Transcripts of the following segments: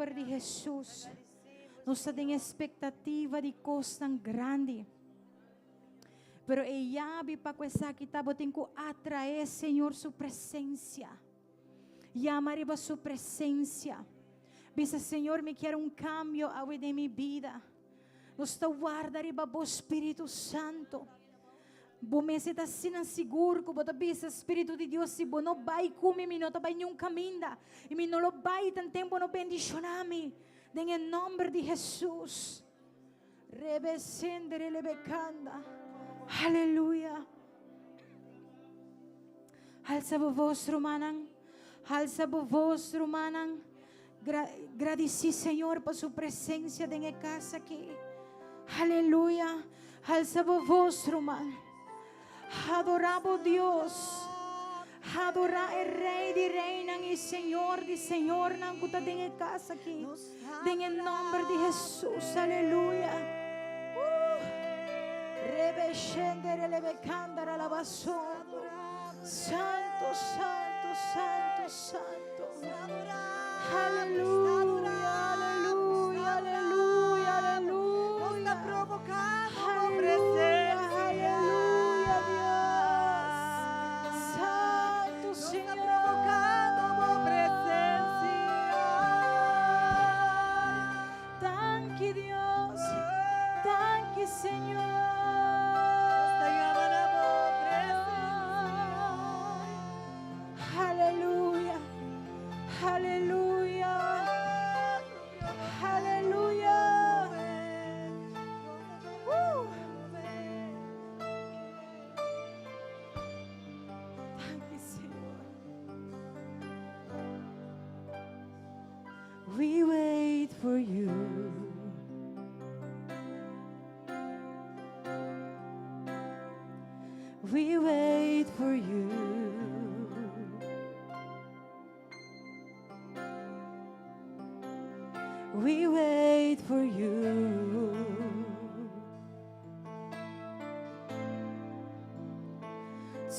nòmber di Hesus. Nos ta den espektativa di kosnan grandi. Pero e yabi pa ku esaki ta bo tin ku atraé Señor su presensia. Yama riba su presensia. Bisa, Señor, mi kier un kambio awe den mi bida. Nos ta warda riba bo Spiritu Santo. Bo mester ta asina sigur ku bo ta bisa Spiritu di Dios, si bo no bai ku mi, mi no ta bai niun kaminda. I mi no lo bai tanten bo no bendishoná mi. Den e nòmber di Hesus. Rebe sendere lebe kanda. Aleluya. Halsa bo voz, rumannan. Halsa bo voz, rumannan. Gra gradisí Señor pa su presensia den e kas aki. Aleluya. Halsa bo voz, ruman. Adorá bo Dios. Adorá e Rei di reinan i Señor di señornan ku ta den e kas aki. Den e nòmber di Hesus. Aleluya. Uh. Rebe shendere lebe kandara labasondo. Santo, santo, santo, santo. Aleluya, aleluya, aleluya, aleluya. Aleluya, aleluya, Dios. Santo Señor. Danki Dios, danki Señor. Aleluya, aleluya, aleluya. Uh. Danki Señor. We wait for you. We wait for you. We wait for you.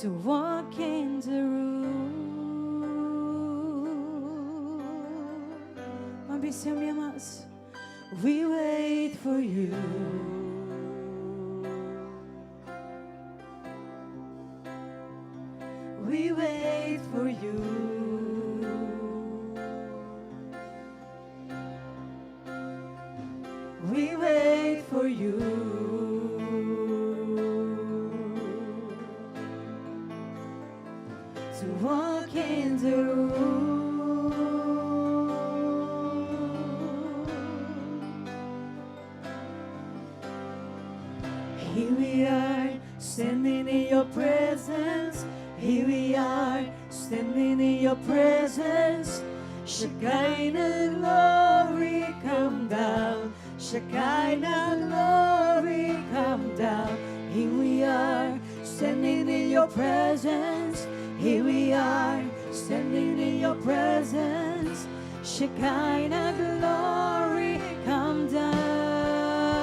To walk in the room. Ban bisa mi mas. We wait for you. We wait for you. We wait for you. To walk in the room. Here we are, standing in your presence. Here we are, standing in your presence. Shekinah glory come down. Shekinah glory come down. Here we are, standing in your presence. Here we are, standing in your presence. Shekinah glory come down.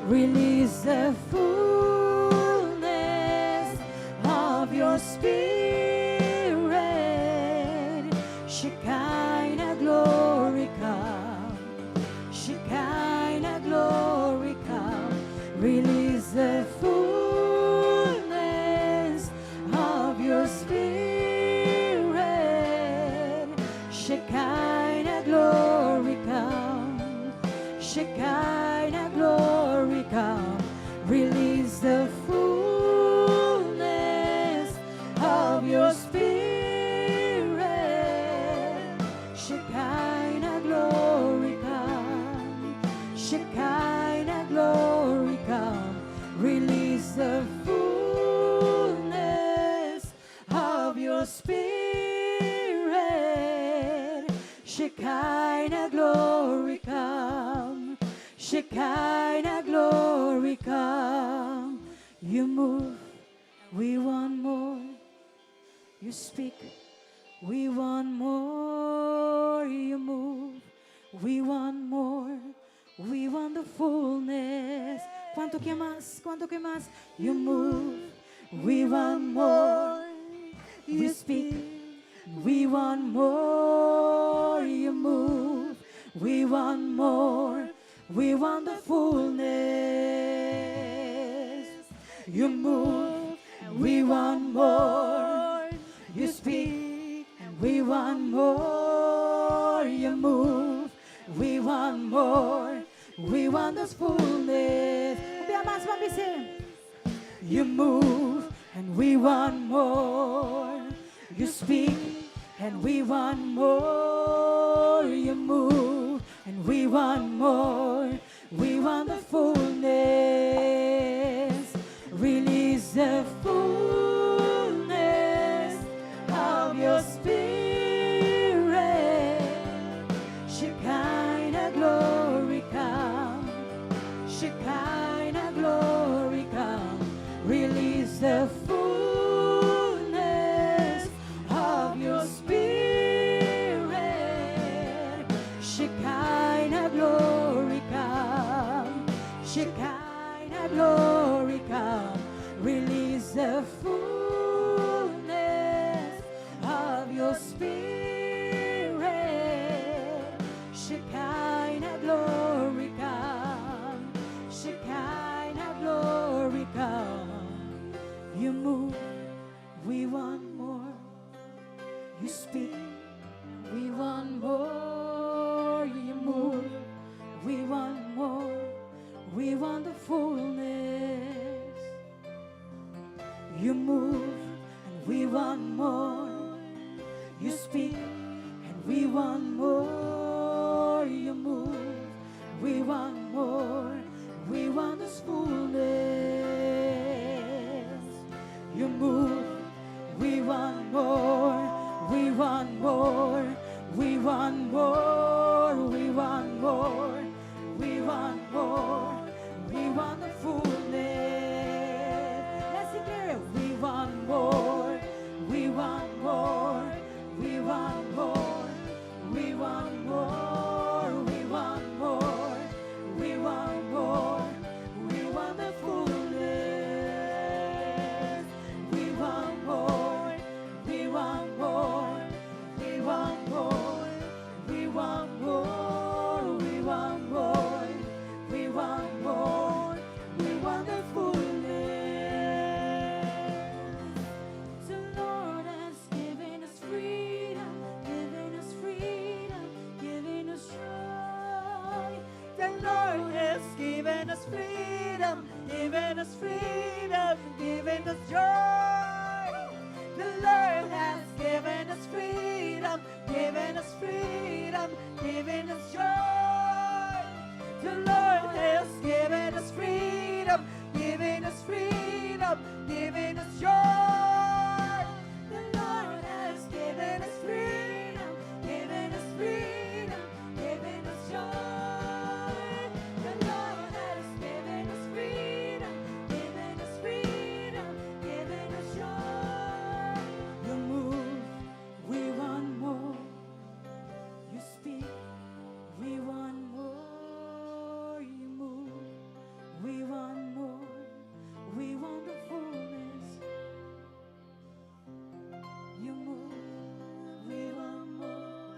Release the fullness of your spirit. Shekinah glory come. Shekinah glory come. Release the fullness of your spirit. Shekinah glory come. Shekinah glory come. Release the fullness of your spirit. Shekinah glory come. Shekinah glory come. Release the fullness of your spirit. Shekinah glory come. Shekinah glory come. You move, we want more. You speak, we want more. You move, we want more. We want the fullness. Kuantu ke mas? Kuantu ke mas? You move, we want more. You speak, we want more. You move. We want more. We want the fullness. You move, and we want more. You speak, and we want more. You move, we want more. We want the fullness. Un biaha mas, ban bis'é. You move, and we want more. You speak, and we want more. You move, and we want more. We want the fullness. Release the fullness of your spirit. Shekinah glory come. Shekinah glory come. Release the fullness of your spirit. Shekinah glory come. Shekinah glory come. Release the fullness of your spirit. Shekinah glory come. Shekinah glory come. You move, we want more. You speak, we want more. You move, we want more. We want the fullness. You move, and we want more. You speak, and we want more. You move, we want more. We want this fullness. You move, we want more. We want more. We want more. We want more. We want more. We want the fullness. Let's declare it. We want more. We want more. We want more. We want more. We want more. We want more. We want the fullness. We want more. We want more. We want more. We want more. We want more. We want more. We want the fullness. The Lord has given us freedom, given us freedom, given us joy. The Lord has given us freedom, given us freedom, given us joy. The Lord has given us freedom, given us freedom, given us joy. The Lord has given us freedom, given us freedom, given us joy. The Lord has given us freedom, given us freedom, given us joy. The Lord has given us freedom, given us freedom, given us joy. You move, we want more. You speak, we want more. You move, we want more. We want the fullness. You move, we want more.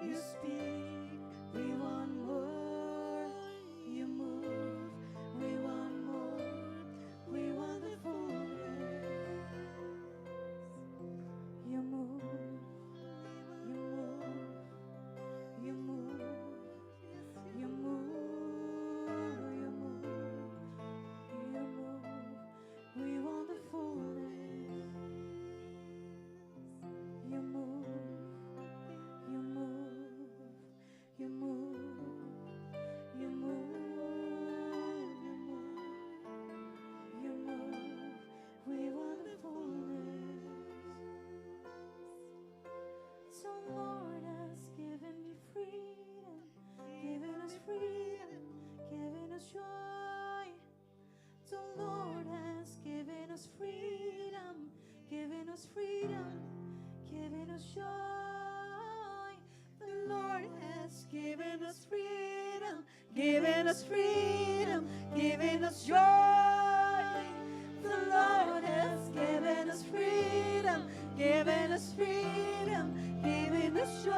You speak, we want more. You move, we want more. We want the fullness. You move, you move, you move, you move, you move, you move. We want the fullness. You move, you move, you move, you move, you move, you move. We want the fullness. So Lord has given me freedom, given us freedom, given us joy. The Lord has given us freedom, given us freedom, given us joy. The Lord has given us freedom, given us freedom, given us joy. The Lord has given us freedom, given us freedom, given us joy.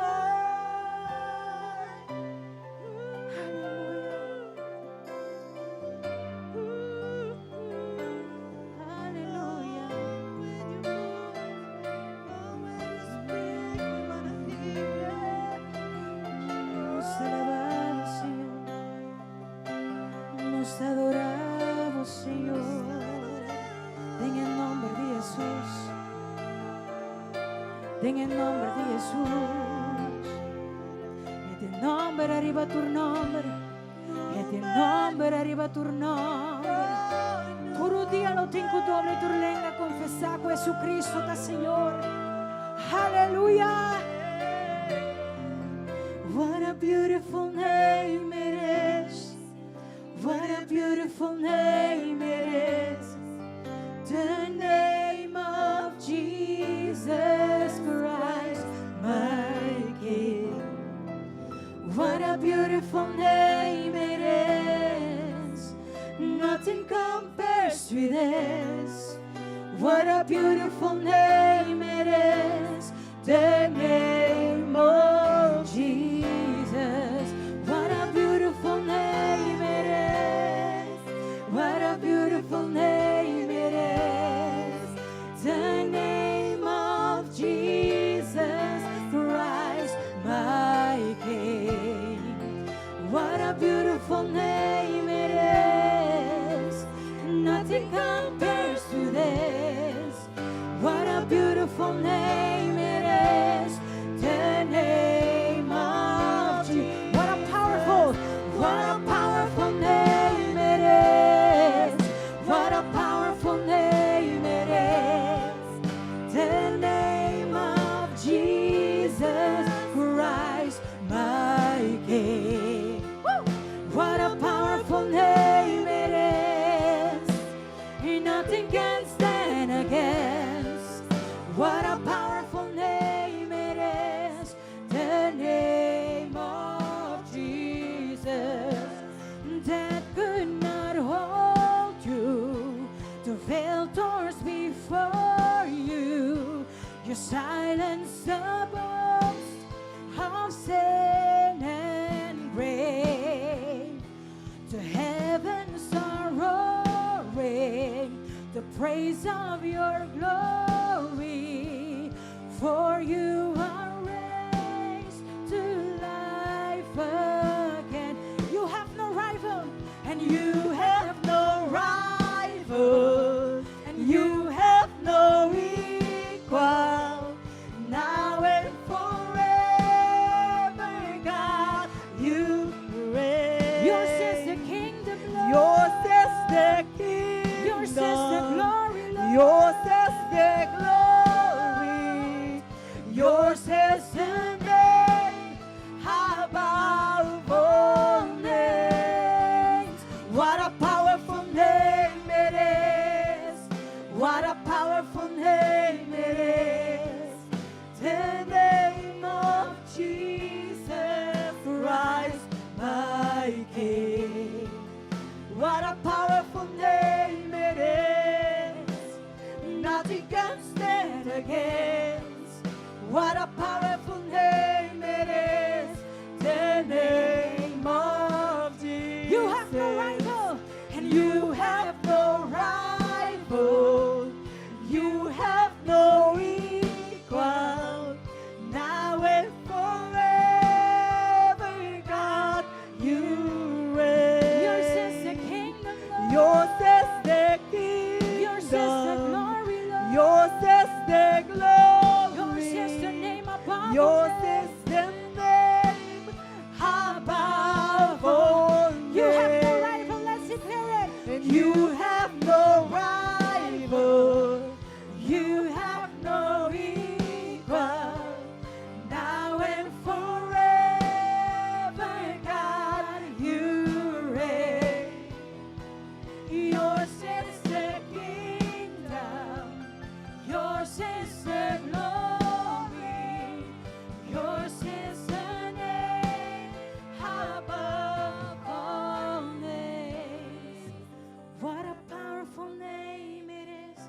adorá Bo, Señor. Den e nòmber di Hesus. Den e nòmber di Hesus. E tin nòmber ariba tur nòmber. E tin nòmber ariba tur nòmber. Tur rudia lo tin ku dobla i tur lenga konfesá ku Jesucristo ta Señor. Aleluya! What a beautiful name it is. What a beautiful name it is. The name of Jesus Christ, my King. What a beautiful name it is. Nothing compares with this. What a beautiful name it is. The name of Jesus. What a beautiful name it is. What a beautiful name it is. The name of Jesus Christ, my King. What a beautiful name it is. Nothing compares to this. What a beautiful name it is. The name of Jesus. What a powerful name it is. What a powerful name it is. The name of Jesus Christ, my King. Woo! What a powerful name it is. Nothing can stand against. What a powerful name it is. The name of Jesus that could not hold you. The veil torn before you. You silence the boast of sin and grave. The heavens are roaring, the praise of your glory, for you are raised to life again. You have no rival, and you have no rival, and you have no equal. Now and forever, God, you reign. Yours is the kingdom, Lord. Yours is the kingdom. Yours is the glory, Lord. Yours is the glory. Yours is the name above all names. What a powerful name it is. What a powerful name it is. The name of Jesus Christ, my King. What a powerful name it is. Nothing can stand against. What a powerful name it is. The name of Jesus. You have no rival, And you have no rival. You have no equal. Now and forever, God, you reign. Yours is the kingdom, Lord. Yours is the kingdom. Yours is the glory, Lord. Yours is the glory. Yours is the name above all Yours names. is the name above all You have no names. rival. Let's declare it. And you have no rival. You have no equal. Now and forever, God, you reign. Yours is the kingdom. Yours is the glory. Yours is the name above all names. What a powerful name it is.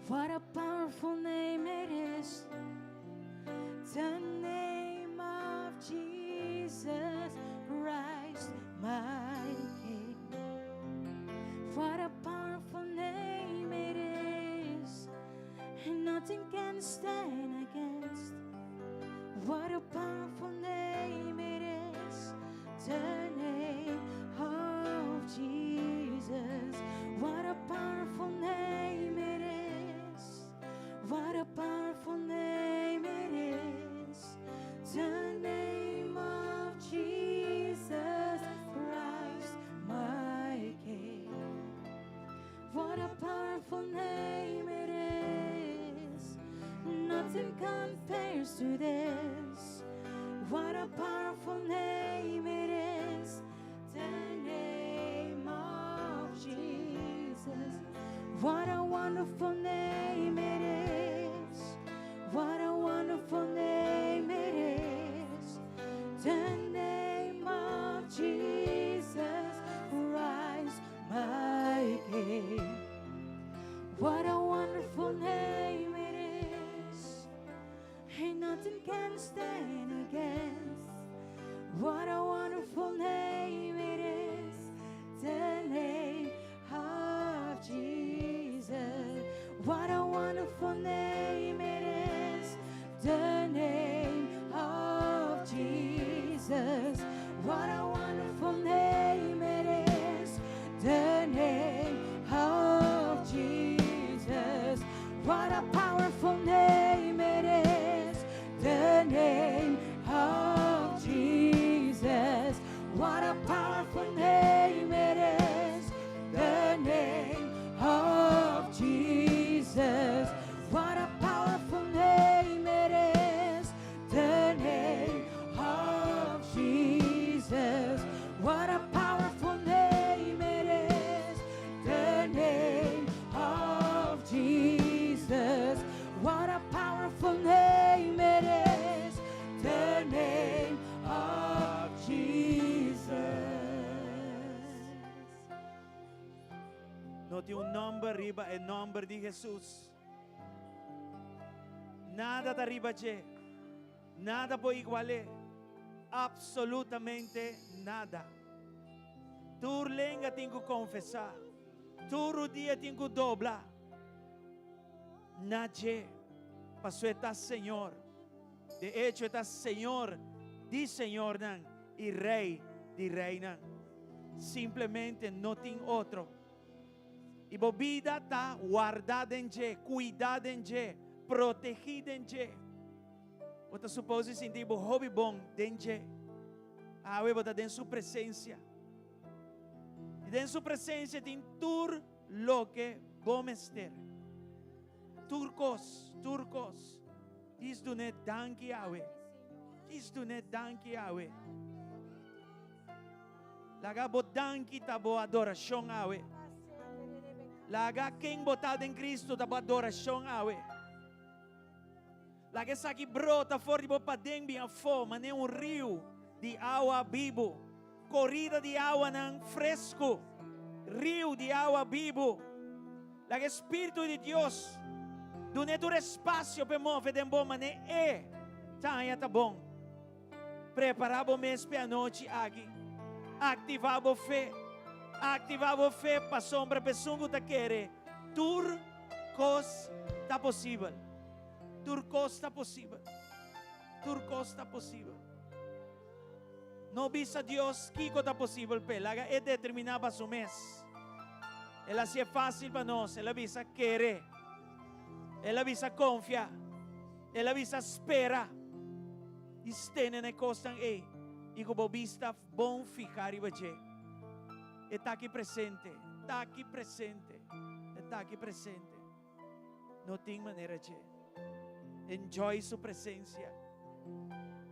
What a powerful name it is. The name of Jesus Christ, my King. What a powerful name it is, and nothing can stand against. What a powerful name it is, the name of Jesus. compares to this. What a powerful name it is, the name of Jesus. What a wonderful name it is. What a wonderful name it is. The name of Jesus Christ, my King. What a wonderful name it is. Ain't nothing can stand against. What a wonderful name it is. The name of Jesus. What a wonderful name it is. The name of Jesus. What a wonderful name it is. The name of Jesus. What a powerful name it is. The name of Jesus. What a powerful name it is. The name of Jesus. What a powerful name it is. The name of Jesus. What a powerful name it is. The name of Jesus. What a powerful name it is. The name of Jesus. No tin un nòmber riba e nòmber di Hesus. Nada ta riba dje. Nada por igual'é. Absolutamente nada. Tur lenga tin ku konfesá. Tur rudia tin ku dobla na dje, pasobra e ta Señor. De echo, e ta Señor di señornan i Rei di reinan. Simplemente no tin otro. I bo bida ta wardá den dje, kuidá den dje, protegí den dje. Bo ta supos di sinti bo hopi bon den dje. Awe bo ta den su presensia. I den su presensia tin tur loke bo mester. Tur kos, tur kos. Djis dun'é danki awe. Djis dun'é danki awe. Laga bo danki ta bo adorashon awe. Laga ken bo ta den Cristo ta bo adorashon awe. Laga esaki brota for di bo paden bin afó manera un riu di awa bibu, korida di awanan fresku, riu di awa bibu. Laga e Spiritu di Dios dun'é tur espasio p'e move den bo manera e ta haña ta bon. Prepará bo mes p'e anochi aki. Aktivá bo fe. Aktivá bo fe pasobra p'esun ku ta kere tur kos ta posibel. Tur kos ta posibel. Tur kos ta posibel. No bisa Dios kiko ta posibel p'e. Laga e determiná pa su mes. El a hasié fásil pa nos. El a bisa kere. El a bisa konfia. El a bisa spera i stene na e kosnan ei i ku bo bista bon fihá riba dje. E ta aki presente, ta aki presente, e ta aki presente. No tin manera dje. Enjoy su presensia.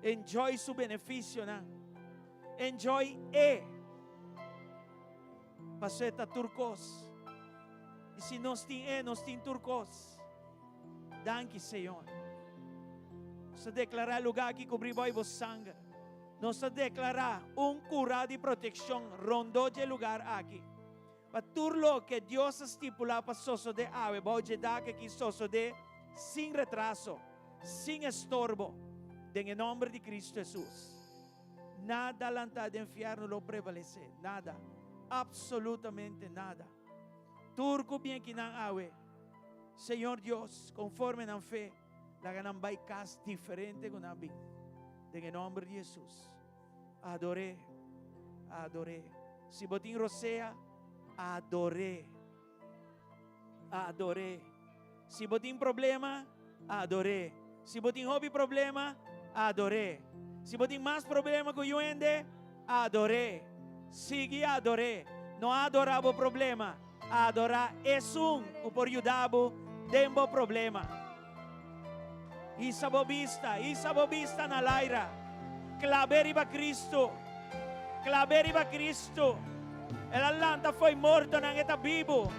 Enjoy su benefisionan. Enjoy e. Pasobra e ta tur kos. I si nos tin e, nos tin tur kos. Danki, Señor. Nos ta deklará e lugá aki kubrí bo i bo sanger. Nos ta deklará un kurá di protekshon rondó dje lugar aki. Pa tur loke Dios a stipulá pa sosodé awe bou dje dak aki sosodé sin retraso, sin estorbo, den e nòmber di Kristu Hesus. Nada lantá den fièrnu lo prevalesé. Nada. Absolutamente nada. Tur ku bien ki nan awe, Señor Dios, konforme nan fe, laga nan bai kas diferente ku nan bin. Den e nòmber di Hesus. Ador'é. Ador'é. Si bo tin rosea, ador'é. Ador'é. Si bo tin problema, ador'é. Si bo tin hopi problema, ador'é. Si bo tin mas problema ku yuende, ador'é. Sigui ador'é. No adorá bo problema, adorá esun ku por yuda bo den bo problema. Hisa bo bista, hisa bo bista na laira. Klab'é riba Kristu. Klab'é riba Kristu. El a lanta fo'i mortonan, e ta bibu.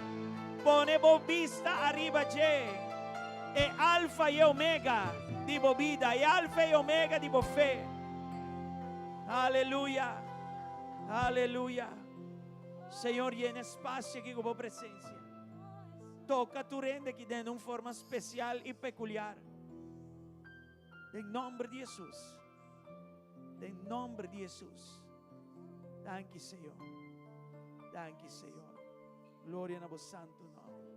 Pone bo bista ariba dje. E Alfa i e Omega di bo bida, e Alfa i Omega di bo fe. Aleluya! Aleluya! Señor, yena e spasio aki ku bo presensia. Toka tur hende aki den un forma spesial i pekuliar. Den nomber di Hesus. Den nomber di Hesus. Danki, Señor. Danki, Señor. Gloria na bo santo nomber.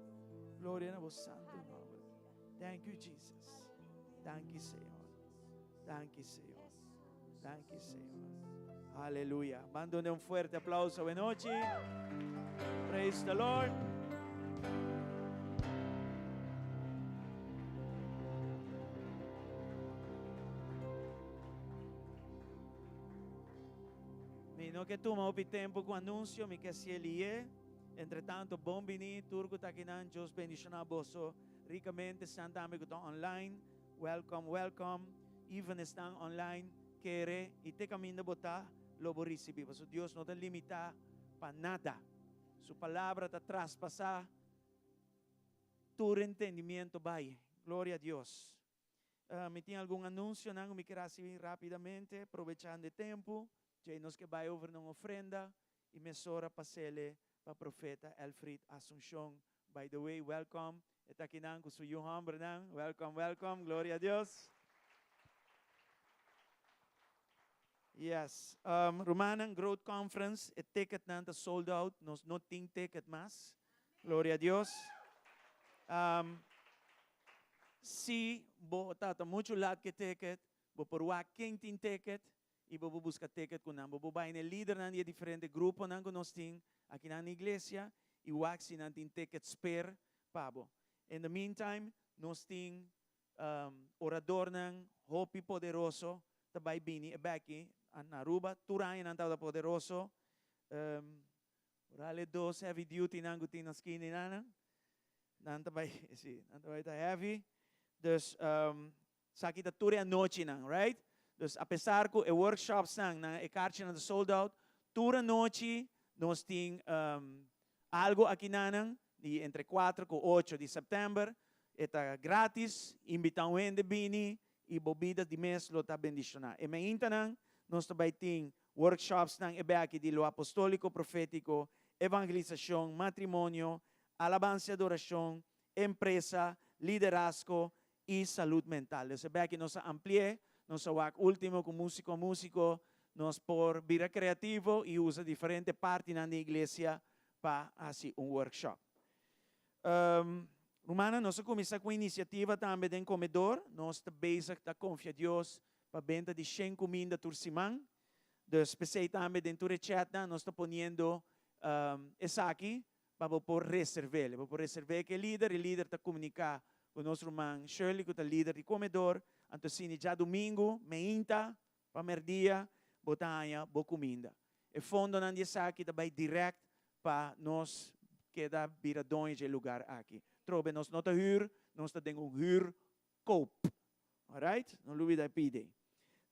Gloria na bo santo nomber. Thank you, Jesus. Danki, Señor. Danki, Señor. Danki, Señor. Aleluya. Mándone un fuerte aplauso. Buenas noches. Praise the Lord. Mi no ke tuma hopi tempu ku anunsio, mi ke hasié lié. Entre tanto, bon bini tur ku ta akinan. Dios bendishoná boso rikamente. Esnan tambe ku ta online, welcome, welcome. Even esnan online, kere i te kaminda bo ta, lo bo risibí. Pasobra Dios no ta limitá pa nada. Su palabra ta traspasá tur entendimiento bai. Gloria a Dios. Mi tin algun anuncionan cu mi kier haci rapidamente, probechando e tempo. Djei nos ke bai over na un ofrenda y mesora pasele pa Profeta Elfried Asuncion. By the way, welcome. E ta akinan cu su yu hombernan. Welcome, welcome. Gloria a Dios. Yes. Rumannan, Growth Conference, e ticketnan ta sold out. Nos no tin ticket mas. Gloria a Dios. Si bo ta ta muchu lat ke ticket, bo por wak ken tin ticket i bo por buska ticket ku nan. Bo por bai na e lidernan di e diferente gruponan ku nos tin akinan na iglesia i wak si nan tin ticket spare pa bo. In the meantime, nos tin oradornan hopi poderoso ta bai bini e beki na Aruba. Tur aña nan tabata poderoso. Oral e dos heavy duty nan ku tin na skin di nan, nan ta bai, si, nan ta bai ta heavy. Dus, esaki ta tur e anochinan, right? Dus apesar ku e workshops nan, nan e karchinan ta sold out, tur anochi nos tin algo aki nanan, di entre kuater ku ocho di sèptèmber. E ta gratis, invitá un hende bini i bo bida di mes lo ta bendishoná. E maintanan nos ta bai tin Workshopsnan e beki di lo apostóliko, profétiko, evangelisashon, matrimonio, alabansa i adorashon, empresa, liderazgo i salud mental. Dus e beki nos a ampli'é, nos a wak último ku músiko a músiko, nos por bira kreativo i usa diferente partinan den iglesia pa hasi un workshop. Rumannan, nos a kuminsá ku un inisiativa tambe den komedor. Nos ta bezig ta konfia Dios pa benta di shen kuminda tur siman. Dus p'esei tambe den tur e chatnan nos ta poniendo esaki pa bo por reserv'el. Bo por reserv'é ku e lider, e lider ta komuniká ku nos ruman Shirley ku ta lider di komedor. Anto asina djadumingu meinta pa merdia bo ta haña bo kuminda. E fondonan di esaki ta bai dirèkt pa nos keda bira doño dje lugar aki. Trobe nos no ta hür, nos ta den un hür koop. Alright? No lubida e pide.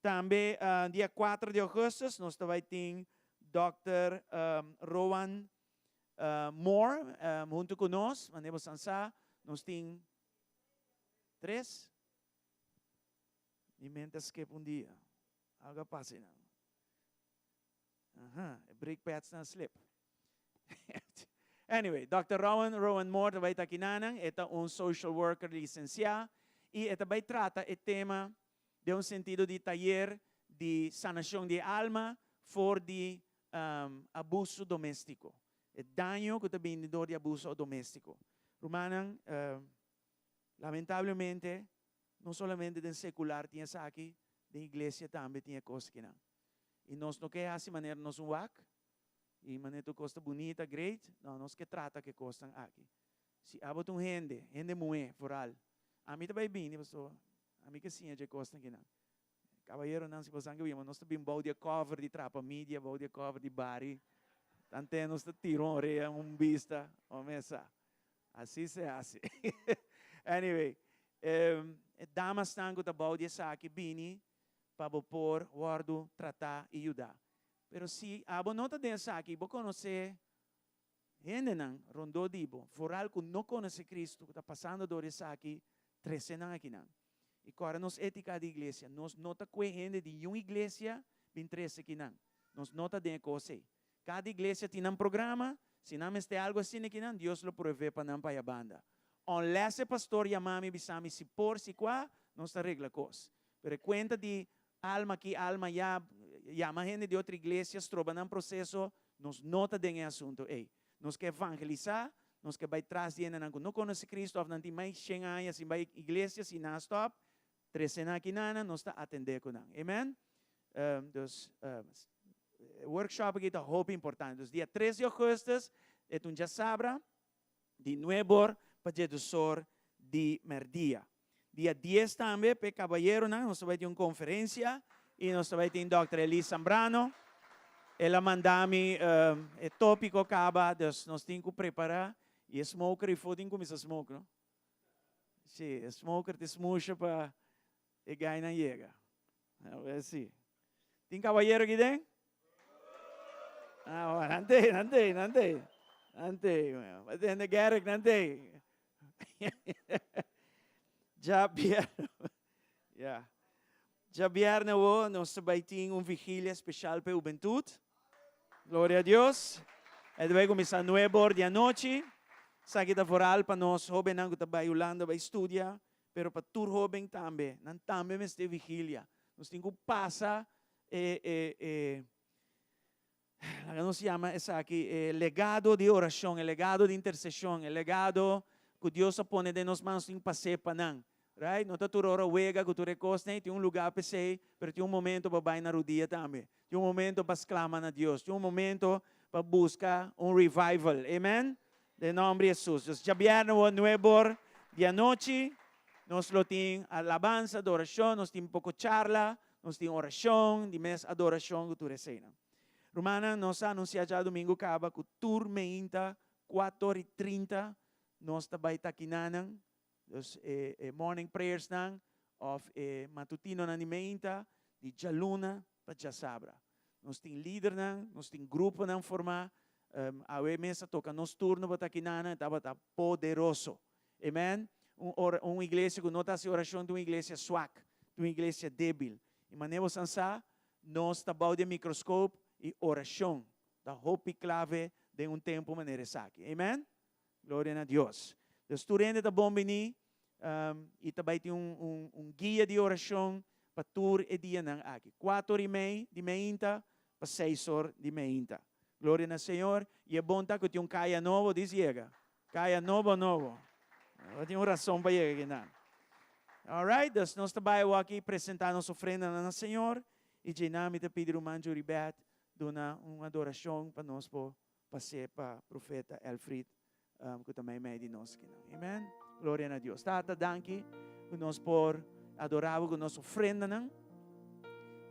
Tambe dia kuater di augustus nos ta bai tin Dòkter Rowan Moore huntu ku nos. Manera bo san sa, nos tin tres. Mi mente a skip un dia. Algo a pasa einan. Aha, e brake pads nan slip. Anyway, Dòkter Rowan Rowan Moore ta bai ta akinanan. E ta un social worker lisensiá i e ta bai trata e tema den un sentido di tayer di sanashon di e alma for di abuso doméstiko. E daño ku ta bini dor di abuso doméstiko. Rumannan, lamentablemente no solamente den sekular tin esaki, den iglesia tambe tin e kos akinan. I nos no ke hasi manera nos un wak i manera tur kos ta bunita, great. No, nos ke trata ku e kosnan aki. Si abo ta un hende, hende muhé vooral, ami ta bai bini pasobra ami ke siña dje kosnan kinan. Kabayeronan si bosan ke bini, nos ta bin bou di e cover di Trapa Media, bou di e cover di Bari. Tante nos ta tira un orea, un bista, o mesa. Así se hace. Anyway, E damasnan ku ta bou di esaki bini pa bo por wòrdu tratá i yudá. Pero si abo no ta den esaki, bo konosé hendenan rondó di bo, foral ku no konosé Kristu, ku ta pasando dor di esaki, trese nan akinan. I kòrda nos étika di iglesia, nos no ta kue hende di niun iglesia bin trese akinan. Nos no ta den e kos ei. Kada iglesia tin nan programa, si nan mester algu asina akinan, Dios lo provee pa nan pa aya banda. Unless e pastor yama mi bisa mi si por, si kua, nos ta regla kos. Pero e kuenta di alma aki, alma aya, yama hende di otro iglesia, stroba nan proseso, nos no ta den e asunto ei. Nos ke evangelisá, nos ke bai tras di hendenan ku no konosé Cristo òf nan tin mai shen aña sin bai iglesia, si nan a stòp, trese nan aki nan, nos ta atendé ku nan. Amen? Dus, e workshop aki ta hopi importante. Dus dia tres di ougùstùs, e ta un djasabra, di nuebor pa djedusor di mèrdia. Dia dies tambe p'e kabayeronan nos ta bai tin un konferensia i nos ta bai tin Dòkter Elis Zambrano. El a manda mi e tópiko kaba, dus nos tin ku prepará i e smoker i fo tin kuminsá smoke, no? Sí, e smoker tin smusha pa e gainan yega. A si. Tin kabayero aki den? Ah, nan tei, nan tei, nan tei. Nan tei. Hende Gerrit, nan tei. Djabièrnè, ya. Djabièrnè awo nos ta bai tin un vigilia speshal pa e hubentut. Gloria a Dios. E ta bai kuminsá nuebe or di anochi. Esaki ta foral pa nos hóbennan ku ta bai Hulanda bai studia, pero pa tur hóben tambe. Nan tambe mester vigilia. Nos tin ku pasa e e e Laga nos yama esaki e legado di orashon, e legado di interseshon, e legado ku Dios a pone den nos mans tin pas'é pa nan. Right? No ta tur ora wega ku tur e kosnan ei, tin un lugá p'esei, pero tin un momento pa bai na rudia tambe. Tin un momento pa sklama na Dios. Tin un momento pa buska un revival. Amen? Den nòmber di Hesus. Dus djabièrnè wou nueb'or di anochi nos lo tin alabansa, adorashon, nos tin poko charla, Nos tin orashon, di mes adorashon ku tur eseinan. Rumannan, nos a anunsiá djadumingu kaba ku tur meinta kuator i 30 nos ta bai takinanan, dus e e morning prayersnan òf e matutinonan di meinta di djaluna pa djasabra. Nos tin lidernan, nos tin gruponan formá. Awe mes a toka nos turno pa takinanan, e tabata poderoso. Amen. Un ora, un iglesia ku no ta hasi orashon ta un iglesia swak, ta un iglesia débil. I manera bo san sa, nos ta bou di e mikroskop i orashon ta hopi klave den un tempu manera esaki. Amen. Gloria na Dios. Dus tur hende ta bon bini i ta bai tin un, un, un guia di orashon pa tur e dianan aki. Kuater i mei di meinta pa seis or di meinta. Gloria na Señor. I e bon ta ku tin un kaya nobo dis yega. Kaya nobo nobo. Bo tin un rason pa yega kinan. Alright, dus nos ta bai awor aki presenta nos ofrendanan na Señor i djeinan mi ta pidi ruman Juribeth duna un adorashon pa nos por pas'é pa profeta Elfried ku ta meimei di nos kinan. Amen. Gloria na Dios. Tata, danki ku nos por adorá bo ku nos ofrendanan.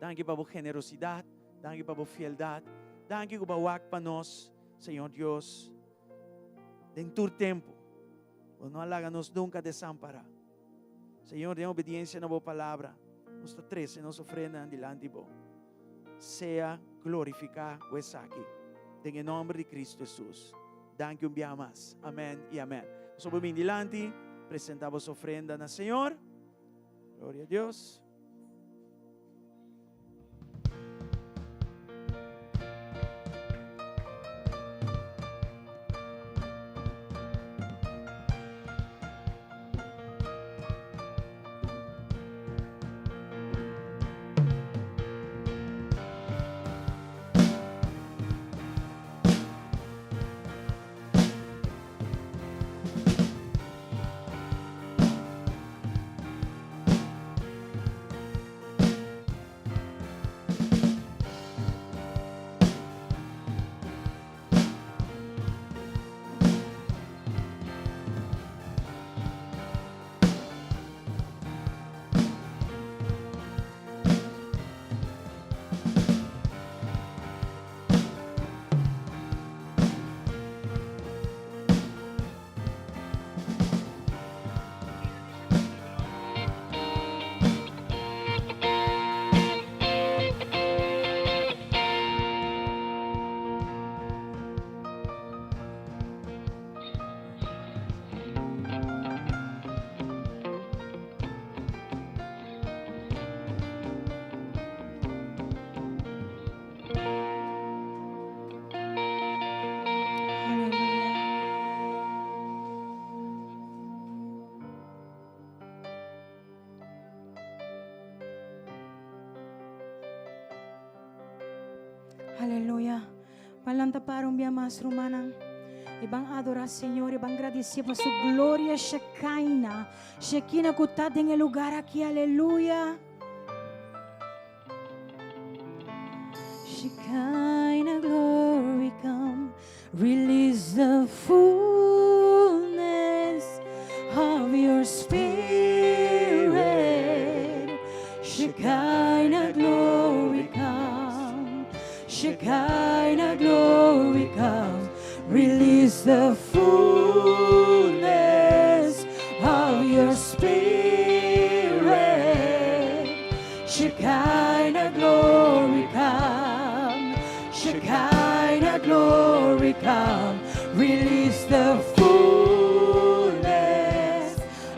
Danki pa bo generosidat. Danki pa bo fieldat. Danki ku bo a wak pa nos, Señor Dios. Den tur tempu, bo no a laga nos nunka desampará. Señor, den obediencia na bo palabra, nos ta trese nos ofrendanan dilanti bo. Sea glorifiká ku esaki. Den e nòmber di Kristu Hesus. Danki un biaha mas. Amèn i amèn. Boso por bin dilanti, presentá boso ofrenda na Señor. Gloria a Dios. Ban lanta para un bia mas, rumannan. I ban adorá Señor i ban gradisié pa su gloria Shekinah, Shekinah ku ta den e lugar aki. Aleluya. Shekinah glory come, release the fullness of your spirit. Shekinah glory come, Shekinah glory come, release the fullness of your spirit. Shekinah glory come, Shekinah glory come, release the fullness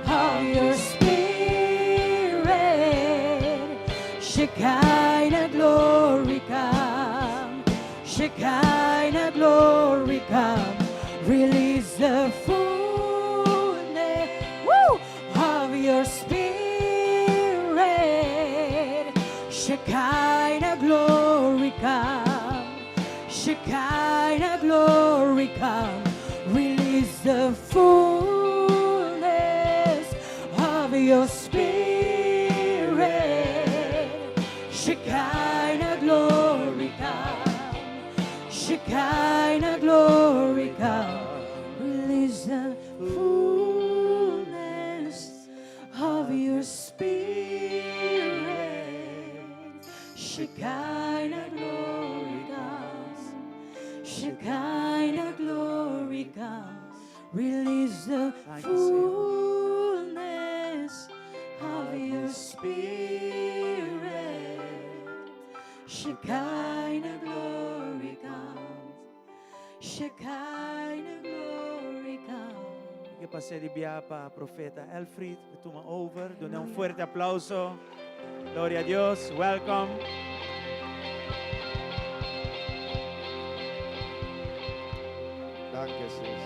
of your spirit. Shekinah glory come, Shekinah glory come, release the fullness woo, of your spirit. Shekinah glory come, Shekinah glory come, release the fullness of your spirit. Shekinah glory come, Shekinah glory come, release the fullness of your spirit. Shekinah glory come, Shekinah glory come, release the Thank you, Señor. fullness of your spirit. Shekinah glory come, Shekinah glory come. Ke pasa di bia pa profeta Elfried, tuma over. Duna un fuerte aplauso. Gloria na Dios. Welcome. Danki, Jesus.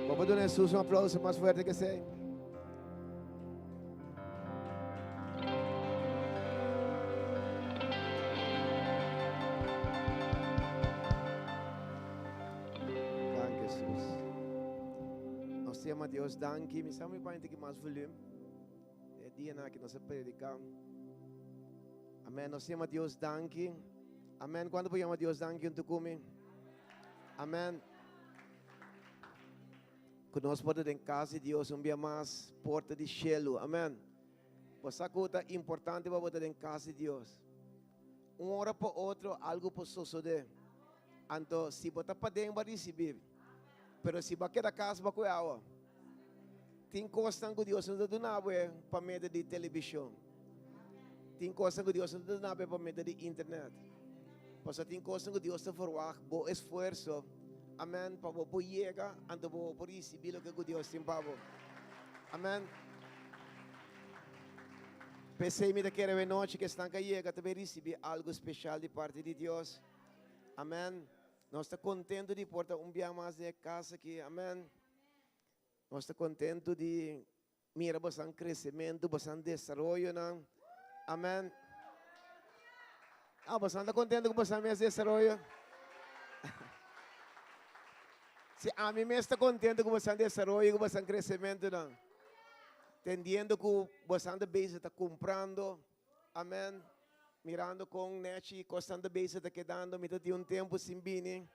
Ban duna Jesus un aplauso mas fuerte ku esei. Danki, Jesus. Nos ta yama Dios danki. Mi sa mi pa ku mas volume. E dia aki nos a prediká. Amèn. Nos ta yama Dios danki. Amèn. Kuantu por yama Dios danki huntu ku mi? Amèn. Ku nos por den kas di Dios un dia mas porta di shelu. Amèn. Pasobra ku ta importante pa bo den kas di Dios. Un ora pa otro algu por sosodé. Anto, si bo ta paden, bo ta risibí. Pero si bo keda kas, bo kue awa. Tin kos ku Dios no ta duna pa medio di televishon. Tin kos ku Dios no ta duna pa medio di internet. Pasobra tin kos ku Dios ta verwacht bo esfuerso. Amèn. Pa bo yega, anto bo por risibí loke Dios tin pa bo. Amèn. P'esei mi ke anochi ku esnan ku yega tambe risibí algu spesial di parti di Dios. Amèn. Nos ta kontentu di por ta un dia mas den kas aki. Amèn. Nos ta kontentu di mira boso kresementu, boso desaroyo. Amèn. Ah, boso ta kontentu ku boso mes desaroyo? Si ami mes ta kontentu ku boso desaroyo, ku boso kresementu, no. Entendiendo ku boso ta bezig ta kumprando. Amèn. Mirando kon nechi, kos ta bezig ta kedando, mi tin un tempu sin bini.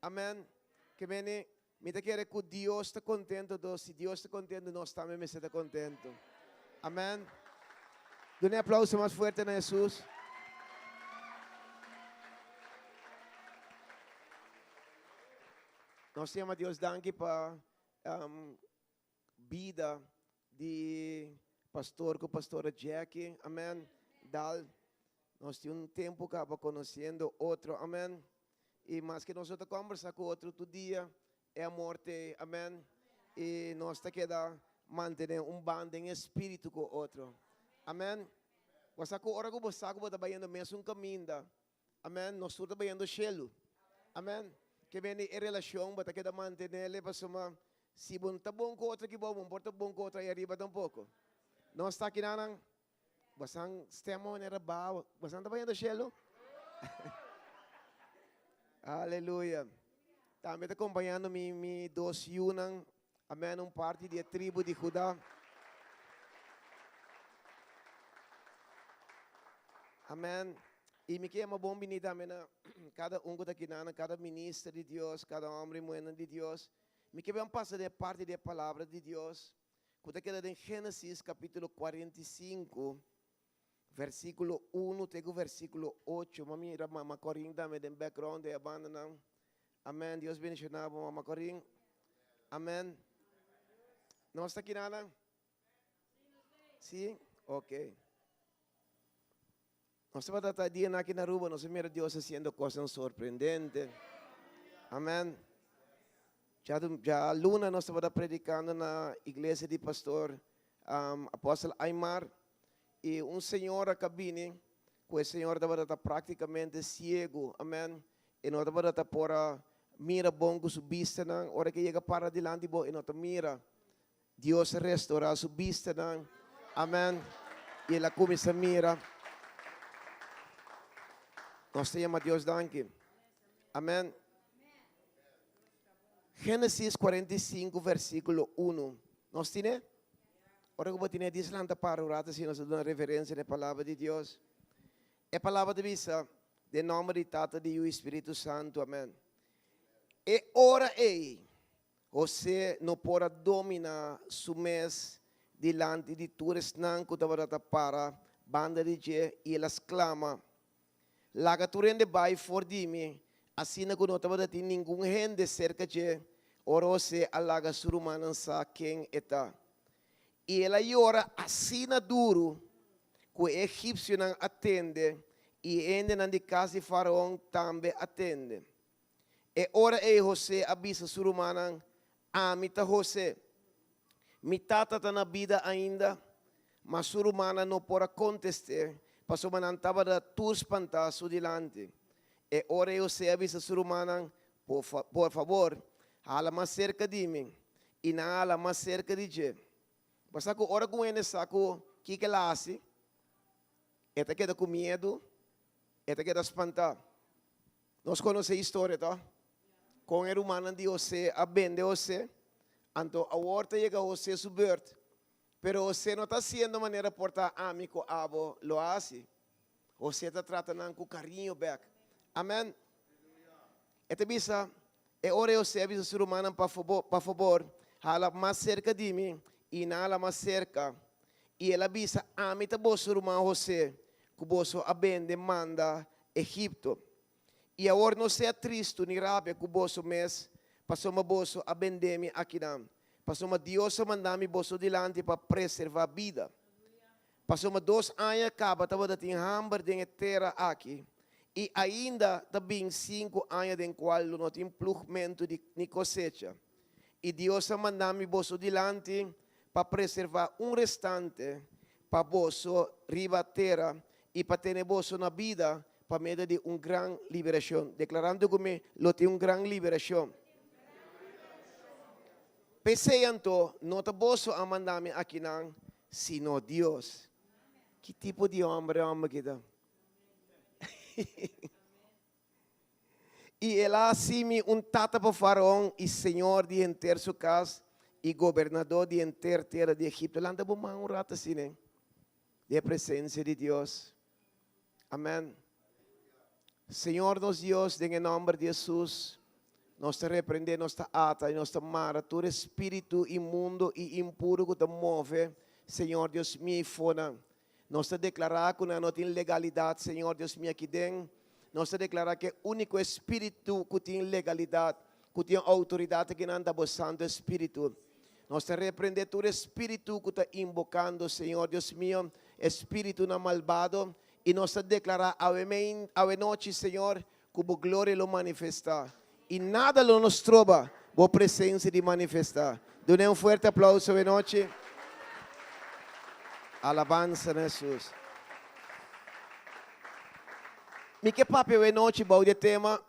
Amèn. Ke men mi ta kere ku Dios ta kontentu, si Dios ta kontentu, nos tambe ta kontentu. Amèn. Duna un aplauso mas fuerte na Jesus. Nos ta yama Dios danki pa bida di pastor ku pastora Jackie. Amèn. Dal. Nos tin un tempu kaba konosiendo otro. Amèn. I maske nos ta kombersá ku otro tur dia, e amor t'ei. Amèn. I nos ta keda mantené un band den spiritu ku otro. Amèn. Bo ku ora ku bo ku ta bayendo mesun kaminda. Amèn. Nos ta bayendo shelu. Amèn. Ke men e relashon, bo ta keda mantené pasobra si bo ta bon ku otro aki bou, bo ta bon ku otro ei ariba tampoko. Nos ta aki nan, bo stèm manera bou, bo ta bayendo shelu. Aleluya. Tambe ta kompañando mi mi dos yunan. Amèn, un parti di e tribu di Judá. Amèn. I mi ke yama bon bini tambe na kada un ku ta kinan, kada minister di Dios, kada hòmber i muhénan di Dios. Mi ke ben pasa den e parti di e palabra di Dios ku ta keda den Génesis kapítulo 45, versíkulo 1 te ku versíkulo 8. Mi a mira mama Corin tambe den background den e bandanan. Amèn. Dios bendishoná bo mama Corin. Amèn. Nos ta kinanan? Sí? Ok. Nos tabata ta dianan aki na Aruba, nos a mira Dios haciendo cosnan sorprendente. Amen. Ya, ya luna nos tabata predicando na iglesia di pastor um, Apostel Aymar y un señora que bini, cu e señora tabata ta prácticamente ciego. Amen. E no tabata ta por a mira bon cu su bistanan. Ora que yega para dilanti bo, e no ta mira. Dios a restorá su bistanan. Amèn. I el a kuminsá mira. Nos ta yama Dios danki. Amèn. Génesis 45, versíkulo 1. Nos tine? Ora ku bo tine, dis lanta para un rato asina nos ta duna reverensia na e palabra di Dios. E palabra ta bisa, Den nòmber di Tata, di Yu i Spiritu Santu. Amèn. E ora ei, José no por a dominá su mes dilanti di tur esnan ku tabata ta para banda di dje, i el a sklama, Laga tur hende bai for di mi! Asina ku no tabata tin ningun hende serka dje ora José a laga su rumannan sa ken e ta. I el a yora asina duru ku e egipsionan a tende i e hendenan di kas di Faraon tambe a tende. E ora ei José a bisa su rumannan, Ami ta José. Mi tata ta na bida ainda? Ma su rumannan no por a kontest'é, pasobra nan tabata tur spantá su dilanti. E ora ei José a bisa su rumannan, Por fabor, hala mas serka di mi. I nan a hala mas serka di dje. Bo sa ku ora ku un hende sa ku kiko el a hasi, e ta keda ku miedu, e ta keda spantá. Nos konosé e historia, to? Kon e rumannan di José a bende José, anto awor ta yega José su beurt. Pero José no ta hasiendo manera por ta ami ku abo lo a hasi. José ta trata nan ku kariño bèk. Amèn. E ta bisa, E ora José a bisa su rumannan, Pa fabor, hala mas serka di mi. I nan hala mas serka. I el a bisa, Ami ta boso ruman José, ku boso a bende manda Egipto. I awor no sea tristu ni rabia ku boso mes, pasobra boso a bende mi akinan, pasobra Dios a manda mi boso dilanti pa preservá bida. Pasobra dos aña kaba tabata tin hamber den e tera aki, i ainda ta bin sinku aña den kual lo no tin plugmentu di ni kosecha. I Dios a manda mi boso dilanti pa preservá un restante pa boso riba tera i pa tene boso na bida pa medio di un gran liberashon. Deklarando ku mi lo tin un gran liberashon. P'esei anto, no ta boso a manda mi akinan, sino Dios. Ki tipo di hòmber e hòmber aki ta? I el a hasi mi un tata pa Faraon i señor di henter su kas i gobernadó di henter tera di Egipto. Lanta bo man un rato asina den e presensia di Dios. Amèn. Señor nos Dios, den e nòmber di Hesus, nos ta reprendé, nos ta ata i nos ta mara tur espíritu inmundo i impuru ku ta move, Señor Dios mi, fonan. Nos ta deklará ku nan no tin legalidat, Señor Dios mi, aki den. Nos ta deklará ku e úniko espíritu ku tin legalidat, ku tin outoridat aki nan ta bo Santu Espíritu. Nos ta reprendé tur espíritu ku ta inbokando, Señor Dios mio, espíritunan malbado, i nos ta deklará awe mein, awe nochi, Señor, ku bo gloria lo manifestá, i nada lo no stroba bo presensia di manifestá. Dun'é un fuerte aplauso awe nochi. Alabansa na Hesus. Mi ke papia awe nochi bou di e tema,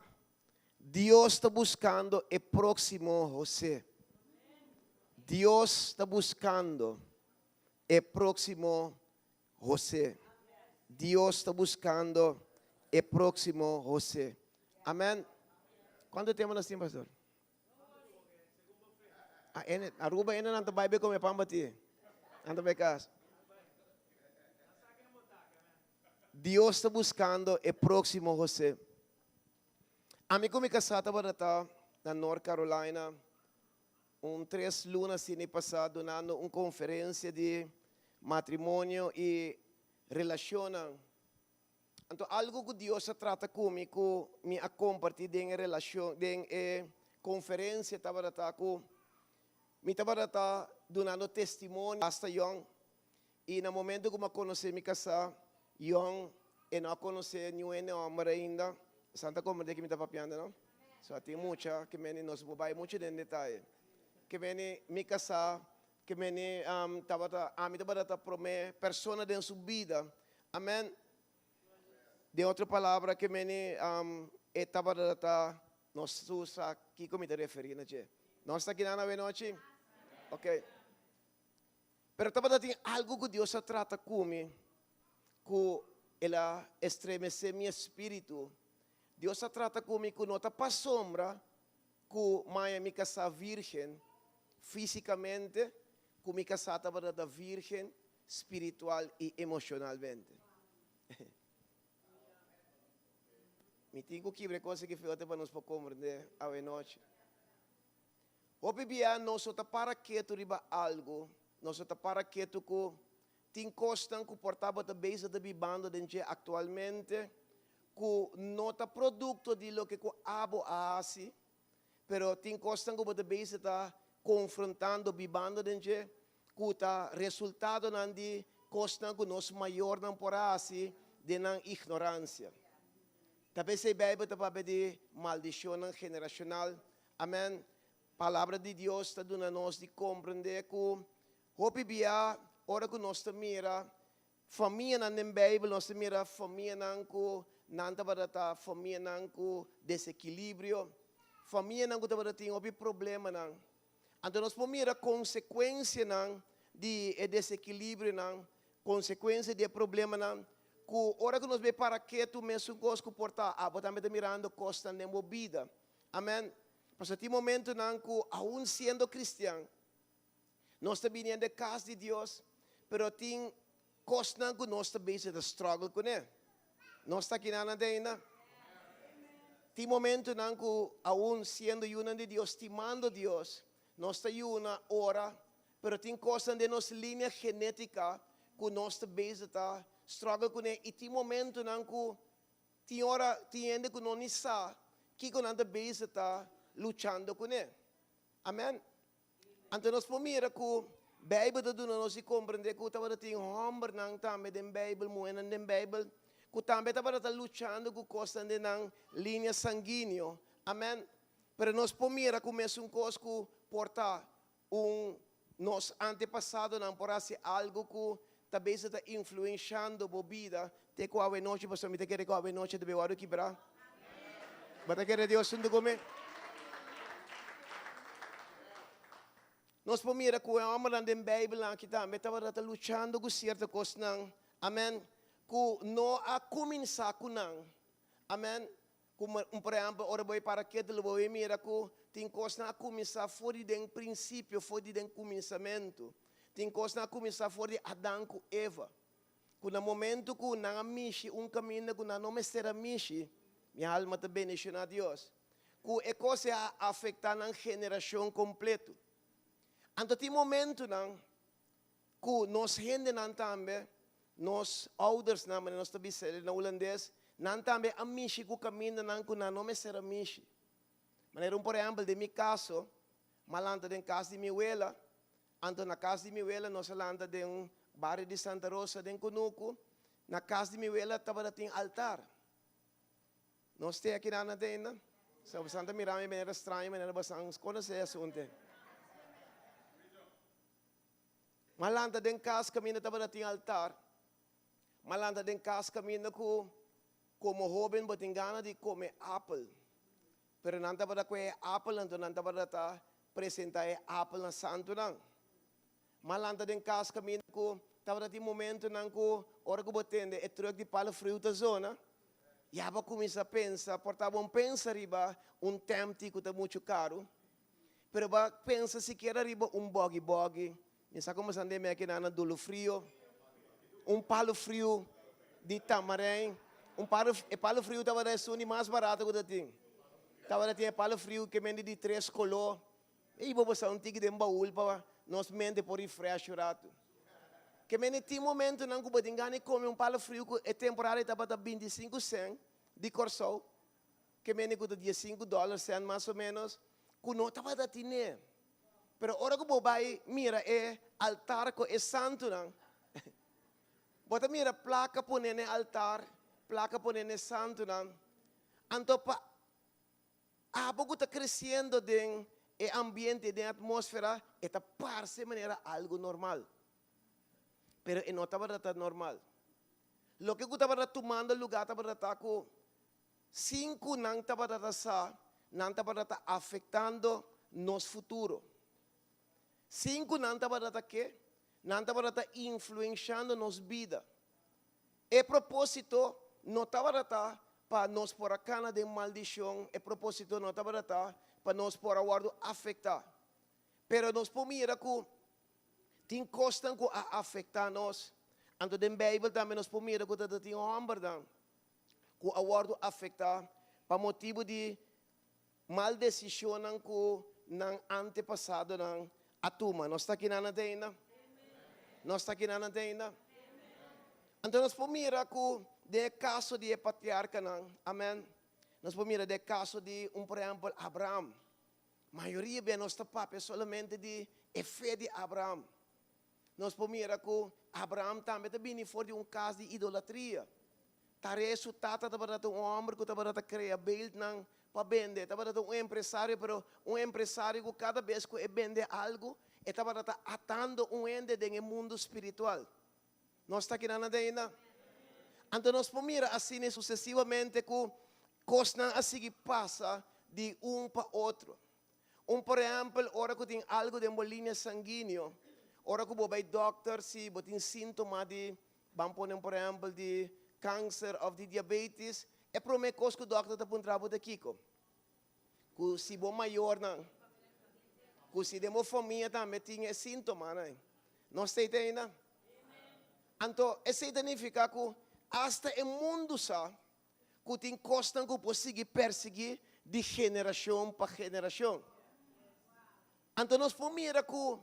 Dios ta buskando e próksimo José. Dios ta buskando e próksimo José. Dios ta buskando e próksimo José. Amèn. Kuantu tempu nos tin, pastor? Ah, ene, Aruba ene nan ta bai be come pan bati. Nan ta bai kas. Dios ta buskando e próksimo José. Ami ku mi kasá tabata ta na North Carolina un tres luna asina pasá dunando un konferensia di matrimonio i relashonnan. Anto algu ku Dios a trata ku mi ku mi a kompartí den e relashon den e konferensia tabata ta ku mi tabata ta dunando testimonio hasta yòn I na momento ku mi a konosé mi kasá, yòn, e no a konosé niun hende hòmber ainda. Esnan ta komprendé ke mi ta papiando, no? So a tin mucha ke meni nos por bai muchu den detaye. Ke meni mi kasá, ke meni tabata, ami tabata ta promé persona den su bida. Amèn. Den otro palabra, ke meni e tabata ta, nos tur sa kiko mi ta referí na dje. Nos ta kinan awenochi? Oke. Pero tabata tin algu ku Dios a trata ku mi ku el a estremesé mi espíritu. Dios a trata ku mi ku no ta pasobra ku maya mi kasá vírgen físikamente, ku mi kasá tabata ta vírgen spiritual i emoshonalmente. Mi tin ku kibra e kos aki fiote pa nos por komprendé awenochi. Hopi bia nos no ta para ketu riba algu, nos no ta para ketu ku tin kosnan ku por tabata bezig ta bibando den dje aktualmente ku no ta produkto di loke ku abo a hasi, pero tin kosnan ku bo ta bezig ta konfrontando, bibando den dje ku ta resultadonan di kosnan ku nos mayornan por a hasi den nan ignoransia. Ta p'esei Beibel ta papia di maldishonnan generashonal. Amen. Palabra di Dios ta duna nos di comprende cu hopi bia ora cu nos ta mira famianan den Bijbel, nos ta mira famianan cu nan tabata ta famianan cu desequilibrio, famianan cu tabata tin hopi problemanan. Anto nos por mira consecuencianan di e desequilibrionan, consecuencia di e problemanan cu ora cu nos bay para ketu mesun cos cu por ta, abo tambe ta mirando cosnan den bo bida. Amen. Pasobra tin momentonan ku aun siendo kristian, nos ta biniendo e kas di Dios, pero tin kosnan ku nos ta bezig ta struggle kuné. Nos ta akinan ante ainda? Tin momentonan ku aun siendo yunan di Dios, stimando Dios, nos ta yuna, ora, pero tin kosnan den nos linea genétika ku nos ta bezig ta struggle kuné i tin momentonan ku Tin ora tin hende ku no ni sa kiko nan ta bezig ta luchando kuné. Amèn. Anto nos por mira ku Beibel ta duna nos di komprendé ku tabata tin hòmbernan tambe den Beibel, muhénan den Beibel, ku tambe tabata ta luchando ku kosnan den nan linia sanguíneo. Amèn. Pero nos por mira ku mesun kos ku por ta Un nos antepasadonan por hasi algu ku ta bes ta influenshando bo bida te ku awenochi, pasobra mi ta kere ku awenochi ta bin wòrdu kibrá. Bo ta kere Dios huntu ku mi? Nos por mira ku e hòmbernan den Beibel aki tambe tabata ta luchando ku sierto kosnan, amèn, ku no a kuminsá ku nan, amèn. Ku un por ehèmpel, ora bo e para ketu lo bo e mira ku tin kosnan a kuminsá for di den prinsipio, for di den kuminsamentu. Tin kosnan a kuminsá for di Adan ku Eva. Ku na momentu ku nan a mishi un kaminda ku nan no mester a mishi, mi alma ta bendishoná Dios, ku e kos ei a afektá nan generashon kompletu. Anto tin momentunan Ku nos hendenan tambe, nos oudersnan, manera nos ta bisa na hulandes, nan tambe a mishi ku kamindanan ku nan no mester a mishi. Manera un por ehèmpel, den mi kaso, m'a lanta den kas di mi wela, anto na kas di mi wela nos a lanta den un bario di Santa Rosa den Kunuku, na kas di mi wela tabata tin altar. Nos te aki nan ainda? So bosan ta mira mi manera straño, manera bosan konosé e asuntu. M'a lanta den kas kaminda tabata tin altar. M'a lanta den kas kaminda ku komo hóben bo tin gana di kome apel. Pero nan tabata kohe e apel anto nan tabata ta presentá e apel na santunan. M'a lanta den kas kaminda ku tabata tin momentunan ku ora ku bo tende e trùk di palu friu ta zona. Ya bo a kuminsá pensa, por ta bon pensa riba un tèmti ku ta muchu karu, pero bo a pensa sikiera riba un bògi bògi, mi sa komo san den mi akinan na Dulu Frio, un palu friu di tamarein, un palu, e palu friu tabata esun di mas barato ku ta tin. Tabata tin e palu friu ke mende di tres koló, Ei bo sa un tiki den baul pa nos mente por refresh un ratu. Ke mene tin momentonan ku bo tin gana di kome un palo friu ku e temporada ei tabata 25 sèn di Kòrsou, ke mene ku ta 15 dòler sèn mas o ménos, ku no tabata tine. Pero ora ku bo bai mira e altar ku e santunan, bo ta mira plaka pone na e altar, plaka pone na e santunan, anto pa Abo ku ta kresiendo den e ambiente, den e atmósfera, e ta parse manera algu normal. Pero e no tabata ta normal. Loke ku tabata tumando lugá tabata ta ku sin ku nan tabata ta sa, nan tabata ta afektando nos futuro. Sin ku nan tabata ta ke, nan tabata ta influenshando nos bida. E propósito no tabata ta pa nos por a kana den maldishon, e propósito no tabata ta pa nos por a wòrdu afektá. Pero nos por mira ku tin kosnan ku a afektá nos. Anto den Beibel tambe nos por mira ku tabata tin hòmbernan ku a wòrdu afektá pa motibu di mal desishonnan ku nan antepasadonan a tuma. Nos ta kinan nan te ainda? Nos ta kinan nan te ainda? Anto nos por mira ku den e kaso di e patriarkanan, amen, nos por mira den e kaso di un por ehèmpel Abraham. Mayoria bia nos ta papia solamente di e fe di Abraham. Nos por mira ku Abraham tambe ta bini for di un kas di idolatria. Tare su tata tabata un hòmber ku tabata ta krea beeldnan pa bende. E tabata un empresario, pero un empresario ku kada bes ku e bende algu, e tabata ta atando un hende den e mundu spiritual. Nos ta kinan nan ainda? Anto nos por mira asina susesivamente ku kosnan a sigui pasa di un pa otro. Un por ehèmpel, ora ku tin algu den bo linia sanguíneo, ora ku bo bai dòkter si bo tin síntoma di, ban pone un por ehèmpel, di kanser òf di diabetis, e promé kos ku dòkter ta puntra bo ta kiko? Ku si bo mayornan, ku si den bo famia tambe tin e síntomanan. Nos ta ei te ainda? Anto esei ta nifiká ku asta e mundu sa ku tin kosnan ku por sigui persiguí di generashon pa generashon. Anto nos por mira ku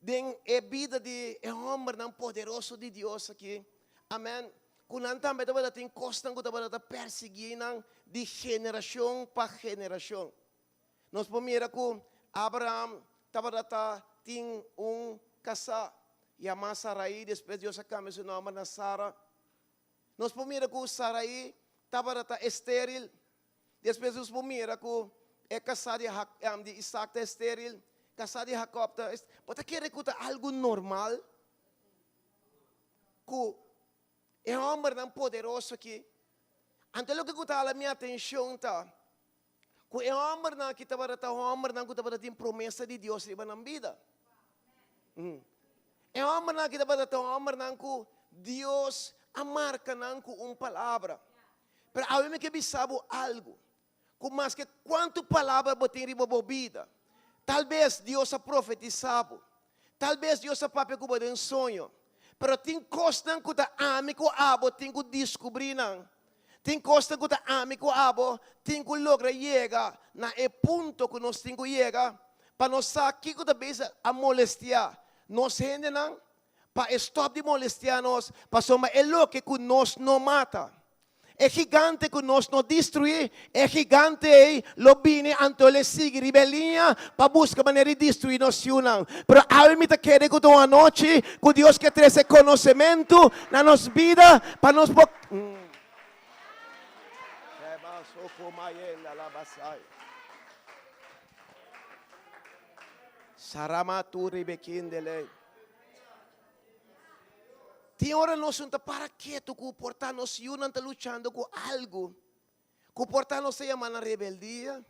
den e bida di e hòmbernan poderoso di Dios aki, amèn, ku nan tambe tabata tin kosnan ku tabata ta persiguí nan di generashon pa generashon. Nos por mira ku Abraham tabata ta tin un kasá yamá Sarai, despues Dios a kambia su nòmber na Sara. Nos por mira ku Sarai tabata ta estéril. Despues nos por mira ku e kasá di di Isaac ta estéril, kasá di Jacob ta est. Bo ta kere ku ta algu normal ku e hòmbernan poderoso aki? Anto loke ku ta hala mi atenshon ta ku e hòmbernan aki tabata ta hòmbernan ku tabata tin promesa di Dios riba nan bida. E hòmbernan aki tabata ta hòmbernan ku Dios a marka nan ku un palabra. Pero awe mi ke bisa bo algu, ku maske kuantu palabra bo tin riba bo bida, tal bes Dios a profetisá bo, tal bes Dios a papia ku bo den soño, pero tin kosnan ku ta ami ku abo tin ku diskubrí nan. Tin kosnan ku ta ami ku abo tin ku logra yega na e punto ku nos tin ku yega pa nos sa kiko ta bisa a molestiá nos hendenan pa e stòp di molestiá nos pasobra e loke ku nos no mata, e gigante ku nos no destruí, e gigante ei lo bini anto el e sigui riba e liña pa buska manera di destruí nos yunan. Pero awe mi ta kere ku ta un anochi ku Dios ke trese konosementu na nos bida pa nos por. Tin ora nos no ta para ketu ku por ta nos yunan ta luchando ku algu ku por ta nos ta yama nan rebeldia,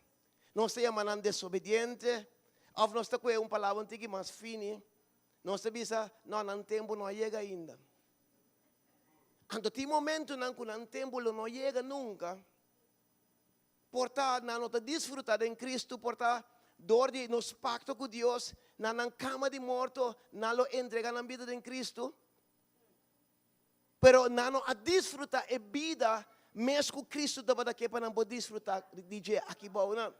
nos ta yama nan desobediente, òf nos ta kohe un palabra un tiki mas fini, nos ta bisa, no, nan tempu no a yega ainda. Anto tin momentunan ku nan tempu lo no yega nunka. Por ta nan no ta disfruta den Cristo, por ta door di nos pacto cu Dios, na nan cama di morto nan lo entrega nan bida den Cristo. Pero nan no a disfruta e bida mes cu Cristo tabata ke pa nan por disfruta di dje aki bou nan.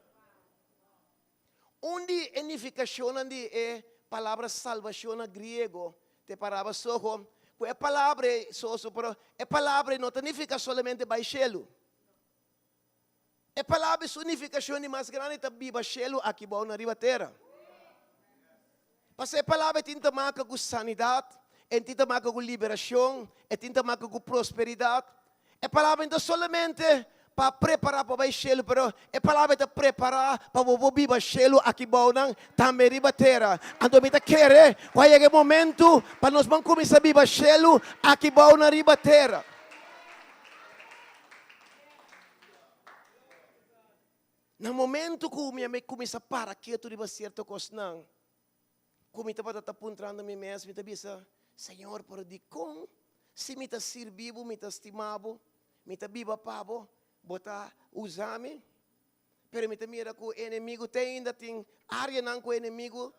Un di e nificacionnan di e palabra salvacion na griego te paraba soho, cu e palabra ei, soso, pero e palabra ei no ta nifica solamente bai shelu. E palabra su nifikashon di mas grandi ta biba shelu aki bou na riba tera. Pasobra e palabra tin ta maka ku sanidat, e tin ta maka ku liberashon, e tin ta maka ku prosperidat. E palabra no ta solamente pa prepará pa bai shelu, pero e palabra ta prepará pa bo por biba shelu aki bou nan tambe riba tera. Anto mi ta kere ku a yega e momentu pa nos ban kuminsá biba shelu aki bou nan riba tera. Na momento ku mi a kuminsá para ketu riba sierto kosnan, ku mi tabata ta puntrando mi mes, mi ta bisa, Señor, pero dikon si mi ta sirbi bo, mi ta stima bo, mi ta biba pa bo, bo ta usa mi? Pero mi ta mira ku e enemigu te ainda tin áreanan ku e enemigu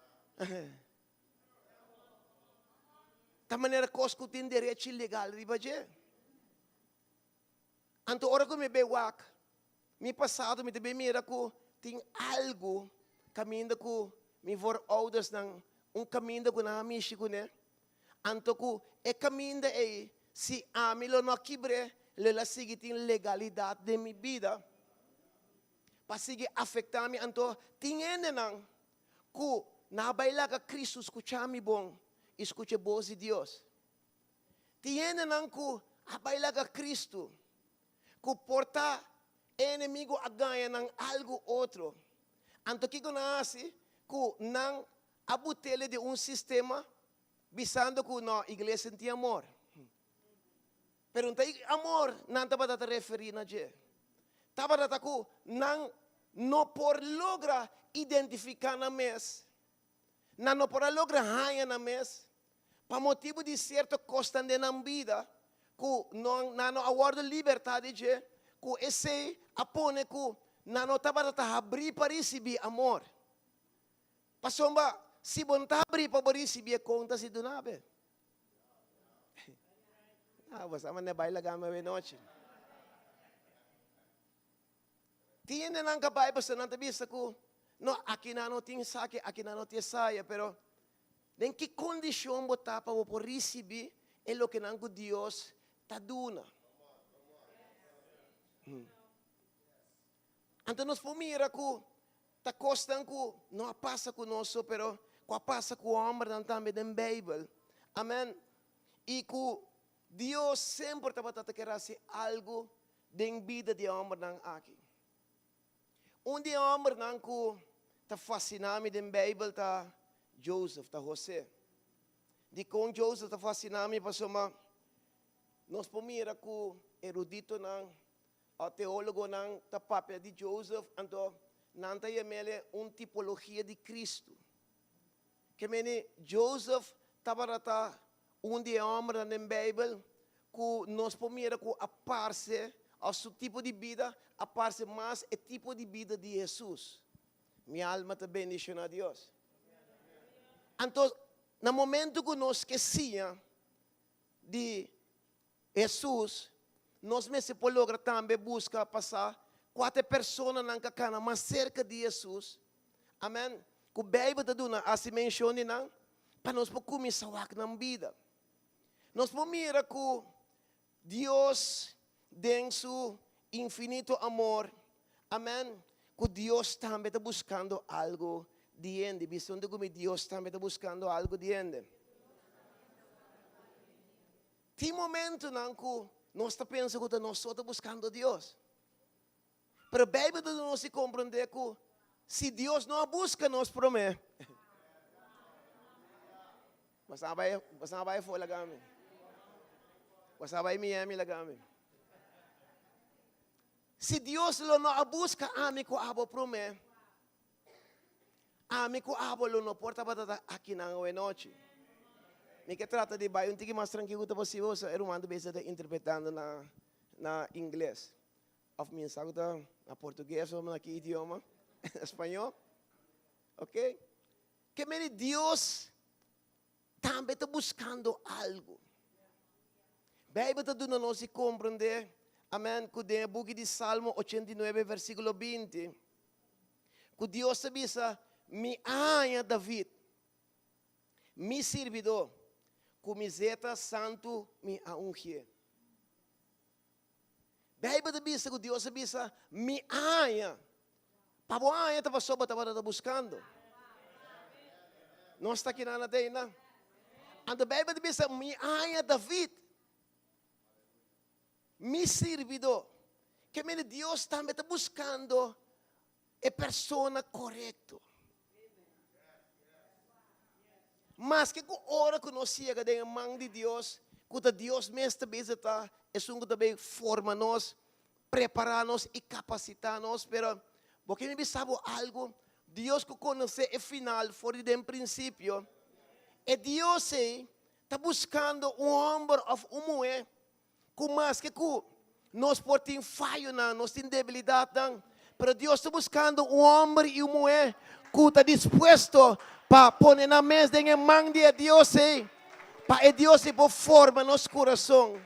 ta manera kos ku tin derechi legal riba dje. Anto ora ku mi bai wak mi pasado mi ta bai mira ku tin algu kaminda ku mi vooroudersnan un kaminda ku nan a mishi kuné. Anto ku e kaminda ei si ami lo no a kibr'é lo el a sigui tin legalidat den mi bida pa sigui afektá mi. Anto tin hendenan ku nan a bai laga Kristu skucha mi bon i skucha e bos di Dios. Tin hendenan ku a bai laga Kristu, ku por ta e enemigu a gaña nan algu otro. Anto kiko nan a hasi? Ku nan a but'el den un sistema bisando ku no, iglesia no tin amor. Pero no ta amor nan tabata ta referí na dje. Tabata ta ku nan no por logra identifiká nan mes. Nan no por a logra haña nan mes pa motibu di sierto kosnan den nan bida ku nan no a wòrdu libertá di dje, ku esei a pone ku nan no tabata ta habrí pa risibí amor. Pasobra si bo no ta habrí pa bo risibí e kon ta si duna be. Ah, bo sa manera bai laga mi awenochi. Tin hendenan ka bai pasobra nan ta bisa ku no, aki nan no tin esaki, aki nan no tin esaya, pero den ki kondishon bo ta pa bo por risibí e lokenan ku Dios ta duna? Anto nos por mira ku ta kosnan ku no a pasa ku nos so, pero ku a pasa ku hòmbernan tambe den Beibel. Amèn. I ku Dios semper tabata ta kere hasi algu den bida di e hòmbernan aki. Un di e hòmbernan ku ta fasiná mi den Beibel ta Joseph, ta José. Dikon Joseph ta fasiná mi? Pasobra nos por mira ku eruditonan òf teólogonan ta papia di Joseph, anto nan ta yam'el un tipologia di Kristu. Ke meni Joseph tabata ta un di e hòmbernan den Beibel ku nos por mira ku a parse, òf su tipo di bida a parse mas e tipo di bida di Hesus. Mi alma ta bendishoná Dios. Anto, na momentu ku nos ke siña di Hesus, nos mester por logra tambe buska pa sa kua ta e personanan ku a kana mas serka di Hesus. Amèn. Ku Beibel ta duna hasi menshon di nan pa nos por kuminsá wak nan bida. Nos por mira ku Dios den su infinito amor, amèn, ku Dios tambe ta buskando algu di hende. Bisa huntu ku mi, Dios tambe ta buskando algu di hende. Tin momentunan ku nos ta pensa ku ta nos so ta buskando Dios. Pero Beibel ta duna nos di komprondé ku si Dios no a buska nos promé, Bo sa bai, bo sa bai afó laga mi. Bo sa bai Miami laga mi. Si Dios lo no a buska ami ku abo promé, ami ku abo lo no por tabata ta akinan awe nochi. Mi ke trata di bai un tiki mas trankil ku ta posibel, pasobra e ruman ta bisa ta interpretando na na ingles. Of mi sa ku ta na portugues of na ki idioma, spañó. Ok. Ke mene Dios tambe ta buskando algu. Beibel ta duna nos di komprendé, amen, ku den e buki di Salmo 89 versíkulo 20, ku Dios ta bisa, Mi a haña David, mi sirbidó, ku mi zeta santu mi a ungié. Beibel ta bisa ku Dios a bisa, Mi a haña. Pa bo haña ta pasobra bo tabata ta buskando. Nos ta kinan na teina. Anto Beibel ta bisa, Mi a haña David, mi sirbidó. Ke mende Dios tambe ta buskando e persona korekto. Maske ku ora ku nos yega den e man di Dios, ku ta Dios mes ta bisa ta esun ku ta bay forma nos, prepara nos i kapasita nos, pero bo ke mi bisa bo algu, Dios ku konosé e final for di den prinsipio, e Dios ei ta buskando un hòmber òf un muhé Ku maske ku nos por tin fayonan, nos tin debilidatnan, pero Dios ta buskando un hòmber i un muhé ku ta dispuesto pa pone nan mes den e man di e Dios ei, pa e Dios ei por forma nos kurason,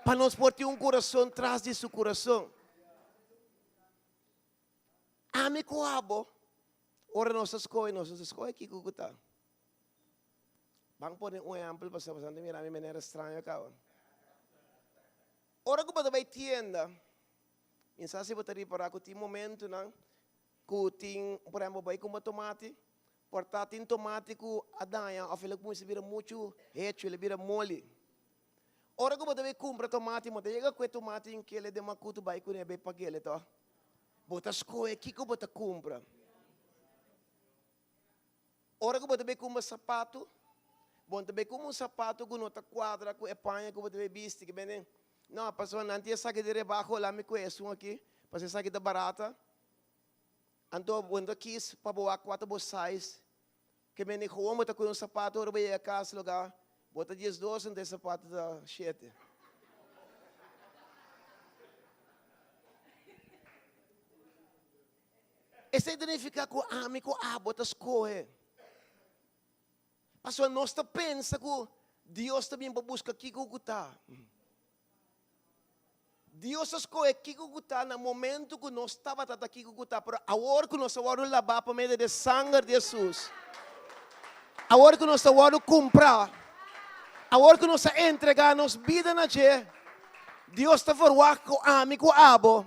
pa nos por tin un kurason tras di su kurason. Ami ku abo, ora nos ta skohe, nos no ta skohe kiko ku ta. Ban pone un ehempel pasobra boso ta mira mi manera straño caba. Ora cu bo ta bay tienda, mi sa si bo ta ripara cu tin momentonan cu tin, por ehempel, bo bay cumpra tomati, por ta tin tomati cu a daña of el a cuminsa bira mucho hecho, el a bira moli. Ora cu bo ta bay cumpra tomati, bo ta yega cu e tomati en kele den macutu bay cune bay pagele to. Bo ta scohe kico bo ta cumpra. Ora ku bo ta bai kumpra sapatu, bo no ta bai kumpra un sapatu ku no ta kuadra ku e paña ku bo ta bai bisti. Ke bende, no, pasobra nan tin esaki di rebaho, laat mi kohe esun aki, pasobra esaki ta barata. Anto bo no ta kis pa bo wak kua ta bo size. Ke bende, gewoon bo ta kohe un sapatu ora bo yega kas loga, bo ta 12, anto e sapatu ta shete. Esei ta nifiká ku ami ku abo ta skohe. Pasobra nos ta pensa ku Dios ta bin pa buska kiko ku ta. Dios a skohe kiko ku ta na momentu ku nos tabata ta kiko ku ta, pero awor ku nos a wòrdu labá pa medio di e sanger di Hesus, awor ku nos a wòrdu kumprá, awor ku nos a entregá nos bida na dje, Dios ta verwagt ku ami ku abo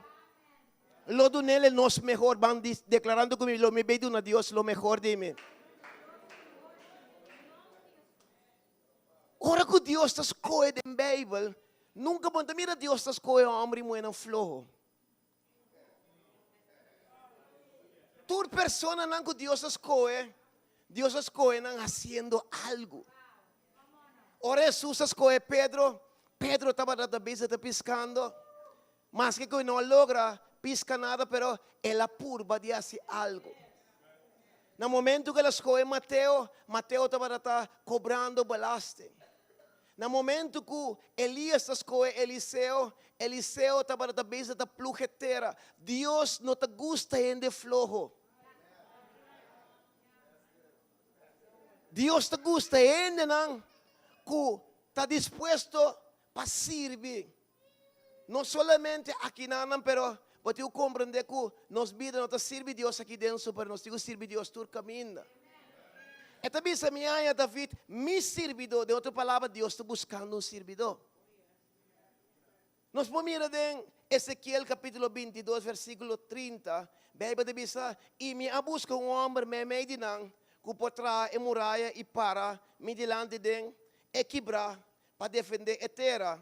Lo dunele nos mehor, ban di declarando cu mi lo mi bay duna Dios lo mehor di mi. Ora cu Dios ta scohe den Bijbel, nunca bo no ta mira Dios ta scohe homber y muhernan floho. Tur personanan cu Dios a scohe, Dios a scohe nan haciendo algo. Ora Jesus a scohe Pedro, Pedro tabata ta bezig ta piscando. Maske ku e no a logra piska nada pero el a purba di hasi algu. Na momentu ku el a skohe Mateo, Mateo tabata ta kobrando belasting. Na momentu ku Elias ta skohe Eliseo, Eliseo tabata ta bezig ta plug e tera. Dios no ta gusta hende floho. Dios ta gusta hendenan ku ta dispuesto pa sirbi. No solamente akinanan, pero bo tin ku komprendé ku nos bida no ta sirbi Dios aki den so, pero nos tin ku sirbi Dios tur kaminda. E ta bisa mi aña David, mi sirbidó. Den otro palabra, Dios ta buskando un sirbidó. Nos por mira den Ezekiel kapítulo 22 versíkulo 30, Beibel ta bisa, I mi a buska un hòmber meimei di nan ku por traha e muraya i para mi dilanti den e kibrá pa defendé e tera,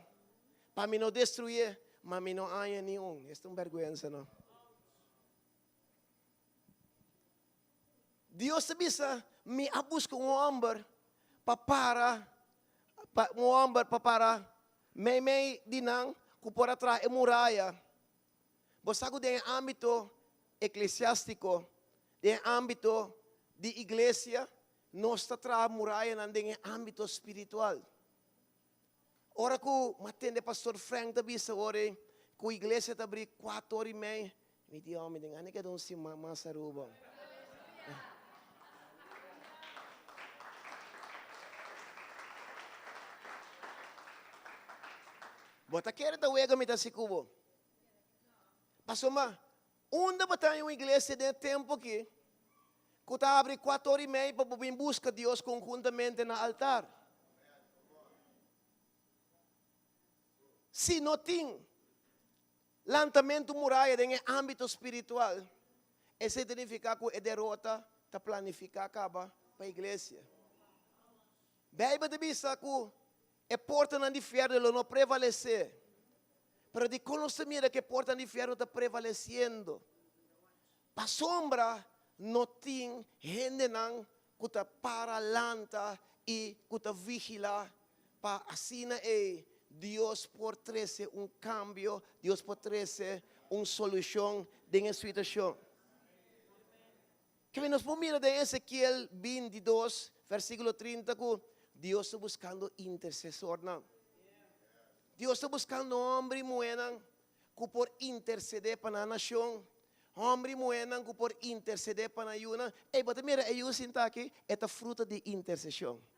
pa mi no destruyé, ma mi no haña ni un. Esta un bèrgwensa, no? Dios ta bisa, Mi a buska un hòmber pa para, pa un hòmber pa para meimei di nan ku por a traha e muraya. Bo sa ku den e ámbito eklesiástiko, den e ámbito di iglesia, Nos ta traha murayanan den e ámbito spiritual. Ora ku mi a tende Pastor Frank ta bisa ora ei ku iglesia ta abrí kuater ora i mei, mi di, Oh, mi den gana keda un siman mas Aruba. Bo ta kere ta wega mi ta hasi ku bo? Pasobra unda bo ta haña un iglesia den e tempu aki ku ta abri kuater ora i mei pa bo bin buska Dios konhuntamente na altar? Si no tin lantamentu muraya den e ámbito spiritual, esei ta nifiká ku e derota ta planifiká kaba pa iglesia. Beibel ta bisa ku e portanan di fièrnu lo no prevalesé. Pero dikon nos ta mira ku e portanan di fièrnu ta prevalesiendo? Pasobra no tin hendenan ku ta para lanta i ku ta vigilá pa asina ei Dios por trese un kambio, Dios por trese un solushon den e situashon. Kende nos por mira den Ezekiel 22, versíkulo 30 ku Dios ta buskando intersesornan. Dios ta buskando hòmber i muhénan ku por intersedé pa nan nashon, hòmber i muhénan ku por intersedé pa nan yunan. Ey, bo ta mira e yu sintá aki? E ta fruta di interseshon.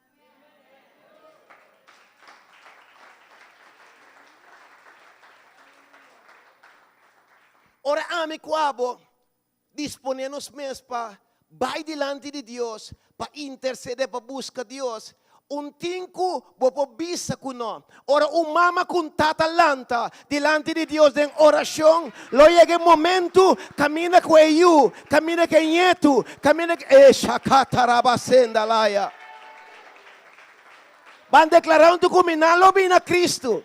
Ora ami ku abo Disponé nos mes pa bai dilanti di Dios, pa intercedé, pa busca Dios. Un tin cu bo por bisa cu no. Ora un mama cu un tata lanta dilanti di Dios den oracion, lo yega e momento caminda cu e yu, caminda cu e ñetu, caminda cu e shakatarabasendalaya. Ban declara hunto cu mi, nan lo bini na Cristo.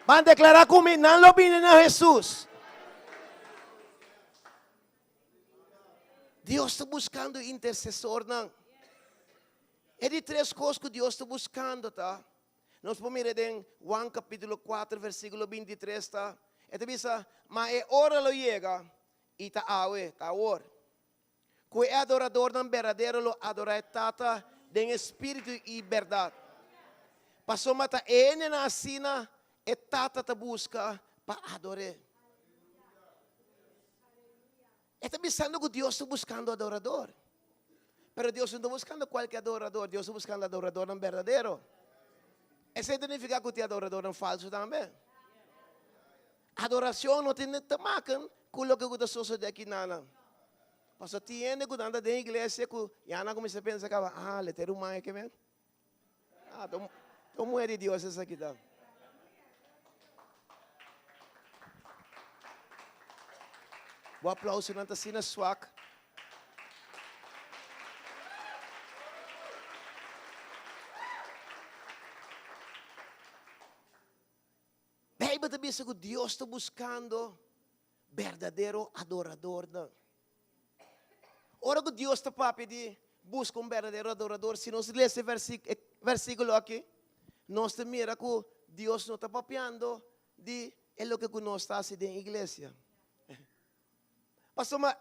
Ban declara cu mi, nan lo bini na Jesus. Dios ta buskando intersesornan. E di tres kos ku Dios ta buskando ta, nos por mira den Juan kapítulo 4 versíkulo 23 ta, e ta bisa, ma e ora lo yega, i ta awe, ta awor, ku e adoradornan berdadero lo adorá e Tata den espíritu i bèrdat. Pasobra ta e hendenan asina E Tata ta buska pa ador'é. E ta bisando ku Dios ta buskando adorador. Pero Dios no ta buskando kualke adorador, Dios ta buskando adoradornan berdadero. Esei ta nifiká ku tin adoradornan falsu tambe. Adorashon no tin te maken ku loke ku ta sosodé aki nan. Pasobra tin hende ku nan ta den iglesia ku ya nan kuminsá pensa kaba, ah, le ta e ruman aki men. Ah, ta un muher di Dios esaki ta. Bo aplausonan ta asina swak. Bijbel ta bisa ku Dios ta buskando berdadero adoradornan. Ora ku Dios ta papia di buska un berdadero adorador, si nos lesa e versíkulo aki, nos ta mira ku Dios no ta papiando di e loke ku nos ta hasi den iglesia. Pasobra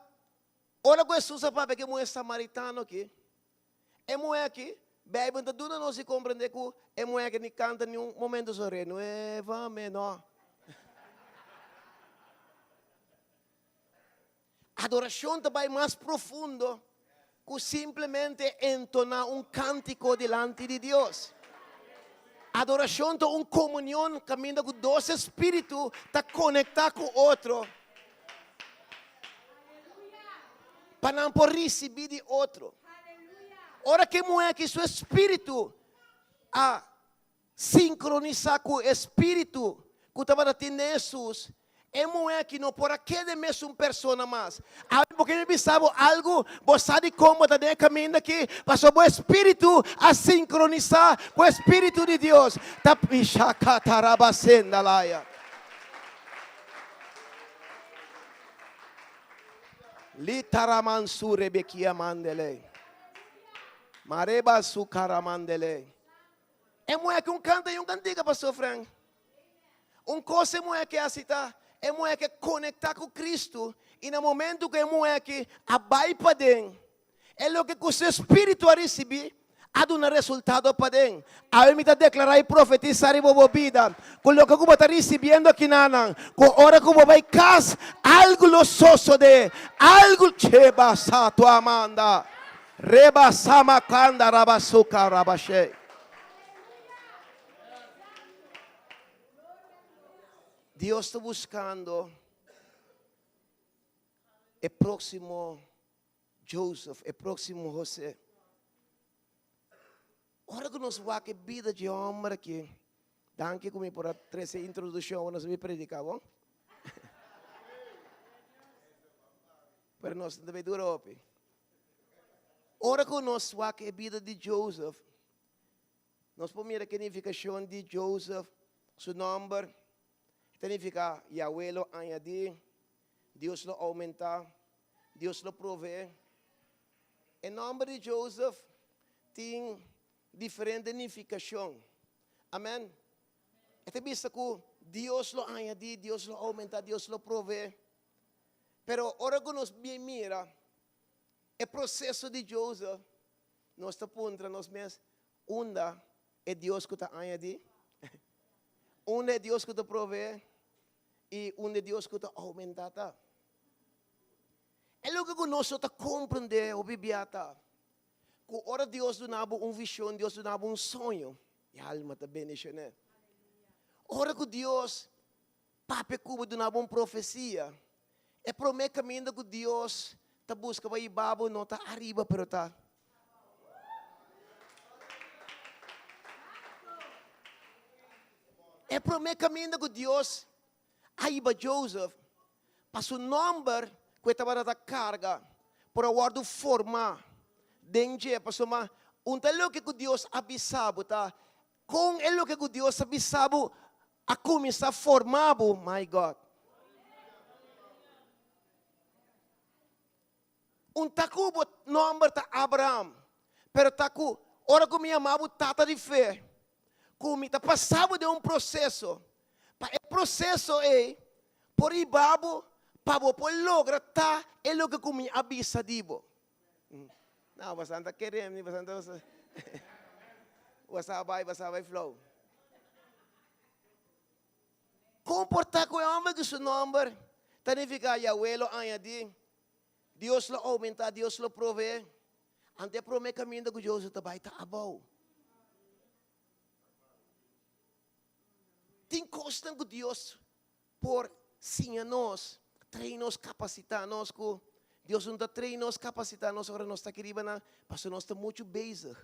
ora ku Hesus a papia ku e muhé samaritano aki, e muhé aki, Beibel ta duna nos di komprendé ku e muhé aki ni kanta niun momento so renuévame, no. Adorashon ta bai mas profundo ku simplemente entoná un kántiko dilanti di Dios. Adorashon ta un komunion kaminda ku dos espíritu ta konektá ku otro pa nan por risibí di otro. Ora ku e muhé aki su espíritu a sinkronisá ku e spiritu ku tabata tin den Hesus, e muhé aki no por a keda e mesun persona mas. Awe bo ke mi bisa bo algu, bo sa dikon bo ta den e kaminda aki? Pasobra bo espiritu a sinkronisá ku e spiritu di Dios. Ta Ishakatarabasendalaya. Litaramansurebekiamandele. Marebasukaramandele. E muhé ki un kanta i un kantiga, Pastor Frank. Un kos e muhé ke hasi ta, e muhé ke konektá ku Kristu i na momentu ku e muhé aki a bai paden, E loke ku su espíritu a risibí a duna resultado paden. Awe mi ta deklará i profetisá riba bo bida ku loke ku bo ta risibiendo akinanan, ku ora ku bo bai kas, algu lo sosodé, algu Cheba sa tu amanda, reba sama kanda raba suka raba she. Dios ta buskando e próksimo Joseph, e próksimo José. Ora ku nos wak e bida dje hòmber aki, danki ku mi por a trese e introdukshon, awor nos a bin prediká, bon? Pero nos no ta bay dura hopi. Ora ku nos wak e bida di Joseph, nos por mira ke nifikashon di Joseph, su nòmber, ta nifiká Yahweh lo añadí, Dios lo oumentá, Dios lo proveé. E nòmber di Joseph tin diferente nifikashon. Amèn. E ta bisa ku Dios lo añadí, Dios lo oumentá, Dios lo proveé. Pero ora ku nos bin mira e proseso di Joseph, nos ta puntra nos mes, Unda e Dios ku ta añadí? Unda e Dios ku ta proveé? I unda e Dios ku ta oumentá ta? E loke ku nos no ta komprendé hopi bia ta ku ora Dios duna bo un vishon, Dios duna bo un soño, e alma ta bendishoné. Ora ku Dios papia ku bo, duna bo un profesia, e promé kaminda ku Dios ta buska pa hiba bo no ta ariba pero ta. E promé kaminda ku Dios a hiba Joseph pa su nòmber ku e tabata ta karga por a wòrdu formá den dje, pasobra un ta loke ku Dios a bisa bo ta kon e loke ku Dios a bisa bo a kuminsá forma bo, my God. Un ta ku bo nòmber ta Abraham, pero ta ku ora ku mi yama bo tata di fe, ku mi ta pasa bo den un proseso, pa e proseso ei por hiba bo pa bo por logra ta e loke ku mi a bisa di bo. No, bastante a kere mi, bastante bo sa bai, bo sa bai flow. Kon por ta ku e hòmber ku su nòmber ta nifiká Yahweh lo añadí, Dios lo oumentá, Dios lo proveé? Anto e promé kaminda ku Joseph ta bai ta abou. Tin kosnan ku Dios por siña nos, train nos, kapasitá nos ku Dios no ta train nos, kapasitá nos ora nos ta aki riba nan, pasobra nos ta muchu bezig.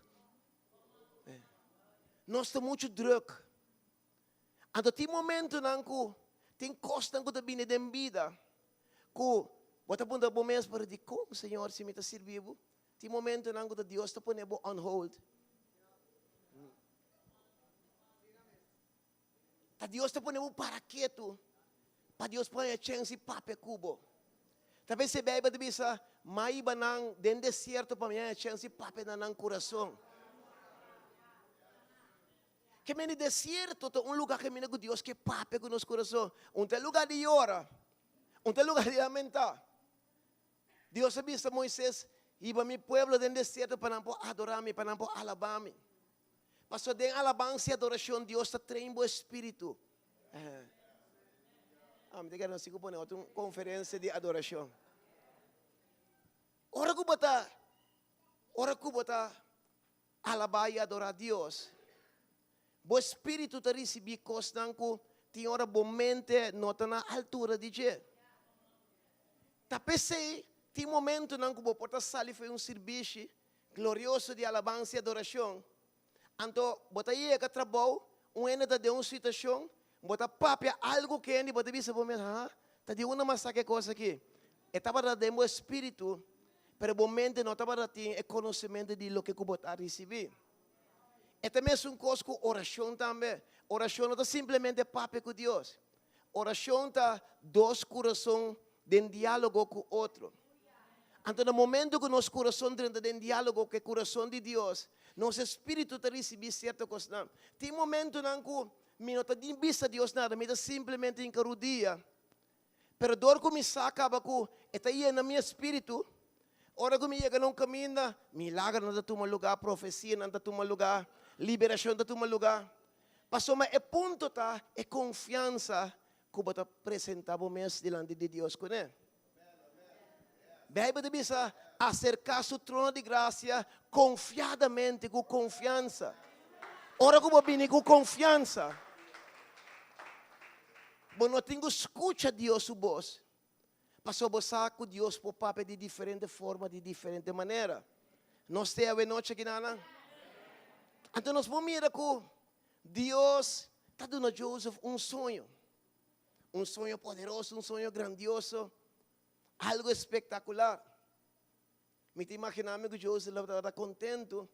Nos ta muchu drùk. Anto tin momentonan ku tin kosnan ku ta bini den bida ku bo ta puntra bo mes, pero dikon, Señor, si mi ta sirbi bo? Tin momentonan ku ta Dios ta pone bo on hold. Ta Dios ta pone bo para ketu pa Dios por haña chèns di papia ku bo. Ta p'esei e Beibel ta bisa, M'a hiba nan den desierto pa mi haña chèns di papia na nan kurason. Ke mende desierto ta un lugar kaminda ku Dios ke papia ku nos kurason. Un ta e lugar di yora, un ta e lugar di lamentá. Dios a bisa Moises, Hiba mi pueblo den desierto pa nan por adorá mi, pa nan por alabá mi. Pasobra den alabansa i adorashon Dios ta train bo espíritu. Ah, mi ta kere nos tin ku pone otro konferensia di adorashon. Ora ku bo ta, ora ku bo ta Alabá i adorá Dios. Bo espíritu ta risibí kosnan ku tin ora bo mente no ta na altura di dje. Ta p'esei tin momentunan ku bo por ta sali for un sirbishi glorioso di alabansa i adorashon, anto bo ta yega trabou, un hende ta den un situashon, bo ta papia algu ku hende i bo ta bisa bo mes, ha, ta di unda mas saka e kos aki? E tabata den bo espíritu, pero bo mente no tabata tin e konosementu di loke ku bo ta risibí. E ta mesun kos ku orashon tambe. Orashon no ta simplemente papia ku Dios. Orashon ta dos kurason den diálogo ku otro. Anto na momento ku nos kurason drenta den diálogo ku e kurason di Dios, nos espíritu ta risibí sierto kosnan. Tin momentunan ku mi no ta bisa Dios nada, mi ta simplemente hinka rudia. Pero dor ku mi sa kaba ku e ta yena mi espíritu, Ora ku mi yega na un kaminda, milagernan ta tuma lugá, profesianan ta tuma lugá, liberashon ta tuma lugá. Pasobra e punto ta e konfiansa ku bo ta presentá bo mes dilanti di Dios kuné. Beibel ta bisa, Aserká su trono di grasia konfiadamente, ku konfiansa. Ora ku bo bini ku konfiansa, bo no tin ku skucha Dios su bos, pasobra bo sa ku Dios por papia di diferente forma, di diferente manera. Nos te awenochi aki nan? Anto nos por mira ku Dios ta duna Joseph un soño. Un soño poderoso, un soño grandioso, algo espectacular. Mi ta imaginá mi ku Joseph lo tabata kontentu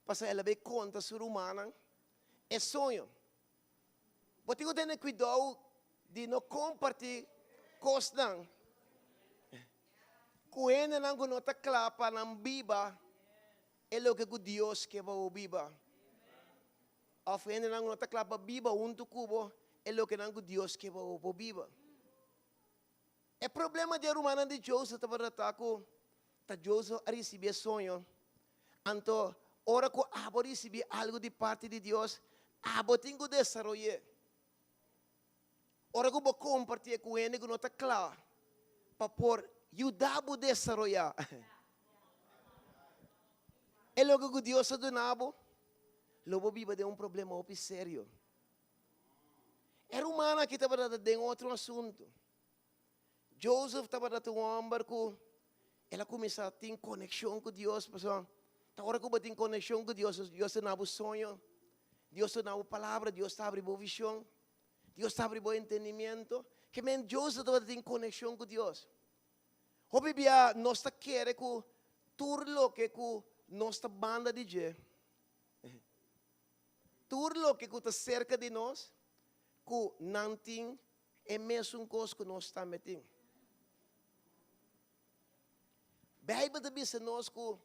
pasobra el a bai konta su rumannan e soño. Bo tin ku tene kuidou di no kompartí kosnan ku hendenan ku no ta kla pa nan biba e loke ku Dios ke pa bo biba. Òf hendenan ku no ta kla pa biba huntu ku bo e lokenan ku Dios ke pa bo por biba. E problema di e rumannan di Joseph tabata ta ku ta Joseph a risibí e soño. Anto ora ku abo risibí algu di parti di Dios, abo tin ku desaroy'é. Ora ku bo kompartié ku hende ku no ta kla pa por yuda bo desaroyá e loke ku Dios a duna bo, lo bo biba den un problema hopi serio. E rumannan aki tabata ta den otro asuntu. Joseph tabata ta un hòmber ku el a kuminsá tin konekshon ku Dios, pasobra ta ora ku bo tin konekshon ku Dios, Dios ta duna bo soño, Dios ta duna bo palabra, Dios ta abri bo vishon, Dios ta abri bo entendimiento. Ke men Joseph tabata tin konekshon ku Dios. Hopi bia nos ta kere ku tur loke ku nos ta banda di dje, tur loke ku ta serka di nos, ku nan tin e mesun kos ku nos tambe tin. Beibel ta bisa nos ku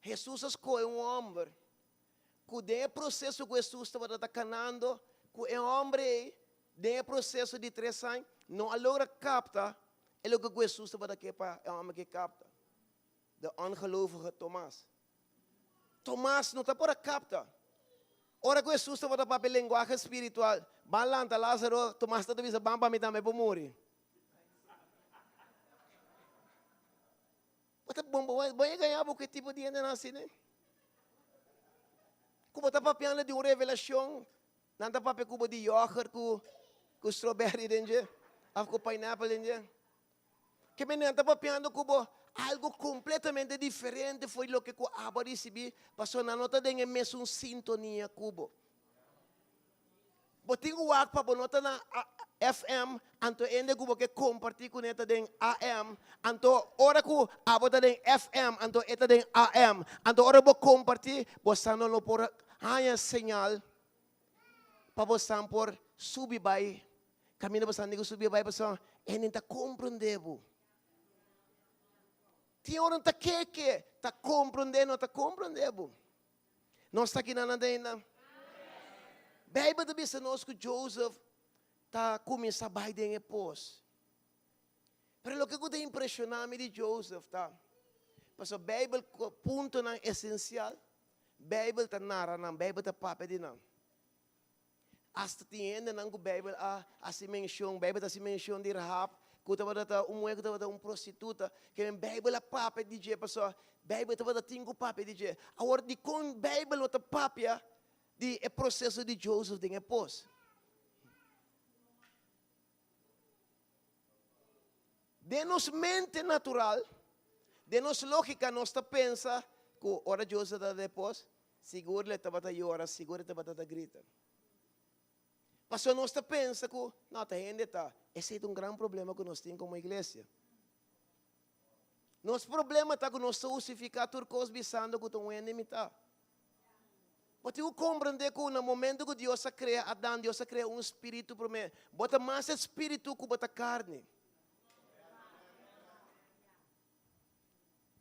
Hesus a skohe un hòmber ku den e proseso ku Hesus tabata ta kanando ku e hòmber ei den e proseso di tres aña no a logra kapta e loke ku Hesus tabata ke pa e hòmber ke kapta, de ongelovige Tomas. Tomas no ta por a kapta. Ora ku Hesus tabata papia lenguahe spiritual, Ban lanta Lázaro, Tomas tabata bisa, Ban pa mi tambe por muri. Bo ta bon, bo a engañá bo ku e tipo di hendenan asina? Ku bo ta papiando di un revelashon, nan ta papia ku bo di yoghurt ku ku strawberry den dje, òf ku pineapple den dje. Ke men nan ta papiando ku bo algu kompletamente diferente for di loke ku abo a risibí, pasobra nan no ta den e mesun sintonia ku bo. Bo tin ku wak pa bo no ta na FM, anto hende ku bo ke kompartí kuné ta den AM, anto ora ku abo ta den FM, anto e ta den AM, anto ora bo kompartí, bo sa no lo por haña señal pa bo san por subi bai kaminda bo san tin ku subi bai pasobra hende ta komprondé bo. Tin ora ta keke ta komprondé no ta komprondé bo. Nos ta aki nan ainda? Beibel ta bisa nos ku Joseph ta kuminsá bai den e pos. Pero loke ku ta impreshoná mi di Joseph ta, pasobra Beibel puntonan esensial, Beibel ta nara nan, Beibel ta papia di nan. Asta tin hendenan ku Beibel a hasi menshon, Beibel ta hasi menshon di Rahab, ku tabata ta un muhé ku tabata un prostituta, ke men Beibel a papia di dje, pasobra Beibel tabata tin ku papia di dje. Awor, dikon Beibel no ta papia di e proseso di Joseph den e pos? Den nos mente natural, den nos lógika, nos ta pensa ku ora Joseph tabata den e pos, Sigur lo e tabata yora, sigur e tabata ta grita. Pasobra nos ta pensa ku, no, ta hende ta. Esei ta un gran problema ku nos tin komo iglesia. Nos problema ta ku nos ta hustifiká tur kos bisando ku ta un hende mitá. Bo tin ku komprendé ku na momento ku Dios a krea Adan, Dios a krea un spiritu promé. Bo ta mas espiritu ku bo ta karni.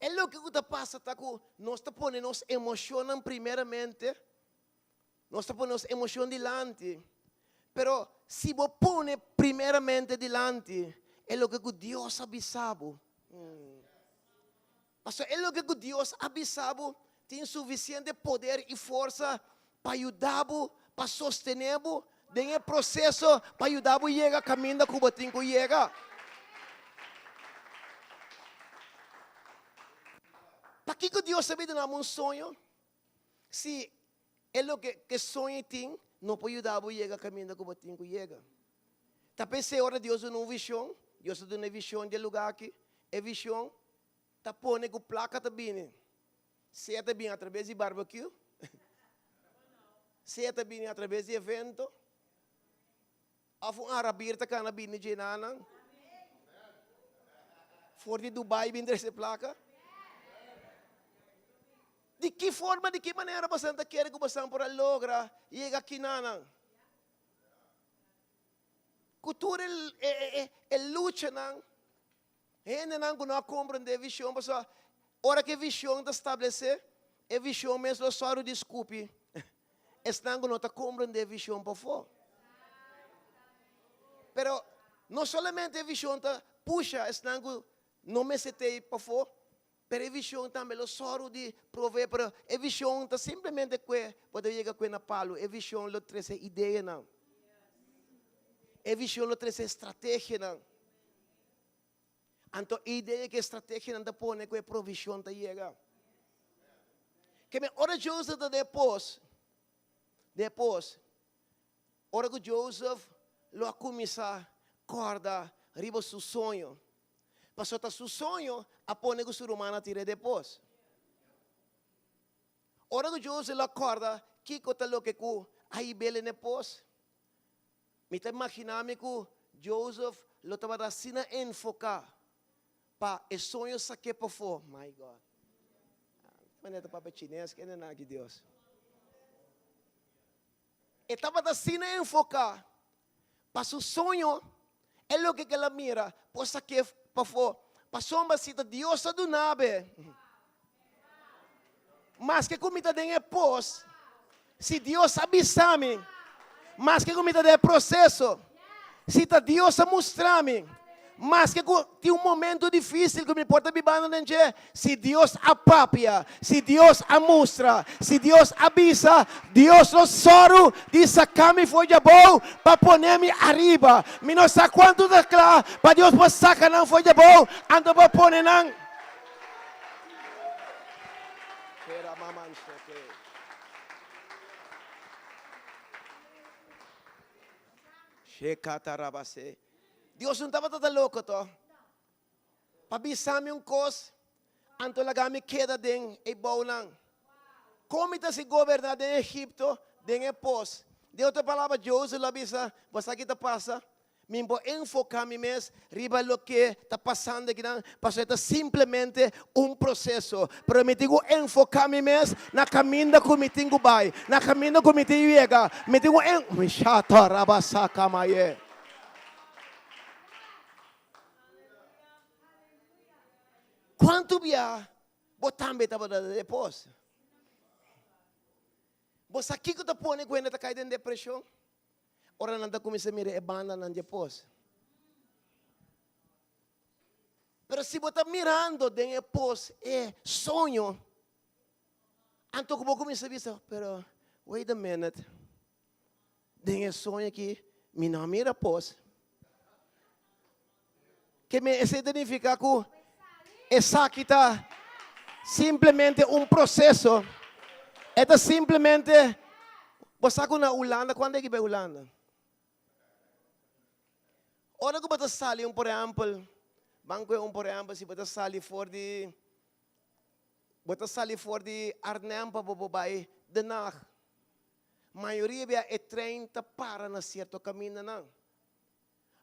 E loke ku ta pasa ta ku nos ta pone nos emoshonnan primeramente, nos ta pone nos emoshon dilanti, pero si bo pone primeramente dilanti e loke ku Dios a bisa bo. Pasobra e loke ku Dios a bisa bo tin sufisiente poder i forsa pa yuda bo, pa sostené bo den e proseso pa yuda bo yega kaminda ku bo tin ku yega. Pakiko Dios a bida nan bo un soño si e loke ku e soño tin no por yuda bo yega kaminda ku bo tin ku yega? Ta p'esei ora Dios duna un vishon, Dios a duna e vishon di e lugá aki, e vishon ta pone ku plaka ta bini. Sea ta bini atrabes di barbecue, sea ta bini atrabes di evento, òf un arabir ta kana bini dje nanan for di Dubai bin trese plaka. Di ki forma, di ki manera boso ta kere ku boso por a logra yega kinanan? Ku tur e luchanan, hendenan ku no a komprendé e vishon, pasobra ora ku e vishon ta stablesé, e vishon mes lo sòru di skupi esnan ku no ta komprendé e vishon pafó. Pero no solamente e vishon ta pusha esnan ku no mester t'ei pafó, Pero e vision tambe lo sòru di provee, pero e vision ta simplemente kue bo ta yega kue na palu, e vision lo trese ideanan, e vision lo trese estrategianan. Anto idea ku estrategianan ta pone ku e provision ta yega. Ke men ora Joseph ta den e pos, den e pos, ora ku Joseph lo a kuminsá kòrda riba su soño, Pasobra ta su soño a pone ku su ruman a tir'é depos. Ora ku José lo a kòrda kiko ta loke ku a hib'el n'e pos, mi ta imaginá mi ku Joseph lo tabata asina enfoká pa e soño sak'é pafó. My God! Manera ta papia chines, kende nan aki Dios? E tabata asina enfoká pa su soño, e loke ku el a mira por sak'é pafó. Pasobra si ta Dios a duna be, maske ku mi ta den e pos, si Dios a bisa mi, maske ku mi ta den e proseso, si ta Dios a mustra mi, Maske ku tin un momento difísil ku mi por ta bibando den dje, si Dios a papia, si Dios a mustra, si Dios a bisa, Dios lo sòru di saka mi for djabou pa pone mi ariba. Mi no sa kuantu ta kla pa Dios por saka nan for djabou anto pa pone nan. Dios no tabata ta loko to. Pa bisa mi un kos, anto laga mi keda den e bounan. Kon mi ta si goberná den Egipto, den e pos? Den otro palabra, Joseph lo a bisa, Bo sa ki ta pasa? Mi por enfoká mi mes riba loke ta pasando akinan, pasobra e ta simplemente un proseso. Pero mi tin ku enfoká mi mes na kaminda ku mi tin ku bai, na kaminda ku mi tin yega. Mi tin ku en. Mishatarabasakamaye. Kuantu bia bo tambe tabata den e pos? Bo sa kiko ta pone ku hende ta kai den depreshon? Ora nan ta kuminsá mira e bandanan di e pos. Pero si bo ta mirando den e pos e soño, anto ku bo kuminsá bisa, pero wait a minute. Den e soño aki mi no a mira pos. Ke men esei ta nifiká ku esaki ta simplemente un proseso. E ta simplemente, bo sa ku na Hulanda, kuando e ki bai Hulanda? Ora ku bo ta sali un por ehèmpel, ban kohe un por ehèmpel si bo ta sali for di, bo ta sali for di Arnhem pa bo por bai Den Haag. Mayoria bia e trein ta para na sierto kamindanan.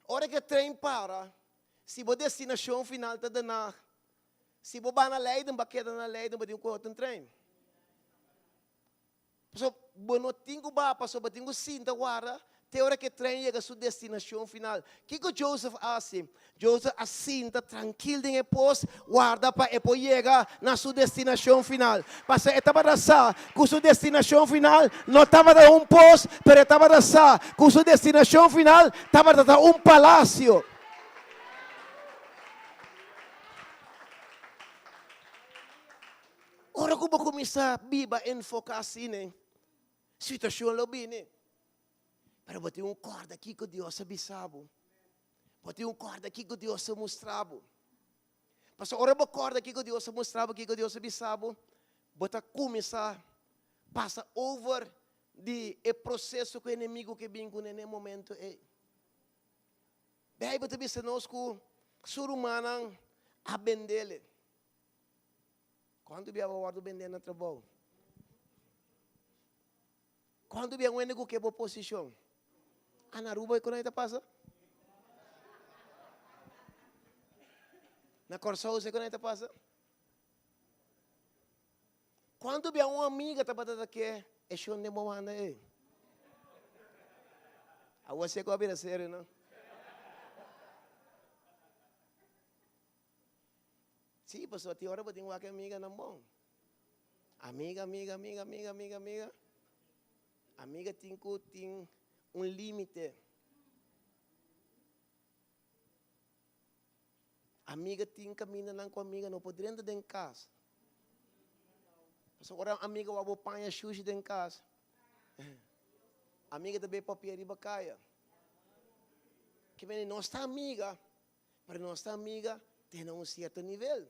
Ora ku e trein para, si bo destinashon final ta Den Haag, si bo bai na Leiden, bo a keda na Leiden, bo tin ku kohe otro trein. Pasobra bo no tin ku baha, pasobra bo tin ku sinta warda te ora ku e trein yega su destinashon final. Kiko Joseph a hasi? Joseph a sinta trankil den e pos, warda pa e por yega na su destinashon final. Pasobra e tabata sa ku su destinashon final no tabata un pos, pero e tabata sa ku su destinashon final tabata ta un palasio. Ora ku bo kuminsá biba enfoká asina, situashon lo bini. Pero bo tin un kòrda kiko Dios a bisa bo. Bo tin un kòrda kiko Dios a mustra bo. Pasobra ora bo kòrda kiko Dios a mustra bo, kiko Dios a bisa bo, bo ta kuminsá pasa over di e proseso ku e enemigu ke bin kuné na e momento ei. Beibel ta bisa nos ku su rumannan a bendele. Kuantu bia bo a wòrdu bendé na trabou? Kuantu bia un hende ku ke bo posishon? A na Aruba ku nan ta pasa? Na Kòrsou esei ku nan ta pasa? Kuantu bia un amiga tabata ta ke e shon den bo banda ei? Awor esei ku a bira serio no? Sí, pasobra tin ora bo tin wak e amiganan bon. Amiga, amiga, amiga, amiga, amiga, amiga. Amiga tin ku tin un límite. Amiga tin kamindanan ku amiga no por drenta den kas. Pasobra ora amiga wak bo paña shushi den kas, amiga ta bay papia riba kaya. Ke mende nos ta amiga, Pero nos ta amiga te na un cierto nivel.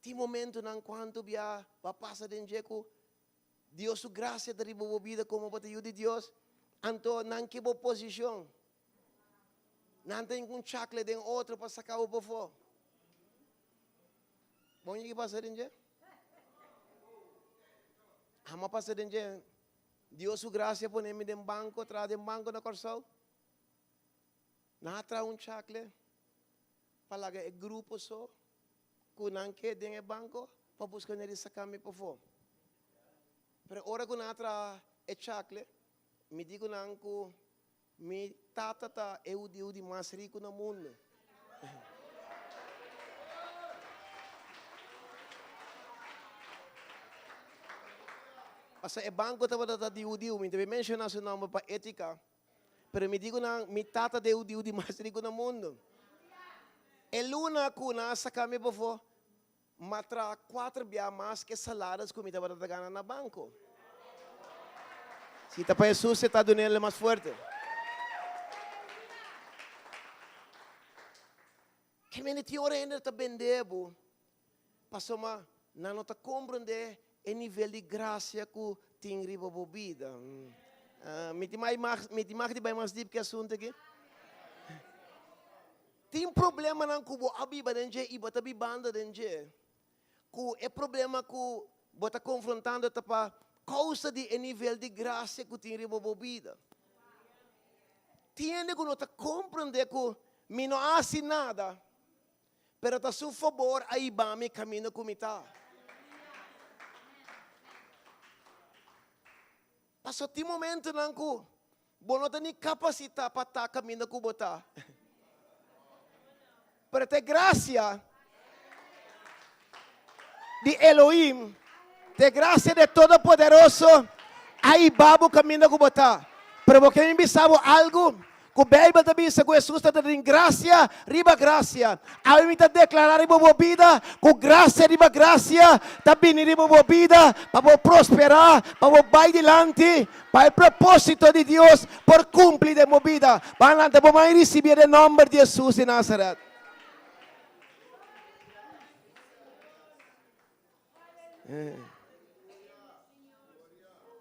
Tin momentonan cuanto bia bo pasa den dje cu Dios su gracia ta riba bo bida como bo ta yu di Dios, anto nan ke bo posicion. Nan ta un chakle den otro pa saca bo pafó. Bon yigi pasa den dje? Amo pasa den dje. Dios su gracia pone mi den banco, traha den banco na Kòrsou. Nan a traha un chakle pa laga e grupo so ku nan ke den e banko pa buska manera di saka mi pafó. Pero ora ku nan a traha e chakle, mi di ku nan ku mi tata ta e hudiu di mas riku na mundu. Pasobra e banko tabata ta di hudiu, mi ta bin menshoná su nòmber pa étika. Pero mi di ku nan, mi tata ta e hudiu di mas riku na mundu. E luna ku nan a saka mi pafó, m'a traha kuater bia mas ku e salaris ku mi tabata ta gana na banko. Si ta pa Hesus, e ta dun'el mas fuerte. Ke mende tin ora hende ta bende bo, pasobra nan no ta komprendé e nivel di grasia ku tin riba bo bida. Mi tin mi tin mag di bai mas dip ku e asuntu aki? Tin problemanan ku bo a biba den dje i bo ta bibando den dje, ku e problema ku bo ta konfrontando ta pa kousa di e nivel di grasia ku tin riba bo bida. Tin hende ku no ta komprendé ku mi no a hasi nada, pero ta su fabor a hiba mi kaminda ku mi ta. Pasobra tin momentonan ku bo no ta ni kapasitá pa ta kaminda ku bo ta. Pero ta e grasia di Elohim, ta e grasia di e Todopoderoso a hiba bo kaminda ku bo ta. Pero bo ke mi bisa bo algu? Ku Beibel ta bisa ku Hesus ta ta den grasia riba grasia. Awe mi ta deklará riba bo bida ku grasia riba grasia ta bini riba bo bida pa bo prosperá, pa bo bai dilanti, pa e propósito di Dios por kumpli den bo bida. Ban lanta bo man i risibié den nòmber di Hesus di Nazaret.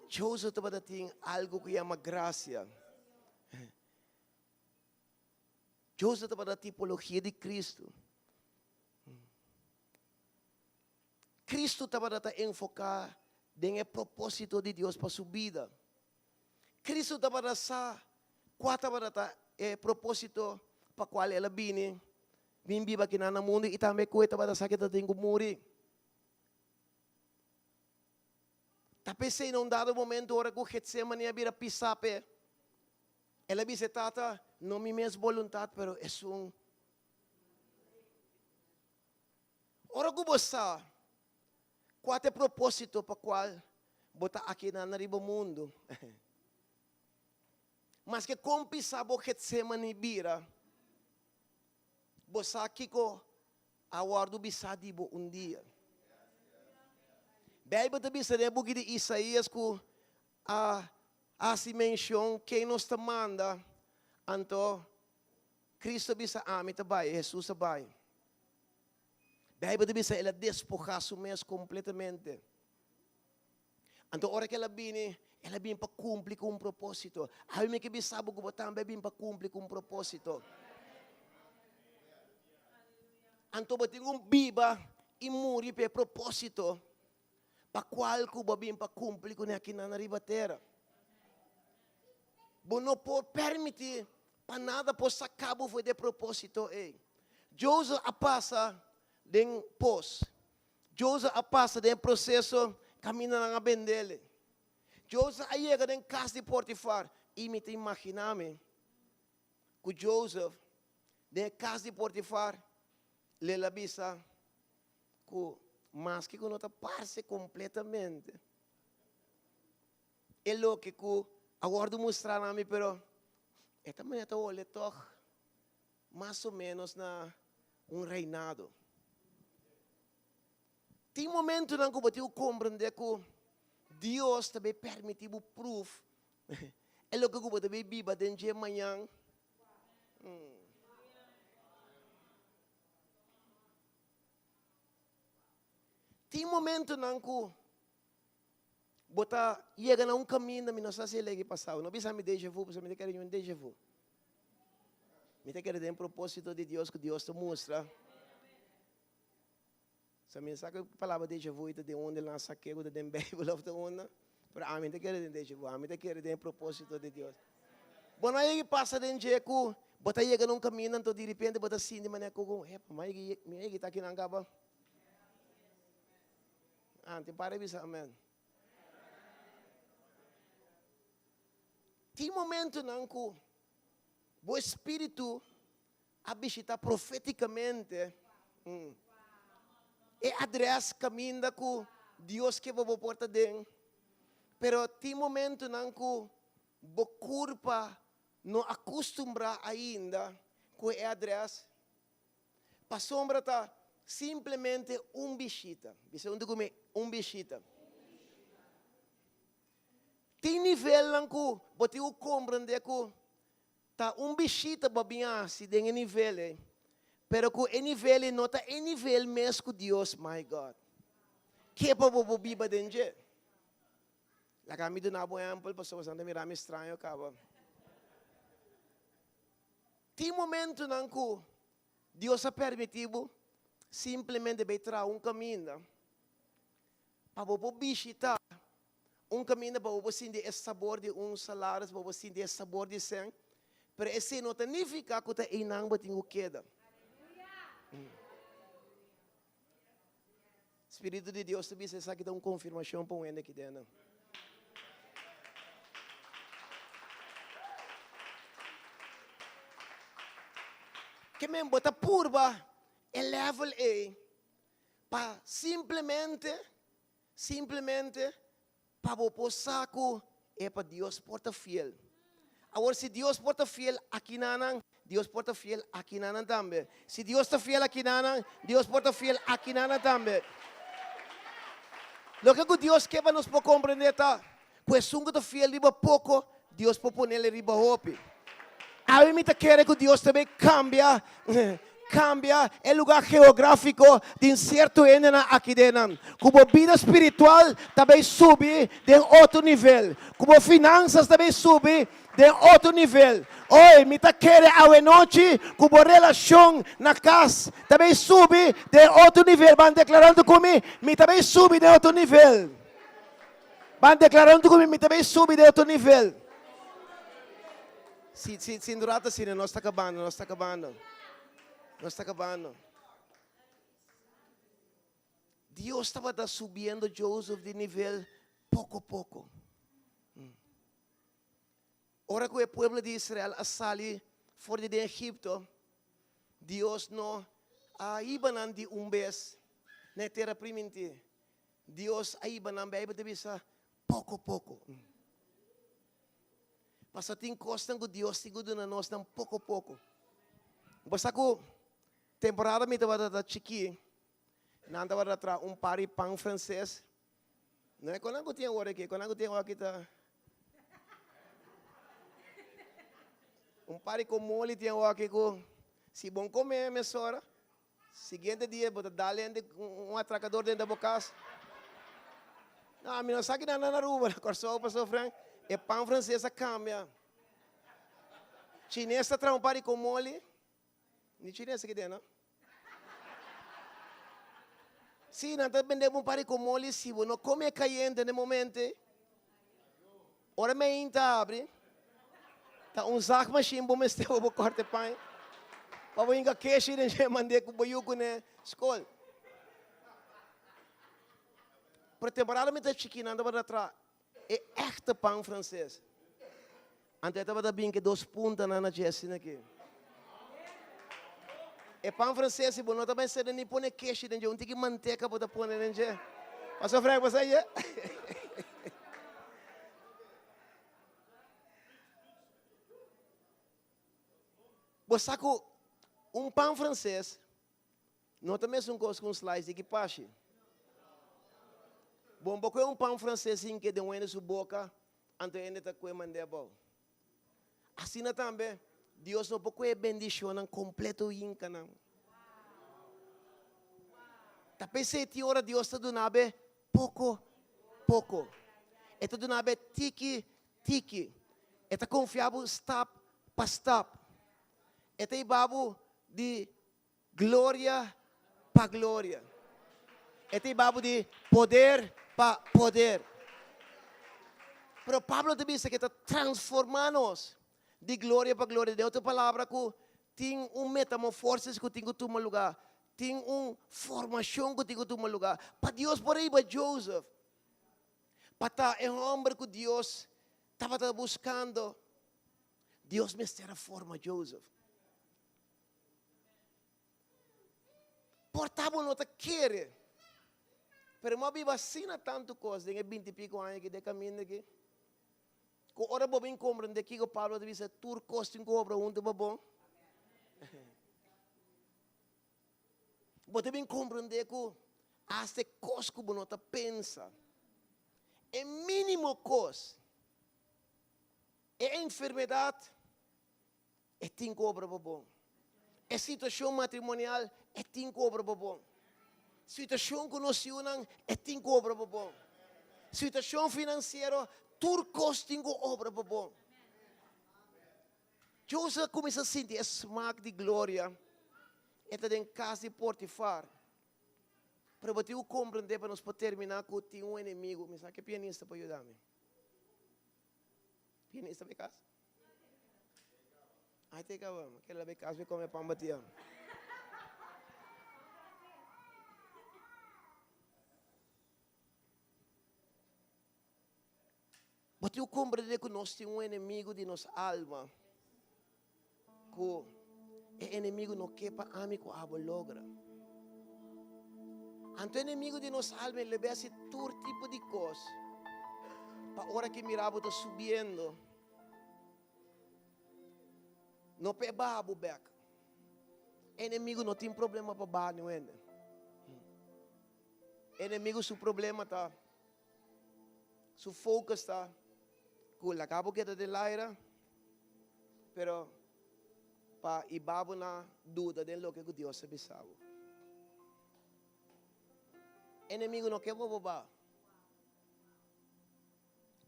Joseph tabata tin algu ku yama grasia. Joseph tabata tipologia di Cristo. Cristo tabata ta enfoká den e propósito di Dios pa su bida. Cristo tabata sa kua tabata ta e propósito pa kual el a bini bin biba akinan na mundu i tambe ku e tabata sa ku e ta tin ku muri. Ta p'esei na un dado momento ora ku Getsemani a bira pisá p'e, el a bisa e Tata, No mi mes boluntat, pero esun. Ora ku bo sa kua ta e propósito pa kual bo ta akinan na riba mundu, maske kon pisá bo Getsemani bira, bo sa kiko a wòrdu bisá di bo un dia. Beibel ta bisa den e buki di Isaías ku a hasi menshon ken nos ta manda, anto Kristu a bisa ami ta bai, Hesus a bai. Beibel ta bisa el a despohá su mes kompletamente. Anto ora ku el a bini, el a bini pa kumpli ku un propósito. Awe mi ke bisa bo ku bo tambe a bini pa kumpli ku un propósito. Anto bo tin ku biba i muri pa e propósito pa kual ku bo a bini pa kumpli kuné akinan riba tera. Bo no por permití pa nada por saká bo for di e propósito ei. Joseph a pasa den pos. Joseph a pasa den e proseso kaminda nan a bendele. Joseph a yega den kas di Potifar i mi ta imaginá mi ku Joseph den e kas di Potifar lel a bisa ku maske ku no ta parse kompletamente e loke ku a wòrdu mustrá na mi pero e ta manera ta wòle tòg mas o ménos na un reinado. Tin momentunan ku bo tin ku komprendé ku Dios ta bay permití bo pruf e loke ku bo ta bay biba den dje mañan. Tin momentunan ku bo ta yega na un kaminda, mi no sa si e legi pasado, no bisa mi deja vu, pasobra mi ta kere un deja vu. Mi ta kere den propósito di Dios ku Dios ta mustra. Sa mi sa ku e palabra deja vu ta den unda nan sak'é ku ta den Beibel òf ta unda, pero ami ta kere den deja vu, ami ta kere den e propósito di Dios. Bo no a yega pasa den dje ku bo ta yega na un kaminda anto direpente bo ta sinti manera ku, epa, mi a yega ta akinan kaba. Antes para bisa amen. Tin momentonan ku bo espíritu a bishita proféticamente e adres kaminda ku Dios ke pa bo por ta den, pero tin momentonan ku bo kurpa no a kustumbrá ainda ku e adres. Pasobra ta simplemente un bishita. Bisa huntu ku mi, un bishita. Tin nivelnan ku bo tin ku komprendé ku ta un bishita bo a bin hasi den e nivel ei, pero ku e nivel ei no ta e nivel mes ku Dios, my God, ke pa bo por biba den dje. Laga mi duna bo un ehèmpel pasobra esnan ta mira mi straño kaba. Tin momentunan ku Dios a permití bo simplemente bai traha un kaminda pa bo por bishitá, un kaminda pa bo por sinti e sabor di un salaris, pa bo por sinti e sabor di sèn, pero esei no ta nifiká ku ta einan bo tin ku keda. Spiritu di Dios ta bisa esaki ta un konfirmashon pa un hende aki den nan. Ke men bo ta purba e level ei pa simplemente, simplemente pa bo por sa ku e pa Dios por ta fiel. Awor si Dios por ta fiel akinanan, Dios por ta fiel akinanan tambe. Si Dios ta fiel akinanan, Dios por ta fiel akinanan tambe. Loke ku Dios ke pa nos por komprendé ta ku esun ku ta fiel riba poko, Dios por ponele riba hopi. Awe mi ta kere ku Dios ta bay kambia, kambia e lugar geográfiko di sierto hendenan aki den nan. Ku bo bida spiritual ta bay subi den otro nivel. Ku bo finansas ta bay subi den otro nivel. Oy, mi ta kere awe nochi ku bo relashon na kas ta bay subi den otro nivel. Ban deklarando ku mi, mi ta bay subi den otro nivel. Ban declara hunto cu mi, mi ta bay subi den otro nivel. Si, si, sin rato asina, nos ta cabando, nos ta cabando. Nos ta cabando. Dios tabata subiendo Joseph di nivel poco poco. Ora cu e pueblo di Israel a sali for di den Egipto, Dios no a hiba nan di un bes na e tera primintí. Dios a hiba nan, Bijbel ta bisa, poko poko. Pasobra tin kosnan ku Dios tin ku duna nos nan poko poko. Bo sa ku temporada mi tabata ta chikí, nan tabata traha un par di pan franses. No e konan ku tin awor aki, e konan ku tin awor aki ta un par di komoli tin awor aki ku si bon kome mesora, siguiente dia bo ta dal hende un atrakador denter bo kas. No, ami no sa kinan na Aruba, na Kòrsou pasobra Frank, e pan franses a kambia. Chines ta traha un par di komoli, ni chines aki den no. Sí, nan ta bende bo un par di komoli si bo no kome e kayente na e momento ei. Ora meinta abri, ta un zaagmachine bo mester pa bo kòrta e pan pa bo hinka keshi den dje mand'é ku bo yu kuné skol. Pero temporada mi ta chikí nan tabata traha e èkte pan franses. Anto e tabata bin ku e dos puntanan na dje asina aki. E pan franses si bo no ta bai sede ni pone keshi den dje, un tiki manteka bo ta pone den dje. Pastor Frank, bo sa dje? Bo sa ku un pan franses No ta mesun kos ku un slice di kipashi. Bon bo kue un pan franses sin ke den wende su boka, anto hende ta kue mand'é abou. Asina tambe, Dios no por kue e bendishonnan kompleto yinka nan. Ta p'esei tin ora Dios ta duna be poko poko. E ta duna be tiki tiki. E ta konfia bo stap pa stap. E ta hiba bo di Gloria pa gloria. E ta hiba bo di poder pa poder. Pero Pablo ta bisa ku e ta transformá nos di gloria pa gloria. Den otro palabra ku tin un metamorfosis ku tin ku tuma lugá. Tin un formashon ku tin ku tuma lugá. Pa Dios por a hiba Joseph pa ta e hòmber ku Dios tabata buskando, Dios mester a forma Joseph. Por ta bo no ta kere, pero mi a biba asina tantu kos den e binti piko aña aki den e kaminda aki, ku ora bo bin komprende kiko Pablo ta bisa, tur kos tin ku obra huntu pa bon. Bo ta bin komprende ku asta e kos ku bo no ta pensa, e mínimo kos, e enfermedat, E tin ku obra pa bon. E situashon matrimonial, e tin ku obra pa bon. Situashon ku nos yunan, e tin ku obra pa bon. Situashon finansiero, tur kos tin ku obra pa bon. Joseph a kuminsá sinti e smak di gloria. E ta den kas di Potifar. Pero bo tin ku komprendé pa nos por terminá ku tin un enemigu. Mi sa ke pianista por yuda mi. Pianista bai kas? Ai te kaba, mi kere bai kas mi kome pan batia. Bo tin ku komprende ku nos tin un enemigu di nos alma, ku e enemigu no ke pa ami ku abo logra. Anto e enemigu di nos alma e lebe hasi tur tipo di kos pa ora ke mira bo ta subiendo, No p'e baha bo bek. Enemigo no tin problema pa baha niun hende. Enemigo su problema ta, su focus ta ku laga bo keda den laira, pero pa hiba bo na duda den loke ku Dios a bisa bo. Enemigo no ke pa bo baha.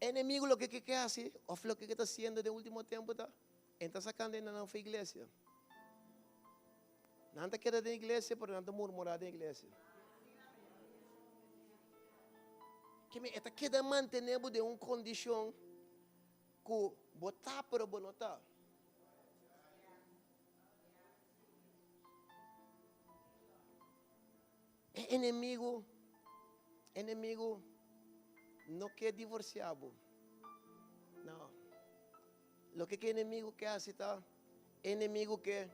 Enemigo loke ke ke hasi of loke ke ta hasiendo den ultimo tempo ta e ta sakando hendenan for iglesia. Nan ta keda den iglesia pero nan ta murmura den iglesia. Keme e ta keda mantene bo den un kondishon ku bo ta pero bo no ta. E enemigo, enemigo no ke divorciá bo. No. Loke ke enemigo ke hasi ta, enemigo ke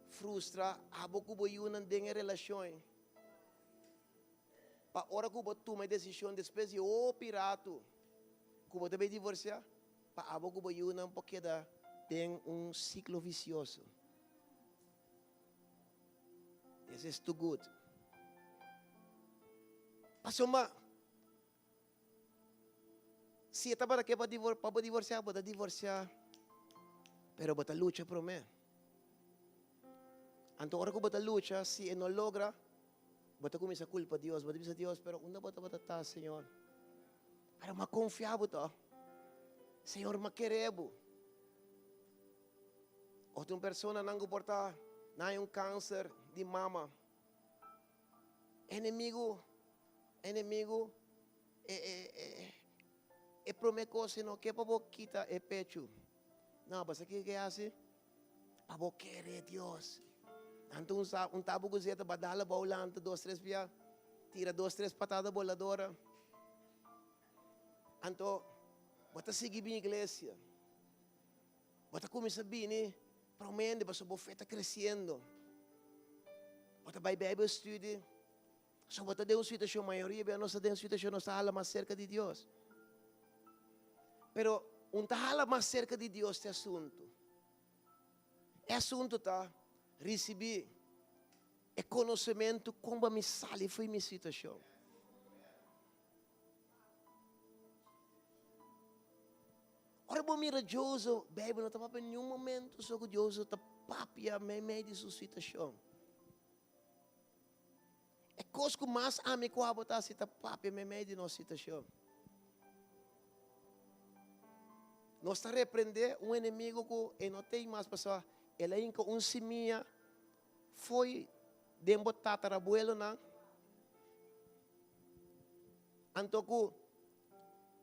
frustra abo ku bo yunan den e relashon. Pa ora ku bo tuma e desishon despues di hopi ratu ku bo ta bai divorciá, pa abo ku bo yunan por keda den un siklo visioso. This is too good. Pasobra. Si e tabata ke pa divor pa bo divorsiá, bo ta divorsiá, pero bo ta lucha promé. Anto ora ku bo ta lucha, si e no logra, bo ta kuminsá kulpa Dios. Bo ta bisa Dios, pero unda bo tabata ta, Señor? Pero m'a konfia bo tòg. Señor, m'a kere bo. Otro un personanan ku por ta nan hay un kanser di mama. Enemigu, enemigu, e, e, e, e promé kos e no ke pa bo kita e pechu. No, bo sa kiko ke hasi? Pa bo kere Dios. Anto un sa, un tabu ku zeta badala bou lanta dos tres bia, tira dos tres patada boladora. Anto bo ta sigui bin iglesia. Bo ta kuminsá bini promende pasobra bo fe ta kresiendo. Bo ta bai Bijbel studie. So bo ta den un situashon, mayoria bia nos ta den un situashon nos ta hala mas serka di Dios. Pero un ta hala mas serka di Dios te asuntu. E asuntu ta risibí e konosementu kon pa mi sali for di mi situashon. Ora bo mira Joseph, Bijbel no ta papia niun momento so ku Joseph ta papia meimei di su situashon. E kos ku mas ami ku abo ta hasi ta papia meimei di nos situashon. Nos ta reprendé un enemigo ku e no tin mas pasobra el a hinka un simia fo'i den bo tatarabuelonan. Anto ku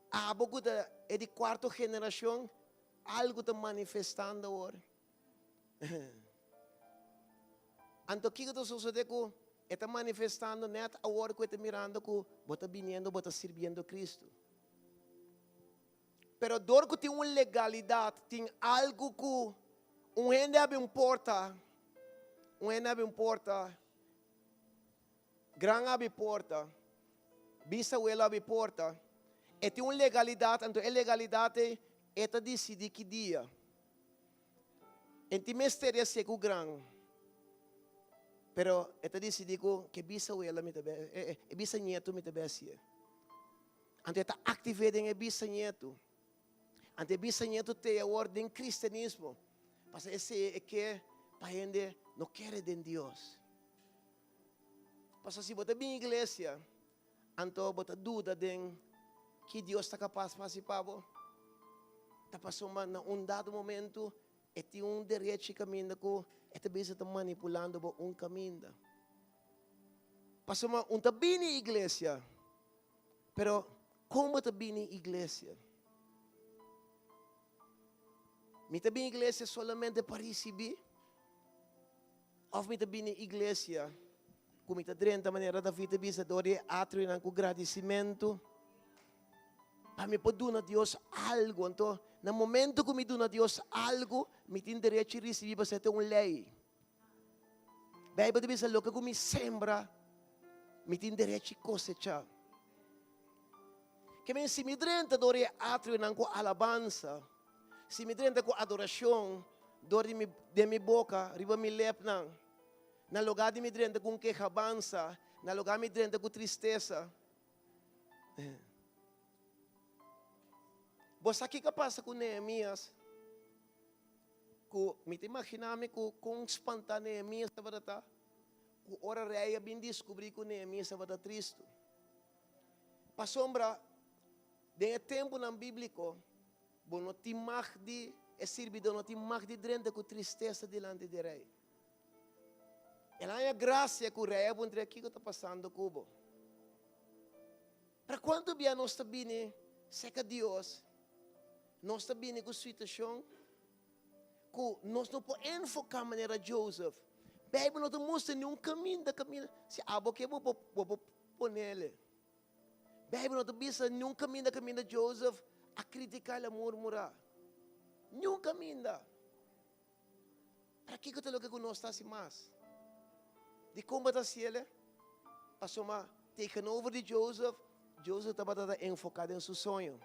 Abo ku ta e di kuarto generashon, algu ta manifestando awor. Anto kiko ta sosodé ku e ta manifestando nèt awor ku e ta mirando ku bo ta biniendo, bo ta sirbiendo Kristu? Pero dor ku tin un legalidat, tin algu ku un hende a bin porta, un hende a bin porta, Gran abi porta, bisawelo abi porta, e tin un legalidat, anto e legalidat ei e ta disidí ki dia. E tin mester di hasié ku gran, pero e ta disidí ku ke bisawelo mi ta bai, e bisañetu mi ta bai hasié. Anto e ta aktivé den e bisañetu. Anto e bisañetu te awor den kristianismo, pasobra esei e ke pa hende no kere den Dios. Pasobra si bo ta bin iglesia, anto bo ta duda den ki Dios ta kapas pa hasi pa bo. Ta pasobra na un dado momento e tin un derechi kaminda ku e ta bisa ta manipulando bo un kaminda. Pasobra un ta bini iglesia, pero kon bo ta bini iglesia? Mi ta bini iglesia solamente pa risibí? Òf mi ta bini iglesia ku mi ta drenta manera David a bisa dor di e atrionan ku gradisimentu pa mi por duna Dios algu. Anto na momento ku mi duna Dios algu, mi tin derecho di risibí pasobra ta un lei. Beibel ta bisa loke ku mi sembra, mi tin derecho di kosechá. Ke men si mi drenta dor di e atrionan ku alabansa, Si mi drenta ku adorashon dor di mi den mi boka riba mi lepnan, na lugá di mi drenta ku un kehabansa, na lugá mi drenta ku tristesa. Bo sa kiko a pasa ku Nehemias? Ku mi ta imaginá mi ku kon spantá Nehemias tabata ta, ku ora rei a bin diskubrí ku Nehemias tabata tristu. Pasobra den e tempunan bíbliko, Bo no tin mag di, e sirbidó no tin mag di drenta ku tristesa dilanti di rei. El a haña grasia ku rei a puntr'é, Kiko ta pasando ku bo? Pero kuantu bia nos ta bini serka Dios, nos ta bini ku situashon ku nos no por enfoká manera Joseph. Beibel no ta mustra niun kaminda, kaminda. Si abo ke bo por ponele. Bijbel no ta bisa niun kaminda kaminda Joseph a kritiká el a murmurá. Niun kaminda. Pero kiko ta loke ku nos ta hasi mas? Dikon bo ta hasi el? Pasobra tegenover di Joseph, Joseph tabata ta enfoká den su soño.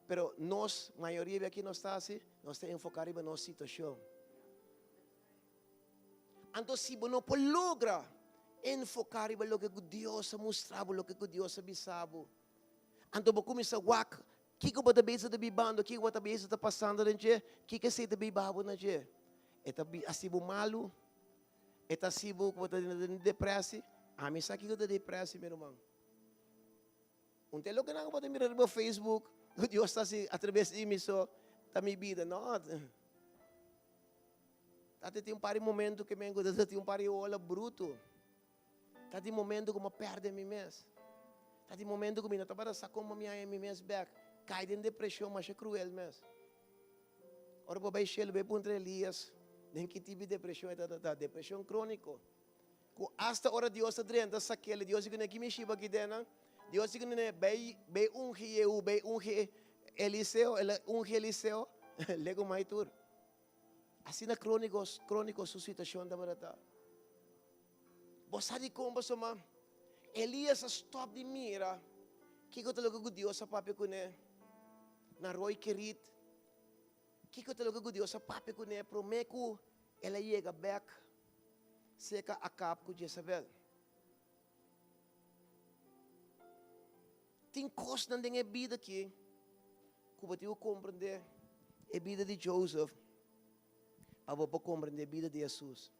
Pero nos, mayoria di aki nos ta hasi, nos ta enfoká riba nos situashon. Anto si bo no por logra enfoká riba loke ku Dios a mustra bo, loke ku Dios a bisa bo. Anto bo kuminsá wak kiko bo ta bezig ta bibando, kiko bo ta bezig ta pasando den dje, kiko esei ta biba bo na dje. E ta hasi bo malu, e ta hasi bo ku bo ta den depresi. Ami sa kiko ta depresi, mi ruman. Un ta e loke nan ku bo ta mira riba Facebook, ku Dios ta hasi atraves di mi so, ta mi bida. No. Ta tin un par di momento ke men ku ta tin un par di ola brutu. Ta tin momento ku mi a pèrdè mi mes. Ta tin momento ku mi no tabata sa kon pa mi haña mi mes bèk. Kai den depreshon masha kruel mes. Ora bo bai shelu bai puntra Elias den ki tipo di depreshon e tabata ta. Depreshon króniko. Ku asta ora Dios ta drenta sak'el, Dios di kuné, Ki mi shiba aki den nan? Dios di kuné, Bai bai ungi Jehu, bai ungi Eliseo. El a ungi Eliseo, lego mai tur. Asina króniko króniko su situashon tabata ta. Bo sa dikon pasobra Elias a stòp di mira kiko ta loke ku Dios a papia kuné na Roi Kerit, kiko ta loke ku Dios a papia kuné promé ku el a yega bèk serka Akab ku Jezabel. Tin kosnan den e bida aki ku bo tin ku komprendé e bida di Joseph pa bo por komprendé e bida di Hesus.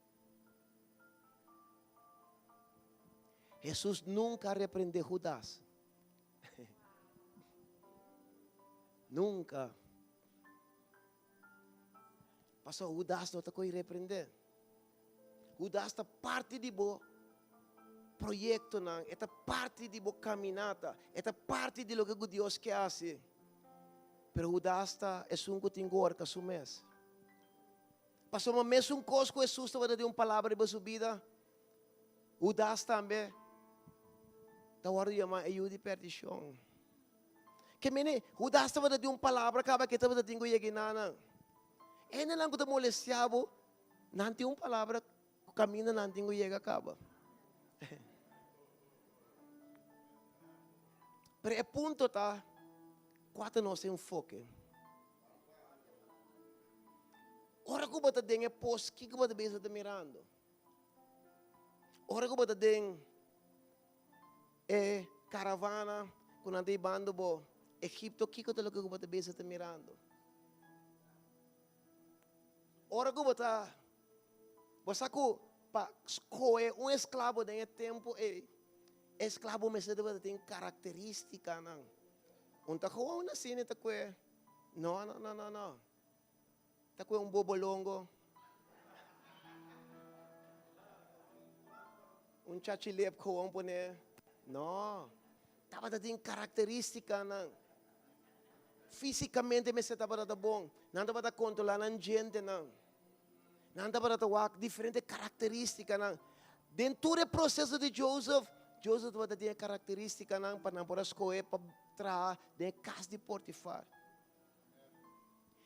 Hesus nunka a reprendé Judas. Nunka. Pasobra Judas no ta koe reprendé. Judas ta parti di bo proyectonan, e ta parti di bo caminata, e ta parti di loke cu Dios ke haci. Pero Judas ta esun cu tin cu horca su mes. Pasobra mesun cos cu Jesus tabata den un palabra riba su bida, Judas tambe ta wordo yama e yu di perdicion. Ke mene, Judas tabata tin un palabra kaba ke tabata tin ku yega nan. Hendenan ku ta molestia bo, nan tin un palabra ku kaminda nan tin ku yega kaba. Pero e punto ta, kua ta nos enfoke? Ora ku bo ta den e pos, kiko bo ta bisa ta mirando? Ora ku bo ta den e karavana ku nan ta hibando bo Egipto, kiko ta loke ku bo ta bisa ta mirando? Ora ku bo ta, bo sa ku pa skohe un esklabo den e tempu ei, e esklabo mester tabata tin karakteristikanan. Un ta gewoon asina ta kue, no, no, no, no, no. Ta kue un bobolongo, un chachilep gewoon pone. No, tabata tin karakteristikanan. Físikamente mester tabata ta bon. Nan tabata kontrolá nan djentenan. Nan tabata ta wak diferente karakteristikanan. Den tur e proseso di Joseph, Joseph tabata tin e karakteristikanan pa nan por a skohe pa traha den e kas di Potifar.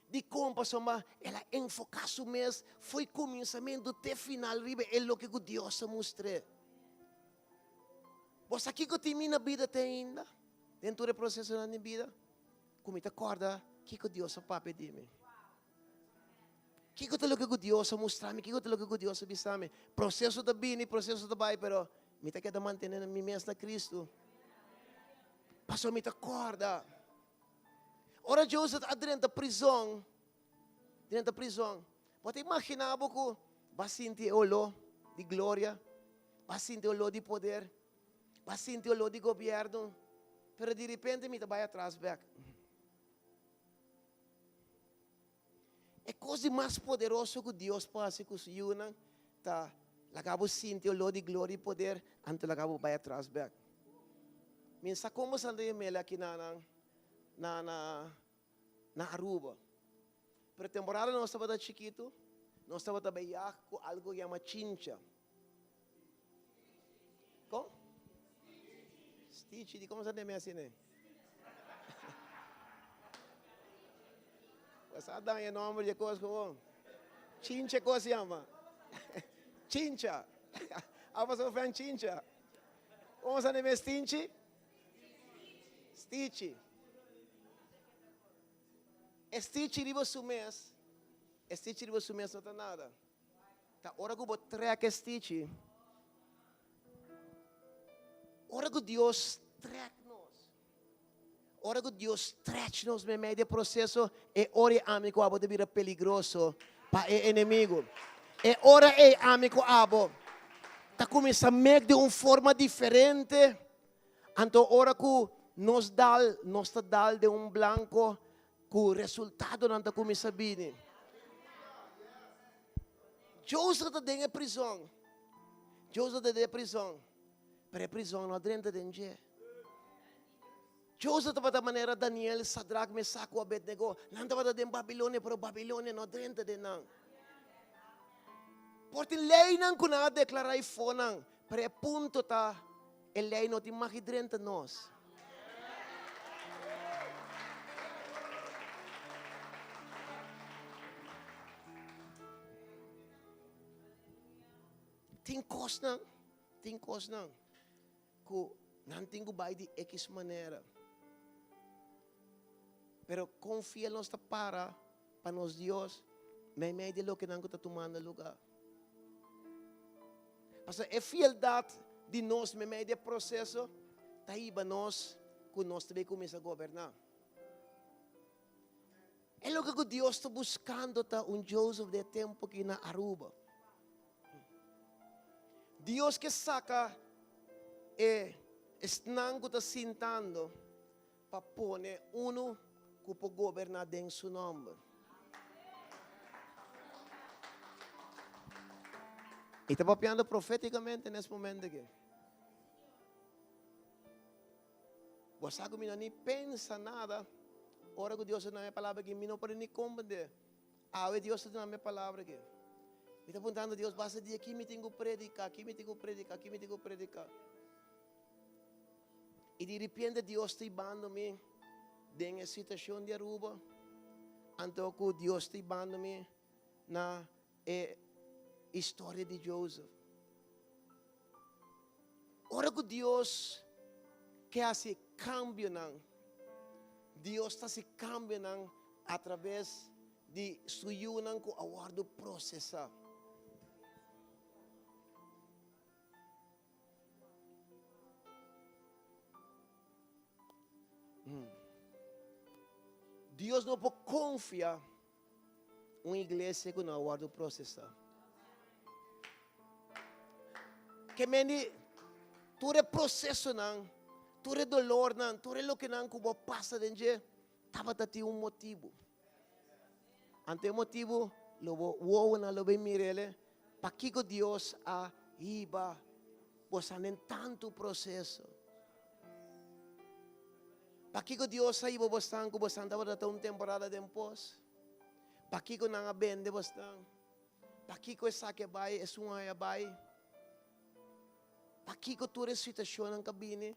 Dikon? Pasobra el a enfoká su mes fo'i kuminsamentu te final riba e loke ku Dios a mustr'é. Bo sa kiko tin mi na bida te ainda? Den tur e prosesonan di bida, ku mi ta kòrda kiko Dios a papia di mi. Kiko ta loke ku Dios a mustra mi? Kiko ta loke ku Dios a bisa mi? Proseso ta bini, proseso ta bai, pero mi ta keda mantené mi mes na Kristu. Pasobra mi ta kòrda. Ora Joseph a drenta prizon, drenta prizon, bo ta imaginá bo ku bo a sinti e oló di gloria, bo a sinti e oló di poder, bo a sinti e oló di gobièrnu, pero di repente mi ta bai atras bèk. E kos di mas poderoso ku Dios por hasi ku su yunan ta laga bo sinti oló di gloria i poder, anto laga bo bai atras bèk. Mi sa kon bo santa yam'el aki na na na na Aruba. Pero temporada nos tabata chikitu, nos tabata bai yag ku algu yama chincha. Kon? Stichi, di kon sa neme asina? Pues a daña nomber di e kos gewoon. Chincha kos yama. Chincha. A pasó fan chincha. Kon sa neme stinchi? Stichi. E stichi riba su mes, e stichi riba su mes no ta nada. Ta ora ku bo trek e stichi, ora ku Dios trek nos. Ora ku Dios stretch nos meimei di e proseso, e ora ei ami ku abo ta bira peligroso pa e enemigu. E ora ei ami ku abo ta kuminsá mek di un forma diferente. Anto ora ku nos dal, nos ta dal den un blanko ku resultadonan ta kuminsá bini. Joseph ta den e prizon. Joseph ta den e prizon, pero e prizon no a drenta den dje. Joseph tabata manera Daniel, Sadrak, Mesak ku Abednego. Nan tabata den Babilonia, pero Babilonia no a drenta den nan. Por tin leinan ku nan a deklará ifó nan, pero e punto ta e lei no tin mag di drenta nos. Tin kosnan, tin kosnan. Ku nan tin ku bai di ekis manera. Pero kon fiel nos ta para pa nos Dios meimei di lokenan ku ta tumando lugá? Pasobra e fieldat di nos meimei di e proseso ta hiba nos ku nos ta bai kuminsá goberná. E loke ku Dios ta buskando ta un Joseph di e tempu aki na Aruba. Dios ke saka e esnan ku ta sintando pa pone unu ku por goberná den su nòmber. I ta papiando profétikamente nes momento aki. Bo sa ku mi no ni pensa nada ora ku Dios a duna mi e palabra aki, mi no por ni komprendé. Awe Dios a duna mi e palabra aki. Mi ta puntando Dios, basta dia ki mi tin ku prediká, ki mi tin ku prediká, ki mi tin ku prediká. I di ripiente Dios ta ibando mi den e situashon di Aruba, anto ku Dios ta ibando mi na e historia di Joseph. Ora ku Dios ke hasi kambionan, Dios ta hasi kambionan atraves di su yunan ku a wòrdu prosesá. Dios no por konfia Un iglesia ku no a wòrdu prosesá. Ke mende tur e prosesonan, tur e dolornan, tur e lokenan ku bo pasa den dje, tabata tin un motibu. Anto e motibu lo bo wowonan lo bin mir'el, pakiko Dios a hiba bosan den tantu proseso. Pakiko Dios a hiba bosnan ku bosnan tabata ta un temporada den pos? Pakiko nan a bende bosnan? Pakiko esaki a bai, esun a bai? Pakiko tur e situashonnan ka bini?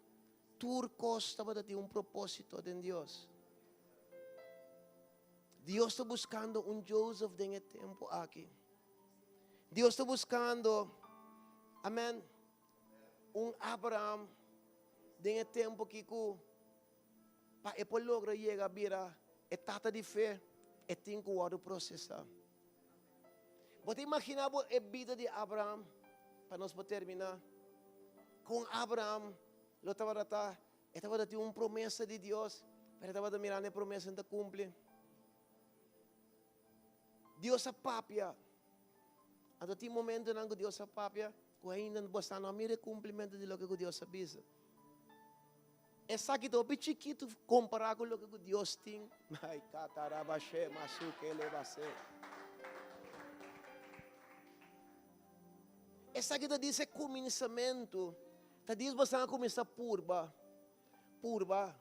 Tur kos tabata tin un propósito den Dios. Dios ta buskando un Joseph den e tempu aki. Dios ta buskando, amen, un Abraham den e tempu aki ku pa e por logra yega a bira e tata di fe, e tin ku wòrdu prosesá. Bo ta imaginá bo e bida di Abraham, pa nos por terminá, kon Abraham lo tabata ta, e tabata tin un promesa di Dios, pero e tabata mirando e promesa no ta kumpli. Dios a papia. Anto tin momentonan ku Dios a papia ku ainda bo sa no a mira e kumplimentu di loke ku Dios a bisa. Esaki ta hopi chikitu kompará ku loke ku Dios tin. Ai, katarabashe masukelebase. Esaki ta dis e kuminsamentu. Ta dis bo sa a kuminsá purba, purba.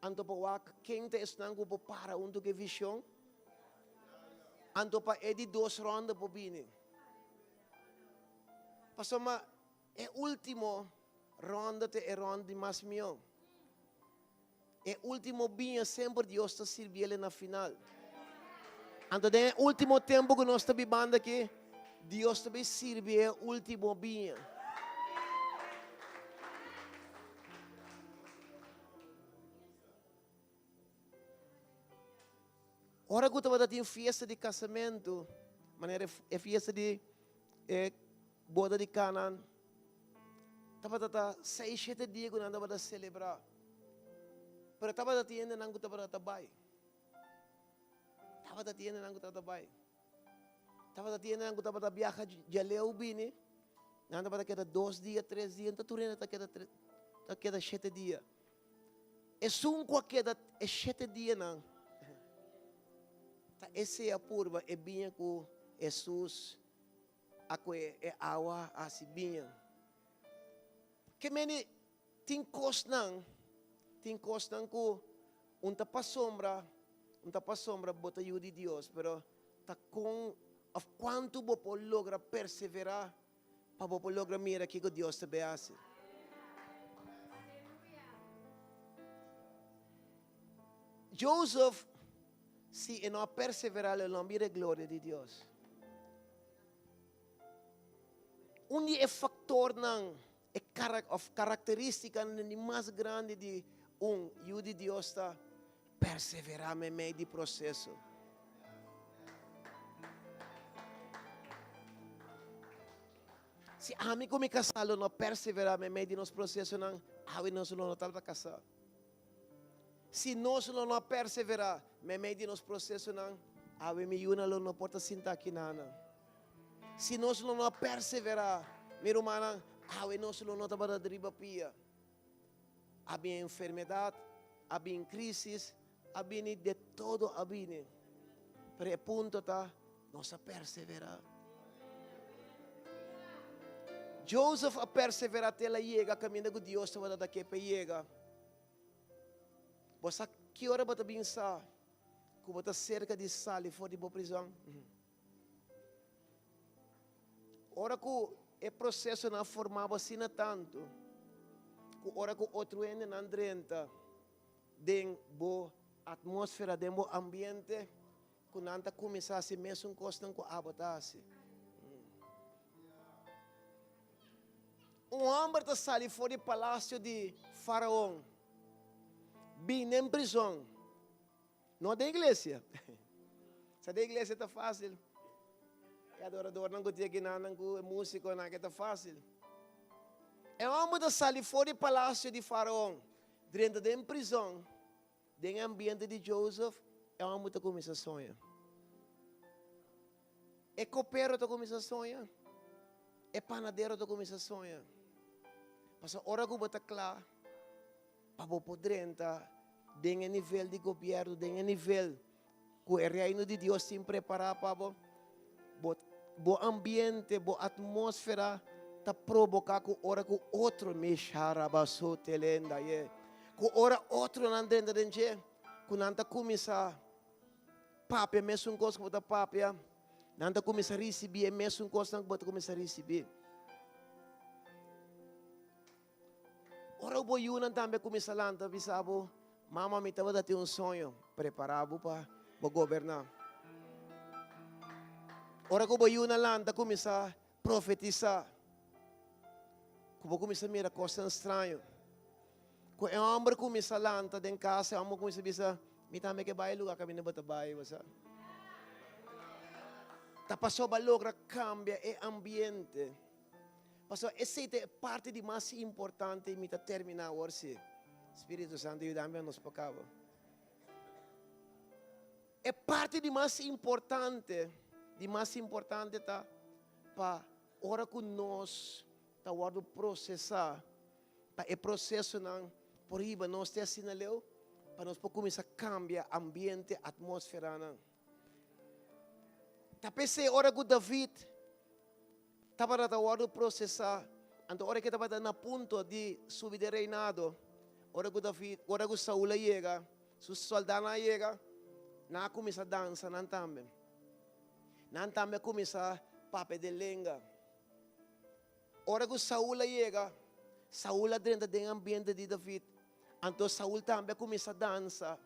Anto pa wak ken ta esnan ku por para huntu ku e vishon. Anto pa e di dos ronda por bini. Pasobra e ultimo ronda ta e ronda di mas mihó. E ultimo biña semper Dios ta sirbi el na final. Anto den e ultimo tempu ku nos ta bibando aki, Dios ta bin sirbi e ultimo biña. Ora ku tabata tin fiesta di kasamentu, manera e fiesta di e boda di Canaan, tabata ta seis, shete dia ku nan tabata selebrá. Pero. Pero tabata tin hendenan ku tabata ta bai. Tabata tin hendenan ku tabata bai. Tabata tin hendenan ku tabata biaha djaleu bini. Nan tabata keda dos dia, tres dia. No ta tur hende ta keda ta keda shete dia. Esun ku a keda e shete dianan ta esei a purba e biña ku Hesus a kue e awa hasi biña. Ke meni tin kosnan, tin kosnan ku un ta pasobra, un ta pasobra bo ta yu di Dios, pero ta kon òf kuantu bo por logra perseverá pa bo por logra mira kiko Dios ta bay hasi. Joseph, si e no a perseverá, lo no a mira e gloria di Dios. Un di e faktornan, e of karakterístikanan di mas grandi di un yu di Dios ta perseverá meimei di proseso. Si ami ku mi kasá lo no perseverá meimei di nos prosesonan, awe nos lo no tabata kasá. Si nos lo no a perseverá meimei di nos prosesonan, awe mi yunan lo no por ta sinta aki nanan. Si nos lo no a perseverá, mi rumannan, awe nos lo no tabata riba pia. A bin enfermedat, a bin crisis, a bini de todo a bini. Pero e punto ta, nos a perseverá. Joseph a perseverá te el a yega kaminda ku Dios tabata ta ke p'e yega. Bo sa ki ora bo ta bin sa ku bo ta serka di sali for di bo prizòn? Ora ku e prosesonan a forma bo asina tantu ku ora ku otro hendenan drenta den bo atmósfera, den bo ambiente, Ku nan ta kuminsá hasi mesun kosnan ku abo ta hasi. Un hòmber ta sali for di palasio di Faraon, bin den prizon, no den iglesia. Sa den iglesia ta fásil. E adoradornan ku tin aki nan ku e músikonan aki ta fásil. E hòmber ta sali for di palasio di Faraon, drenta den prizon. Den e ambiente di Joseph, e hòmber ta kuminsá soña. E kopero ta kuminsá soña. E panadero ta kuminsá soña. Pasobra ora ku bo ta kla pa bo por drenta den e nivel di gobièrnu, den e nivel ku e Reino di Dios tin prepará pa bo, bo bo ambiente, bo atmósfera ta proboká ku ora ku otro misharabasotelendaye, ku ora otronan drenta den dje, ku nan ta kuminsá papia mesun kos ku bo ta papia, nan ta kuminsá risibí e mesun kosnan ku bo ta kuminsá risibí. Ora bo yunan tambe kuminsá lanta bisa bo, Mama, mi tabata tin un soño, prepará bo pa bo goberná. Ora ku bo yunan lanta kuminsá profetisá, ku bo kuminsá mira kosnan straño. Ku e hòmber kuminsá lanta den kas, e hòmber kuminsá bisa, Mi tambe ke bai e lugá kaminda bo ta bai, bo sa. Ta pasobra bo a logra kambia e ambiente. Pasobra esei ta e parti di mas importante i mi ta terminá awor si Spiritu Santu yuda mi a nos por kaba. E parti di mas importante, di mas importante ta pa ora ku nos ta wòrdu prosesá, pa e prosesonan por hiba nos te asina leu pa nos por kuminsá kambia ambiente, atmósferanan. Ta p'esei ora ku David tabata ta wòrdu prosesá, anto ora ku e tabata na punto di subi den reinado, ora ku David, ora ku Saul a yega, su sòldánan a yega, nan a kuminsá dansa nan tambe. Nan tambe a kuminsá papia den lenga. Ora ku Saul a yega, Saul a drenta den ambiente di David. Anto Saul tambe a kuminsá dansa.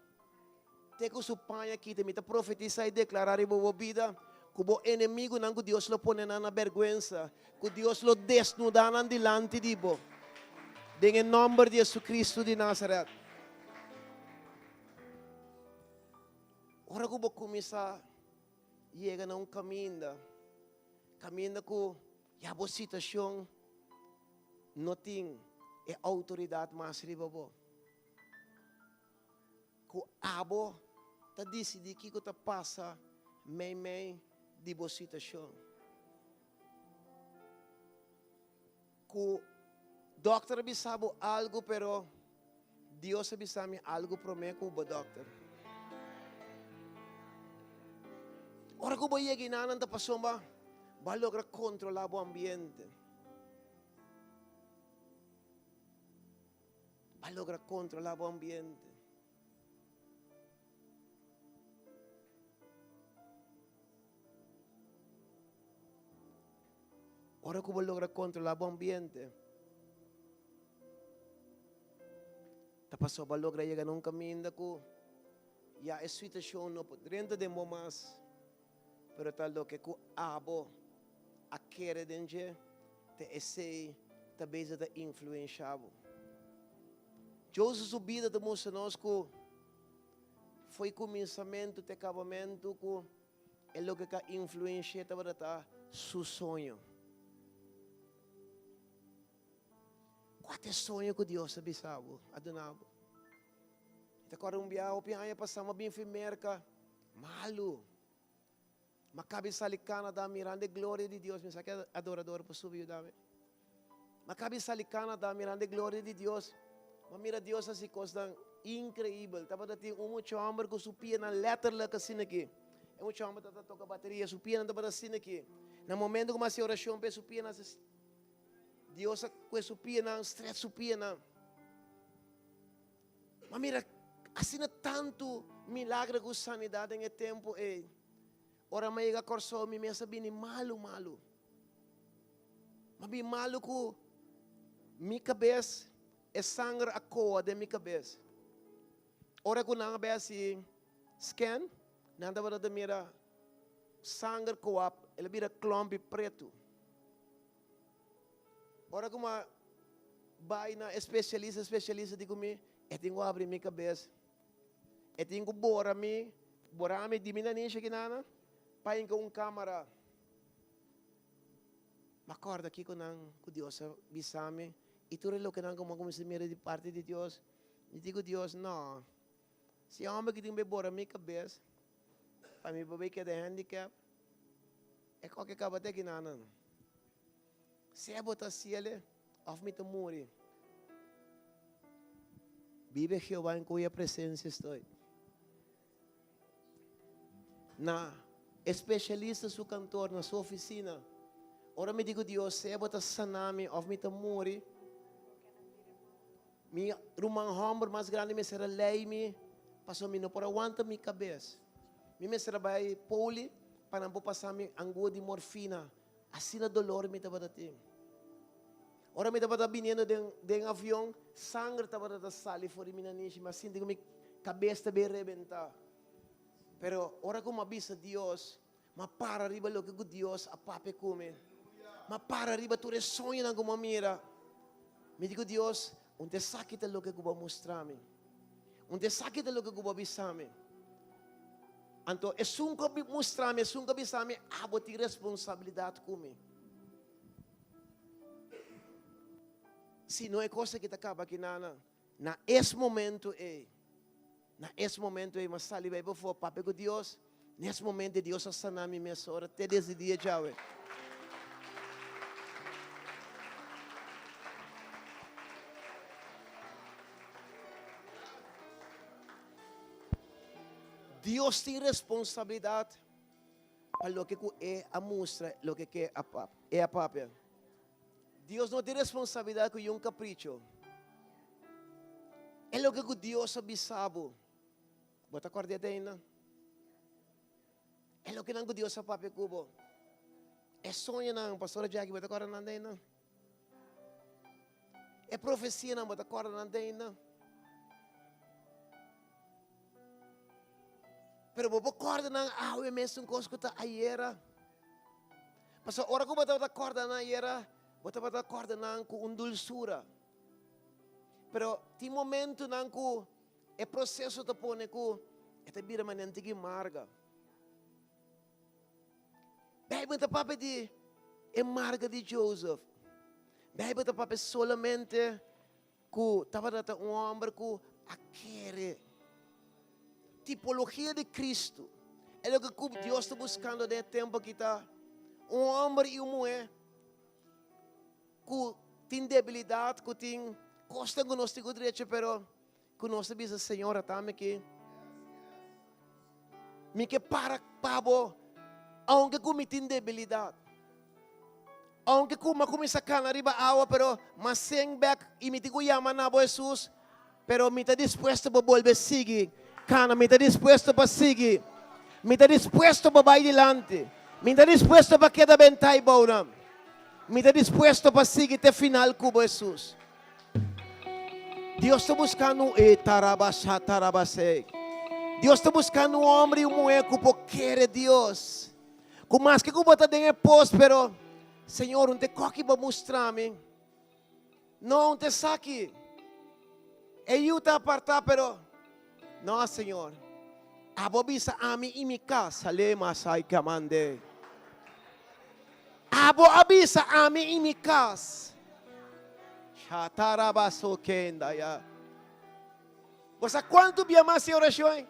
Te ku su paña kita. Mi ta profetisá i deklará riba bo bida ku bo enemigunan ku Dios lo pone nan na bèrgwensa, ku Dios lo desnudá nan dilanti di bo. Den e nòmber di Jesucristo di Nazaret. Ora ku bo kuminsá yega na un kaminda, kaminda ku Ya bo situacion no tin e autoridad mas riba bo. Ku abo ta disidí kiko ta pasa meimei di bo situashon. Ku dòkter a bisa bo algu pero Dios a bisa mi algu promé ku bo dòkter. Ora ku bo yega enanan ta pasobra bo a logra kontrolá bo ambiente. Bo a logra kontrolá bo ambiente. Ora ku bo logra kontrolá bo ambiente, ta pasobra bo a logra yega na un kaminda ku ya e situashon no por drenta den bo mas, pero ta loke ku abo a kere den dje, ta esei ta bezig ta influenshá bo. Joseph su bida ta mustra nos ku fo'i kuminsamentu te kabamentu ku E loke ka influensh'é tabata ta su soño. Kua ta e soño ku Dios a bisa bo, a duna bo? Mi ta kòrda un biaha hopi aña pasá mi a bin fi Merka malu. Mi a kaba di sali Canada mirando e gloria di Dios. Mi sa ke adorador por subi yuda mi. Mi a kaba di sali Canada mirando e gloria di Dios. Mi a mira Dios hasi kosnan inkreibel. Tabata tin un mucha hòmber ku su pianan lèterlik asina aki. E mucha hòmber tabata toka bateria, su pianan tabata asina aki. Na momento ku mi a hasi orashon p'e, su pianan a Dios a kue su pianan, stret su pianan. Mi a mira asina tantu milagro ku sanidat den e tempu ei. Ora mi a yega Kòrsou mi mes a bini malu malu. Mi a bini malu ku mi kabes, e sanger a koa den mi kabes. Ora ku nan a bai hasi scan, nan tabata ta mira sanger koa, el a bira klòmpi pretu. Ora ku mi a bai na e spesialista, e spesialista di ku mi, e tin ku habri mi kabes. E tin ku bora mi, bora mi di mi nanishi aki nana, pa hinka un kamara. Mi a kòrda kiko nan ku Dios a bisa mi i tur e loke nan ku mi a kuminsá mira di parti di Dios. Mi di ku Dios, No, si e hòmber ki tin ku bora mi kabes pa mi por bai keda handicap, e kòke kaba te aki nana. Sea bo ta hasiel òf mi ta muri. Vive Jehová en cuya presencia estoy. Na e specialista su kantoor, na su oficina, ora mi di ku Dios, sea bo ta sana mi òf mi ta muri, mi ruman hòmber mas grandi mester a lei mi pasobra mi no por a wanta mi kabes. Mi mester a bai poli pa nan por pasa mi angua di morfina. Asina dolor mi tabata tin. Ora mi tabata biniendo den den avion, sanger tabata ta sali for di mi nanishi. Mi a sinti ku mi kabes ta bin rebentá. Pero ora ku mi a bisa Dios, mi a para riba loke ku Dios a papia ku mi. Mi a para riba tur e soñonan ku mi a mira. Mi di ku Dios, Un ta esaki ta loke ku bo a mustra mi. Un ta esaki ta loke ku bo a bisa mi. Anto esun ku a mustra mi, esun ku a bisa mi, abo tin responsabilidat ku mi. Si no e kos aki ta kaba aki nana, na es momento ei, na es momento ei, mi a sali bai pafó, papia ku Dios, na es momento ei Dios a sana mi mesora te desde dia djawe. Dios tin responsabilidad pa loke ku E a mustra, loke ke E a papia. Dios no tin responsabilidad ku yun capricho. E loke ku Dios a bisa bo. Bo ta kòrda e ainda? E lokenan ku Dios a papia ku bo. E soñonan, Pastora Jackie, bo ta kòrda nan ainda? E profesianan bo ta kòrda nan te ainda? Pero bo por kòrda nan awe mesun kos ku ta ayera. Pasobra ora ku bo tabata kòrda nan ayera, bo tabata kòrda nan ku un dulsura. Pero tin momentunan ku e proseso ta pone ku e ta bira manera un tiki marga. Bijbel ta papia di e marga di Joseph. Bijbel ta papia solamente ku tabata ta un homber ku a kere. tipologia di Cristo. E loke ku Dios ta buskando den e tempu aki ta un hòmber i un muhé ku tin debilidat, ku tin kosnan ku nos tin ku drecha, pero ku nos ta bisa, Señor, atami aki. Mi ke para pa bo, aunke ku mi tin debilidat. Aunke ku mi a kuminsá kana riba awa, pero mi a sink bek i mi tin ku yama na bo, Hesus. Pero mi ta dispuesto pa bolbe sigui kana, mi ta dispuesto pa sigui. Mi ta dispuesto pa bai dilanti. Mi ta dispuesto pa keda bentá i bounan. Mi ta dispuesto pa sigui te final ku bo, Hesus. Dios ta buskando un e tarabasha tarabasei. Dios ta buskando un homber i un muhé ku por kere Dios. Ku maske ku bo ta den e pos, pero Señor, un te koki bo mustra mi. No, un te saki. E yu ta apartá, pero no, Señor. Abo bisa ami i mi kas, ale masai kamande. Abo a bisa ami i mi kas. Shatarabasokendaya. Bo sa kuantu bia mas e orashon ei?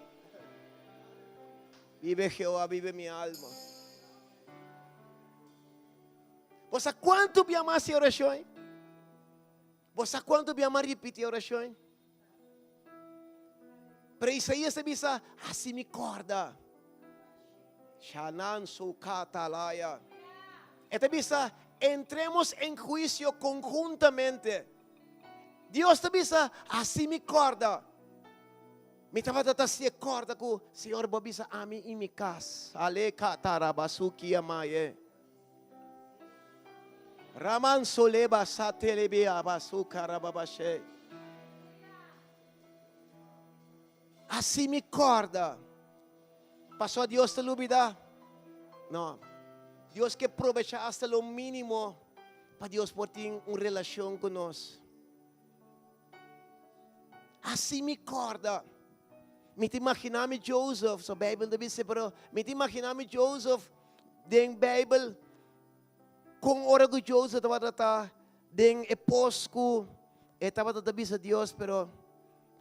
Vive Jehová, vive mi alma. Bo sa kuantu bia mas e orashon ei? Bo sa kuantu bia mas ripiti e orashon ei? Pero Isaías ta bisa, Hasi mi kòrda. Shanan su katalaya. E ta bisa, Entremos en huisio konhuntamente. Dios ta bisa, Hasi mi kòrda. Mi tabata ta hasié kòrda ku Señor bo a bisa ami i mi kas. Ale katarabasuki amaye. Raman soleba satelebe abasu karababashe. Así mi kòrda. Pasó Dios ta lubidá? No. Dios ke probechá hasta lo mínimo pa Dios por tin un relashon ku nos. Así mi kòrda. Mi ta imaginá mi Joseph, so Bijbel ta bisa, pero mi ta imaginá mi Joseph den Bijbel kon ora ku Joseph tabata ta den e pos ku e tabata ta bisa Dios, pero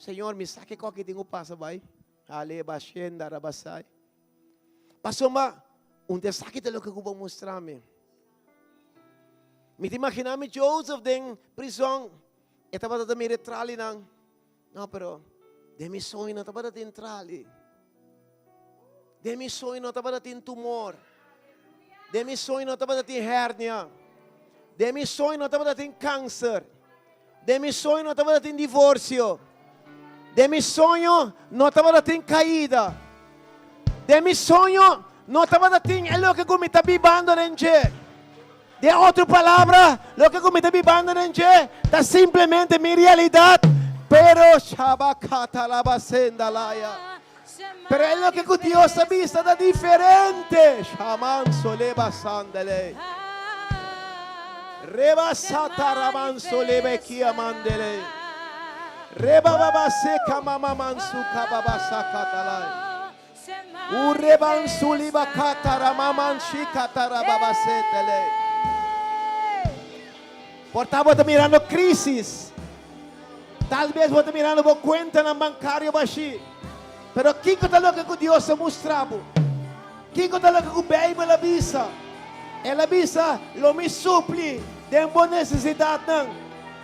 Señor, mi sa ke koki tin ku pasa bai. Ale bashenda rabasai. Pasobra un ta esaki ta loke ku bo mustra mi. Mi ta imaginá mi Joseph den prizòn. E tabata ta mira e tralinan. No, pero den mi soño no tabata tin trali. Den mi soño no tabata tin tumor. Den mi soño no tabata tin hernia. Den mi soño no tabata tin kanser. Den mi soño no tabata tin divorsio. Den mi soño no tabata tin kaida. Den mi soño no tabata tin e loke ku mi ta bibando den dje. Den otro palabra, loke ku mi ta bibando den dje ta simplemente mi realidat, pero shabakatalabasendalaya. Pero e loke ku Dios ta bisa ta diferente. Shamansolebasandele. Rebasataramansolebekiamandele. Rebababasekamamamansukababasakatalai. Urebansulibakataramamanshikatarababasетele. Por ta bo ta mirando crisis. Tal bes bo ta mirando bo cuentanan bancario bashi. Pero kiko ta loke cu Dios a mustra bo? Kiko ta loke cu Bijbel a bisa? El a bisa, Lo mi supli den bo necesidadnan,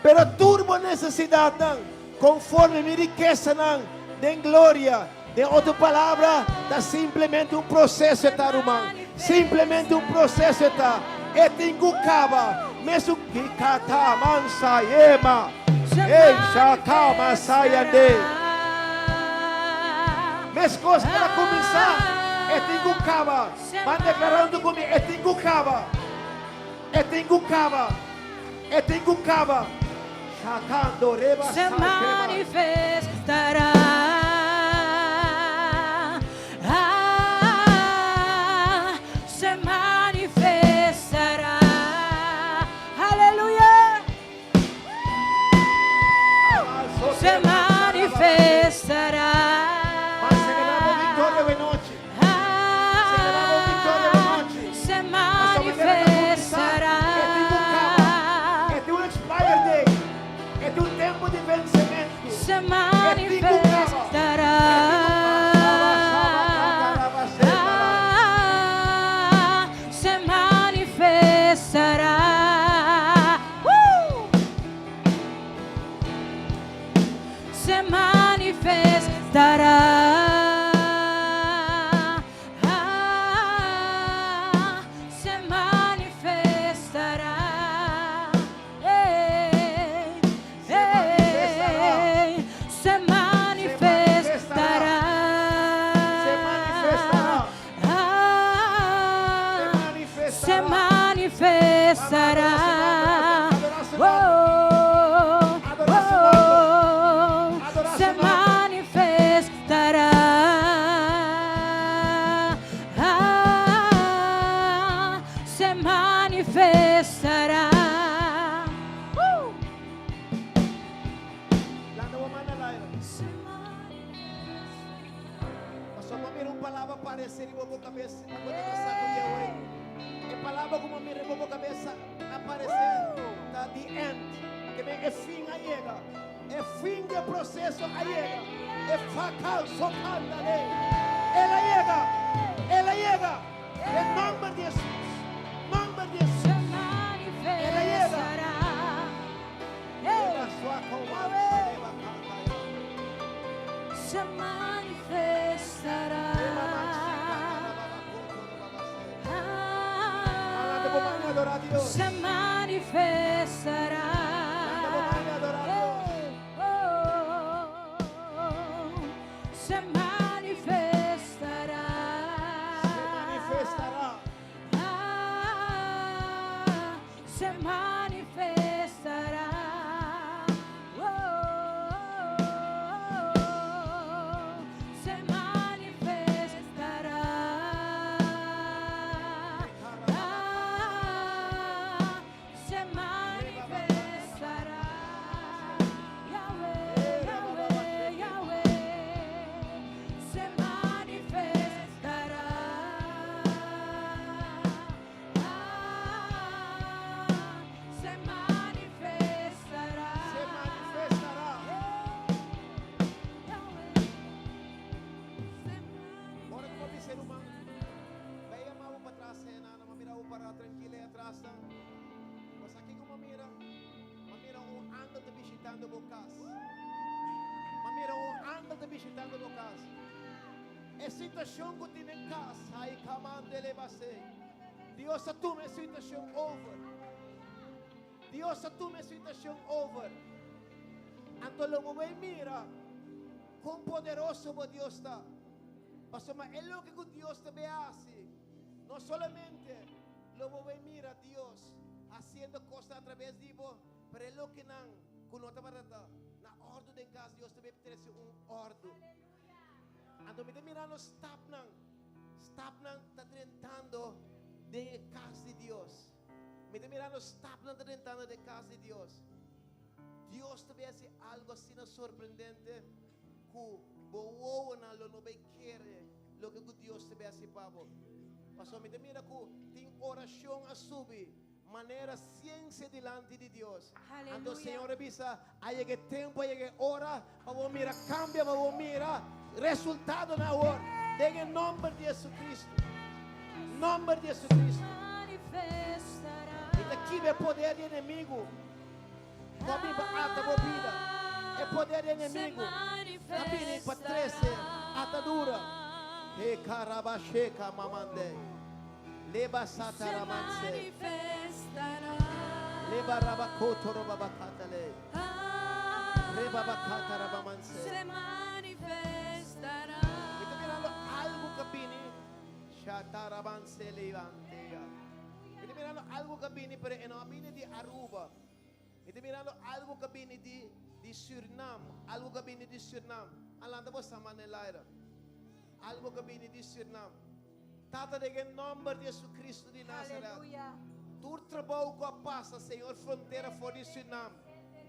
pero tur bo necesidadnan, conforme mi rikesanan den gloria. Den otro palabra, ta simplemente un proceso e ta, ruman. Simplemente un proceso e ta. E tin cu caba. Mesun Kikata mansa yema. Ey shaka masayande. Mescos el a cuminsa, e tin cu caba. Ban declarando cu mi, e tin cu caba. E tin cu caba. E tin cu caba. Shakando reba Se sai kema. manifestará. Ah, se manifestará. Aleluya. Se manifestará. Ban celebra bo victoria awe nochi. Ah, se manifestará. E tin un caba. E tin un expire date. E tin un tempo di vencimento. Se E tin cu caba. mira un palabra aparesé riba bo kabes ku bo tabata sa ku Yahweh. E palabra ku bo mira riba bo kabes aparesé ta the end. Ke men e fin a yega. E fin di e proseso a yega. E fakal sokandale. El a yega. El a yega. Den nomber di Hesus. Nomber di Hesus. El a yega. Eba sua komansa leba kantaya. Se manifestará. Eba mansi katara baba kotoro baba se. Alante bo mani adora Dios. Se manifestará. Lanta bo mani adora Dios. Oh, se manifestará. Se manifestará. Ah, se manifestará. Oh, se manifestará. Ah, se manifestará. Yahweh, Yahweh, Yahweh, se manifestará. Ah, se manifestará. Se manifestará. Yahweh, se Ora ku bo ser humano, bai yama bo patras hena, mi a mira bo para trankil ei atras nan. Bo sa kiko mi a mira? Mi a mira un angel ta bishitando bo kas. Mi a mira un angel ta bishitando bo kas. E situashon ku tin den kas, ai kamandele base. Dios a tuma e situashon over. Dios a tuma e situashon over. Anto lo bo bai mira kon poderoso bo Dios ta. Pasobra e loke ku Dios ta bay hasi, no solamente lo bo bay mira Dios hasiendo kosnan atraves di bo, pero e lokenan ku no tabata ta na òrdu den kas, Dios ta bay trese un òrdu. Anto mi ta mira nos stapnan, stapnan ta drentando den e kas di Dios. Mi ta mira nos stapnan ta drentando den e kas di Dios. Dios ta bay hasi algo asina sorprendente ku bo wowonan lo no bay kere loke ku Dios ta bay hasi pa bo. Pasobra mi ta mira ku tin orashon a subi manera siensia dilanti di Dios. Anto Señor a bisa, a yega e tempu, a yega e ora pa bo mira kambia, pa bo mira resultadonan awor den e nomber di Jesucristo. Nomber di Jesucristo. Mi ta kiba e poder di enemigu. Ku a bin pa ata bo bida. E poder di enemigu ta bini pa trese atadura. He karabasheka mamande. Leba sataramanse. Leba rabakotoro babakatale. Reba bakatarabamanse. Mi ta mirando algu ku a bini. Shatarabanse levantea. Mi ta mirando algu ku a bini, pero e no a bini di Aruba. Mi ta mirando algu ku a bini di di Surinam, algu ku a bini di Surinam. A lanta bo sa man den laira. Algu ku a bini di Surinam. Tata den e nòmber di Jesucristo di Nazaret, tur trabou ku a pasa Señor frontera for di Surinam,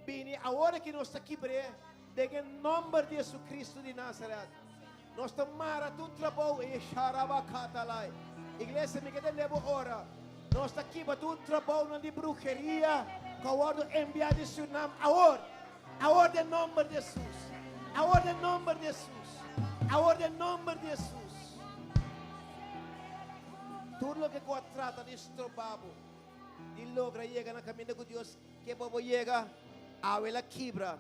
bini awor aki nos ta kibr'é den e nòmber di Jesucristo di Nazaret. Nos ta mara tur trabou e sharabakatalai. Iglesia mi ke tende bo ora. Nos ta kiba tur trabounan di bruheria ku a wòrdu enviá di Surinam awor. Awor den nòmber di Hesus. Awor den nòmber di Hesus. Awor den nòmber di Hesus. Tur loke ku a trata di stroba bo di logra yega na kaminda ku Dios ke pa bo yega, awe el a kibra.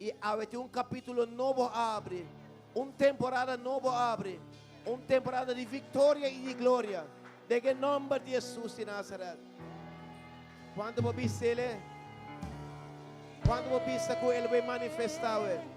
I awe tin un kapítulo nobo a abri, un temporada nobo a abri, un temporada di viktoria i di gloria, den e nòmber di Hesus di Nazaret. Kuantu bo bisa el e? Kuantu bo bisa ku el bai manifestá awe?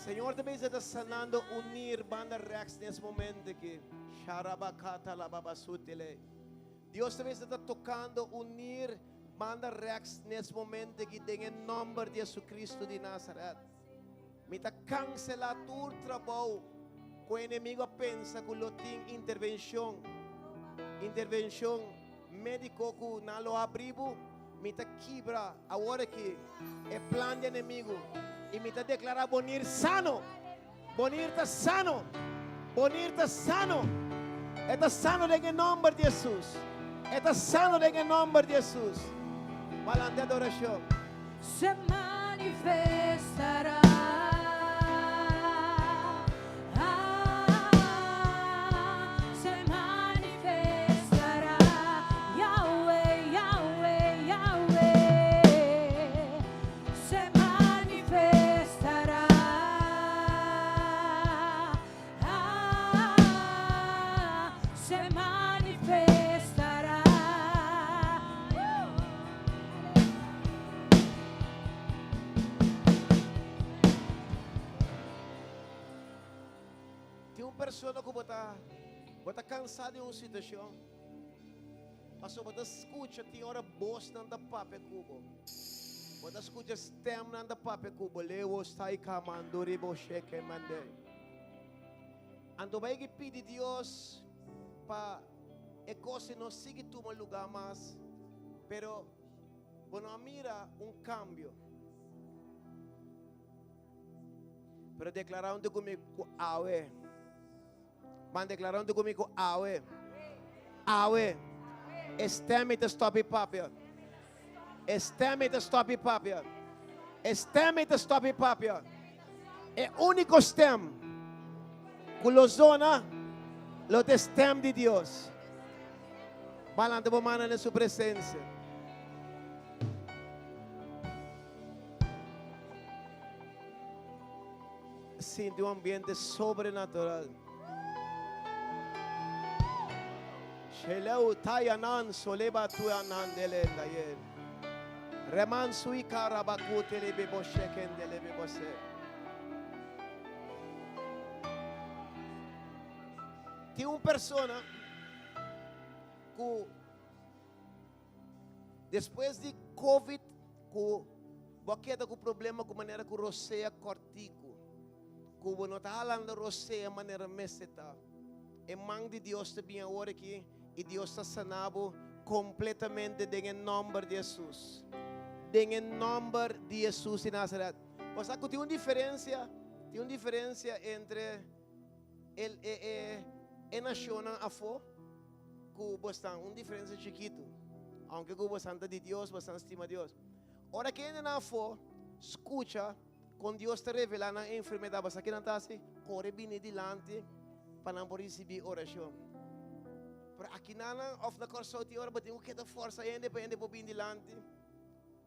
Señor ta bezig ta sanando un nir banda rechts nes momento aki. Sharabakata la babasutele. Dios ta bezig ta tocando un nir banda rechts nes momento aki den e nomber di Jesucristo di Nazaret. Mi ta cancela tur trabou cu e enemigo a pensa cu lo tin intervencion. Intervencion medico cu nan lo habri bo. Mi ta kibra awor aki e plan di enemigo y mi ta declara bo nir sano. Bo nir ta sano. Bo nir ta sano. E ta sano den e nomber di Jesus. E ta sano den e nomber di Jesus. Balante adoracion. Se manifestará. Se manifestará. Yahweh, Yahweh, Yahweh. Se manifestará. Se manifestará. Tin un persona ku bo ta bo ta kansá di un situashon, pasobra bo ta skucha tin ora bosnan ta papia ku bo. Bo ta skucha stemnan ta papia ku bo, Lewo sai kamanduri bo sheke mande. Anto bai ki pidi Dios pa e kos no sigui tuma lugá mas, pero bo no a mira un kambio. Pero deklará huntu ku mi ku awe. Ban deklará huntu ku mi ku awe. Awe. E stem mi ta stop i papia. E stem mi ta stop i papia. E stem mi ta stop i papia. E úniko stem ku lo zona lo ta e stem di Dios. Ban lanta bo mannan den su presensia. Sinti un ambiente sobrenatural. Sheleu tayanan soleba tuanan dele ndaye. Reman sui karabaku tele bebo sheken dele bebo se. Tin un persona ku Despues di covid ku bo a keda ku problema ku manera ku rosea kòrtiku, ku bo no ta halando rosea manera mester ta, e man di Dios ta bin awor aki i Dios ta sana bo kompletamente den e nòmber di Hesus. Den e nòmber di Hesus di Nazaret. Bo sa ku tin un diferensia, tin un diferensia entre e e e nashonnan afó. Ku bo stan un diferensia chikitu, aunke ku bo stan ta di Dios, bo stan stima Dios. Ora ku hendenan afó skucha kon Dios ta revelá nan enfermedat, bo sa ke nan ta hasi? Kore bini dilanti pa nan por risibí orashon. Pero akinan nan òf na Kòrsou tin ora bo tin ku keda fòrsa hende pa hende por bini dilanti.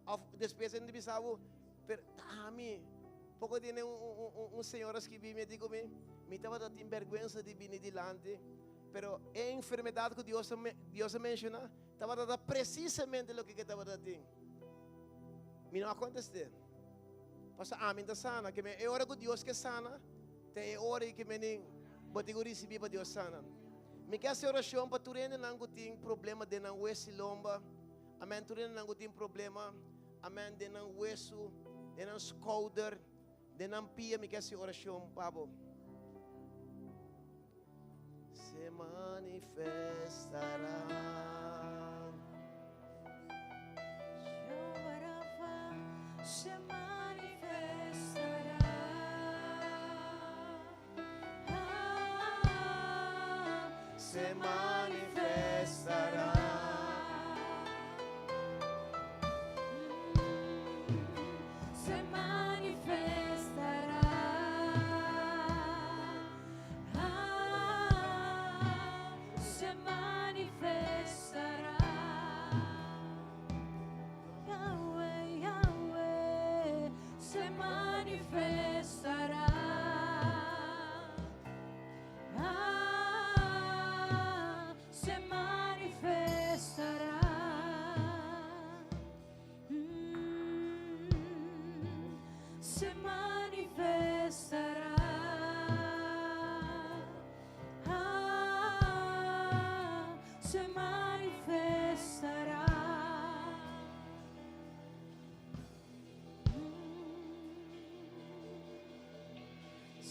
Òf despues hende bisa bo, pero ta ami. Poko tiene un señora skibí mi a di ku mi, mi tabata tin bèrgwensa di bini dilanti. Pero e enfermedad cu Dios a, Dios a menciona tabata ta precisamente loke ke tabata tin. Mi no a contesté. Pasobra ami ta sana. Ke men e ora cu Dios ke sana, ta e ora ke men nin bo tin cu ricibi pa Dios sana. Mi ke haci oracion pa tur hendenan cu tin problema den nan hues y lomba. Amen. Tur hendenan cu tin problema, amen, den nan huesu, den nan schouder, den nan pia. Mi ke haci oracion pa bo. Se manifestará. Jehová Rafa se manifestará. Ah, Se manifestará. Se manifestará. Ah, se manifestará. Yahweh, Yahweh, se manifestará. Ah, se manifestará.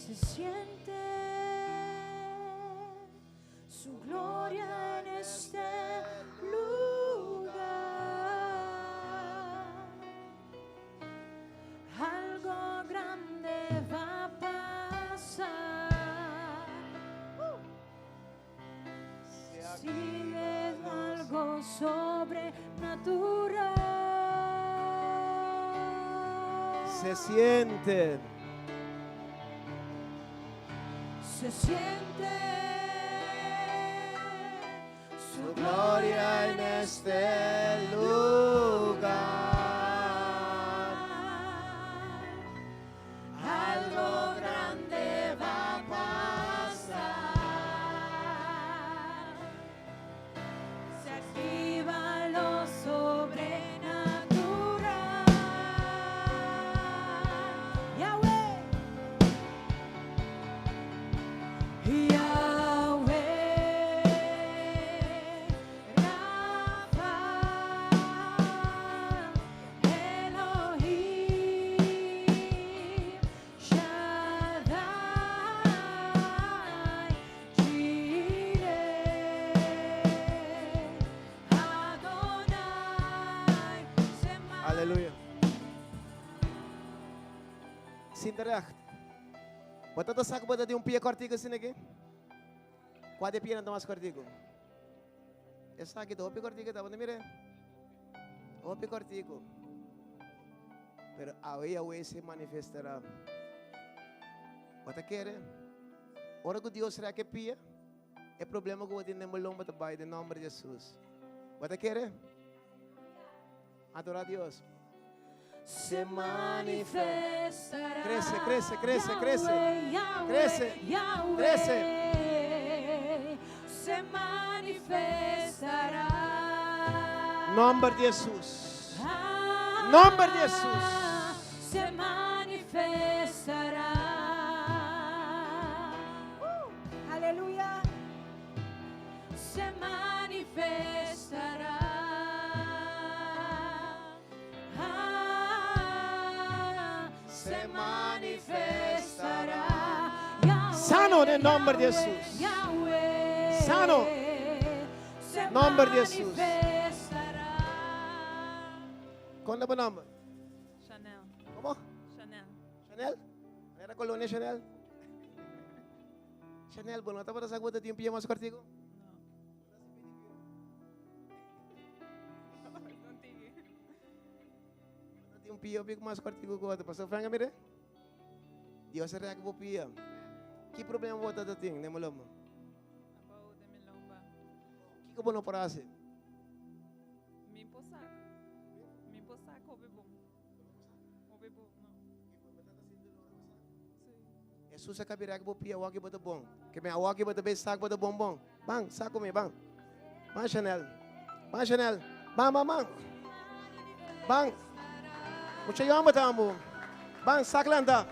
Se siente su gloria en este lugar. Algo grande va a pasar. Sigue algo sobrenatural. Se siente. Se siente Su gloria en este lugar. Algo grande va a pasar. Se activa lo sobrenatural. Yahweh. Yahweh, Rafa, Elohim, Shaddai, Jireh, Adonai, Sema. Aleluya. Sinta recht. Bo ta sa ku bo ta tin un pia kòrtiku asina aki? Kua di e pianan ta mas kòrtiku? Esaki ta hopi kòrtiku ta, bo ta mira? Hopi kòrtiku. Pero awe Yahweh se manifestará. Bo ta kere? Ora ku Dios rèk e pia, e problema ku bo tin den bo lomba ta bai den nòmber di Hesus. Bo ta kere? Adorá Dios. Se manifestará. Crece, crece, crece, crece. Yahweh, Yahweh, Crece, Yahweh. crece. Se manifestará. Nòmber di Hesus. Ah, Nòmber di Hesus. Se manifestará. Aleluya. Se manifestará. Ah, se manifestará. Yahweh, Sano den nòmber di Yahweh, Hesus. Yahweh. Sano. Se Nòmber di Hesus. manifestará. Kon ta bo nòmber? Chanel. Komo? Chanel. Chanel? Manera kolonia Chanel? Chanel, bo no tabata sa ku bo ta tin un pia mas kòrtiku? No. No tigi. Bo ta tin un pia un piko mas kòrtiku ku otro. Pastor Frank a mira? Dios a rèk bo pia. Ki problema bo ta tin den bo lomba? Abou den mi lomba. Kiko bo no por hasi? Mi por sak. Mi por sak hopi bon. Hopi bon, no. Sí. Hesus a kabirá ku bo pia awor ki bo ta bon. Ke men awor ki bo ta bay sak bo ta bon bon. Ban, sak ku mi, ban. Ban Chanel. Ban Chanel. Ban, ban, ban. Ban. Mucha yòn bo ta ambu. Ban, sak lanta.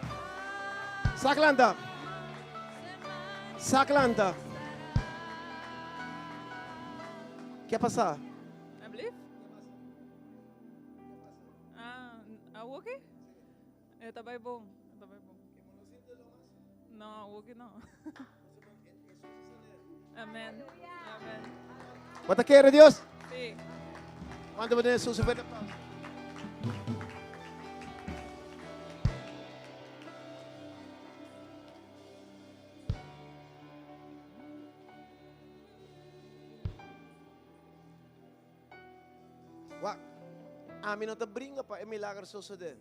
Sak lanta. Sak lanta. Ke a pasa? Alsjeblieft? Ah, awor ki? E ta bai bon, e ta bai bon. No, awor ki no. Amen. Amen. Bo ta kere Dios? Sí. Kuantu bo tin Hesus un fuerte aplauso. Wak, ami no ta bringa pa e milager sosodé.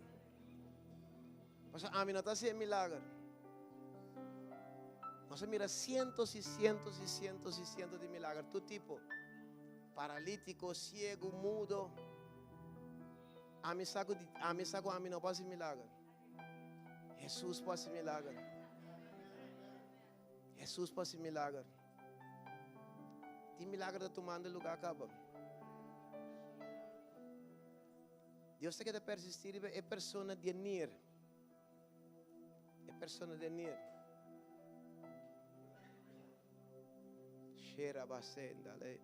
Pasobra ami no ta hasi e milager. Nos a mira sientos i sientos i sientos i sientos di milager, tur tipo. Paralítiko, siegu, mudo. Ami sa ku, ami sa ku ami no por hasi milager. Hesus por hasi milager. Hesus por hasi milager. Tin milager ta tumando lugá kaba. Dios ta keda persistí riba e persona di e nier. E persona di e nier. Shera basenda le.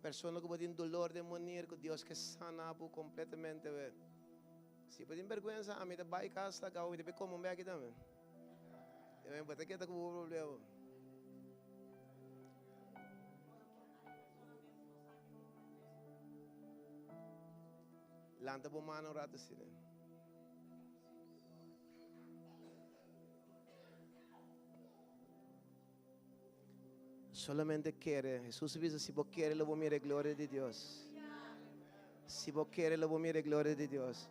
Persona ku bo tin dolor den bo nier ku Dios ke sana bo kompletamente. Si bo tin bergwensa, ami ta bai kas ta gau, mi ta bai kome un beki tambe. Bo ta keda ku bo problema. Lanta bo mano un rato asina. Solamente kere. Jesús bisa, si bo kere, lo bo mira e gloria di Dios. Si bo kere, lo bo mira e gloria di Dios.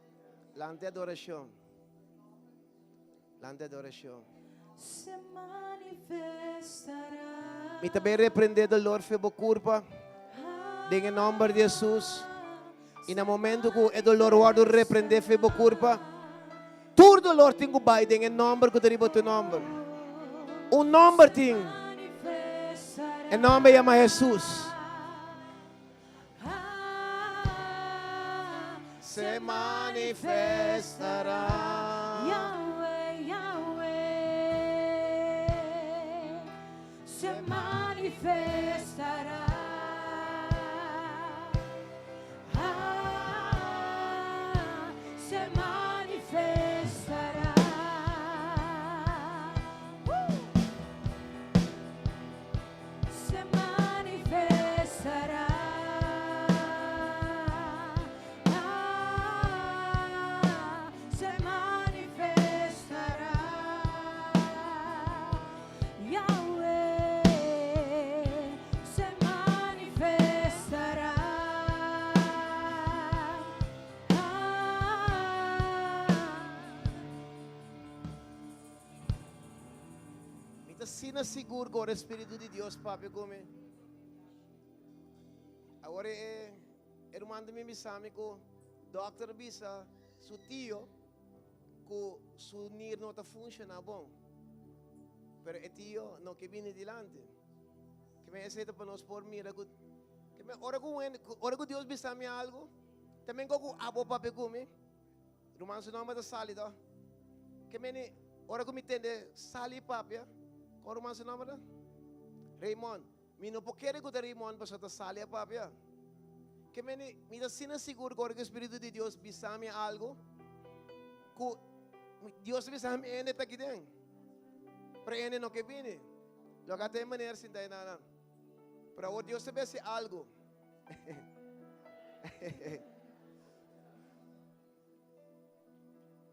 Lante adoracion. Lante adoracion. Se manifestará. Mi ta bay reprende dolor fe bo curpa. Den e nomber di Jesús. Y na momento cu e dolor wordo reprende fe bo curpa. Tur dolor tin cu bay den e nomber cu ta riba tu nomber. Un nomber tin. E nomber yama Jesús. Se manifestará. Yahweh, Yahweh, se manifestará. Se manifestará. Se manifestará. Se manifestará. Yahweh se manifestará. Mi ta asina sigur ku ora e Spiritu di Dios papia ku mi. Awor e e ruman ta bin bisa mi ku dòkter a bisa su tio ku su nir no ta funshoná bon. Pero e tio no ke bini dilanti. Ke men esei ta pa nos por mira ku ke men ora ku ora ku Dios bisa mi algu, ta men ku abo papia ku mi. Ruman su nomber ta Sally to. Ke meni ora ku mi tende Sally papia, kon ruman su nomber ta? Raymond. Mi no por kere ku ta Raymond pasobra ta Sally a papia. Ke meni mi ta asina sigur ku ora ku e Spiritu di Dios bisa mi algu, ku Dios ta bisa mi hende ta aki den. Pero hende no ke bini. Lo ka ta e manera sinta e nan. Pero awor Dios ta besi algu.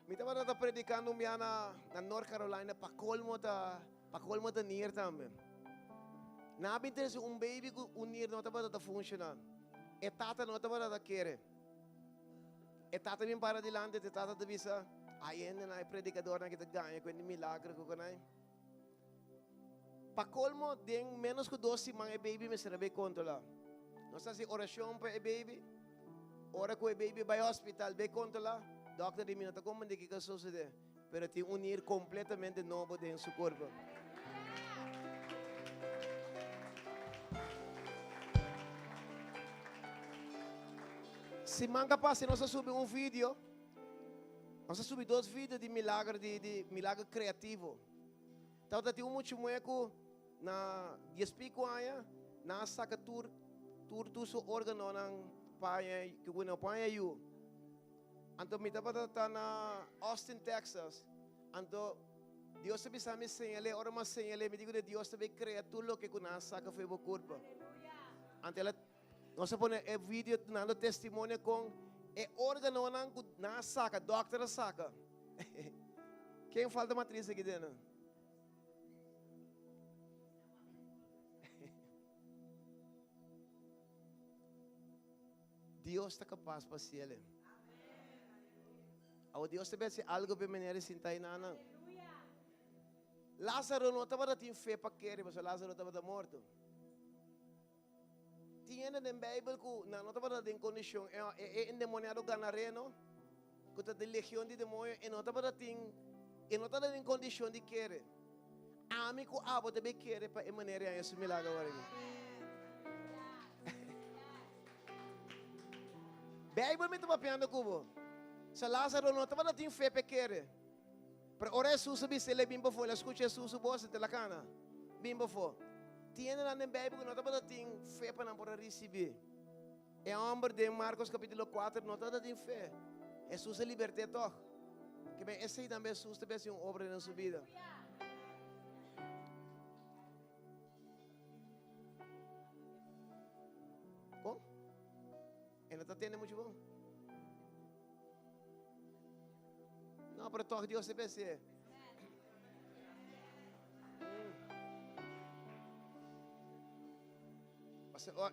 Mi tabata ta predicando un bia na, na North Carolina, pa colmo ta, pa colmo ta nier tambe. Na bin trece un baby cu un nier no tabata ta funciona. E tata no tabata ta kere. E tata bin para dilanti, e tata ta bisa, ay hende na e predicador na ki ta gaña cu e milagro cu konai. Pa colmo, den menos cu dos siman e baby mester a bay controla. Nos ta haci oracion pa e baby. Ora cu e baby bay hospital bay controla, doctor di mi no ta comprende kico a sucede, pero tin un nir completamente nobo den su cuerpo. Siman ka pasa nos a subi un video, nos a subi dos video di milagro di, di milagro creativo. Tabata tin un mucha muhé ku na dies piku aña nan a saka tur tur tur su órganonan pa haña ku no por haña yu. Anto mi tabata ta na Austin, Texas. Anto Dios a bisa mi señal'é. Ora mi a señal'é mi di ku Dios ta bay krea tur loke ku nan a saka for bo kurpa. Anto el a nos a pone e video dunando testimonio kon e órganonan ku nan a saka, dòkter a saka. Ken falta matriz aki den? Dios ta capaz pa haciele. Awo Dios ta besi algo pe meneer y sinta nana. Lázaro no tabata tin fe pa kere, pasobra Lázaro tabata morto. Tin hende den Bijbel ku nan no tabata den kondishon, e e endemoniado ganareno ku ta den legion di demonio, e no tabata tin, e no tabata den kondishon di kere. Ami ku abo ta bay kere pa e manera di haña su milagro awor aki. Bijbel mi ta papiando ku bo. Sa Lázaro no tabata tin fe pa e kere. Pero ora Hesus a bisa el, Bin pafó, el a skucha Hesus su bos, el ta lakana, Bin pafó. Tin hendenan den Beibel ku no tabata tin fe pa nan por a risibí. E hòmber den Markos kapítulo kuater no tabata tin fe. Hesus a libert'é tòg. Ke men esei tambe Hesus ta hasi un obra den su bida. Kon? E no ta tende muchu bon. No, pero tòg Dios ta hasié.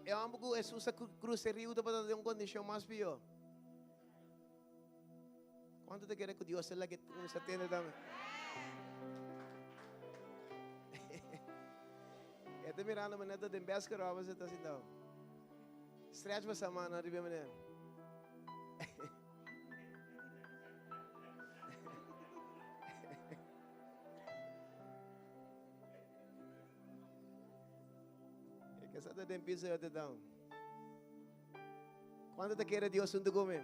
E hòmber ku Hesus a krusa e riu tabata den un kondishon mas pió. Kuantu ta kere ku Dios ta laga kuminsá tende tambe? E ta mirando manera ta den bèskeròp esei ta sintá. Stretch bo sa mannan riba e manera. E ke sa ta den piso yo te down. Kuantu ta kere Dios huntu ku mi?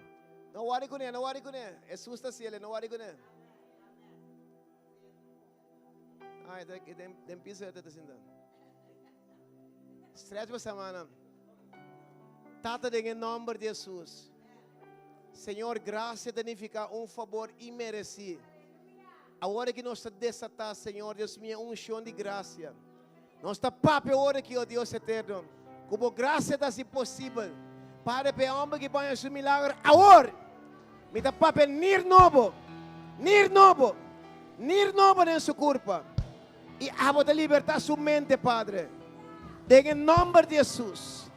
No wari kuné, no wari kuné. Hesus ta siele, no wari kuné. Ah, e ta den, den piso yo te ta sinta. Stretch bo sa mannan. Tata den e nomber di Hesus. Señor, gracia ta nifica un fabor inmereci. Awor aki nos ta desata, Señor Dios mio, un uncion di gracia. Nos ta papia awor aki, oh Dios eterno, cu bo gracia ta haci posibel. Padre, pa e homber ki baña su milagro awor, mi ta papia nir nobo, nir nobo, nir nobo den su curpa. Y abo ta liberta su mente, Padre. Den e nomber di Jesus.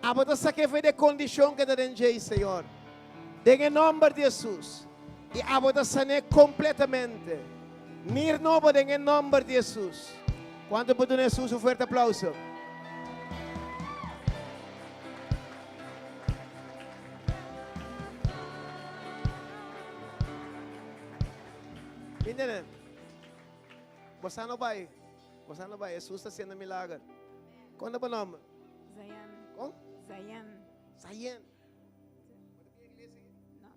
Abo ta saca efe di e condicion cu ta den djey, Señor. Den e nomber di Jesus. Y abo ta san'é completamente. Mir nobo den e nomber di Jesus. Cuanto por duna Jesus un fuerte aplauso? Bindene. Bosa no bai. Bosa no bai. Jesus ta haciendo milager. Con ta bo nomber? Zayan. Con? Zayan. Zayan. No.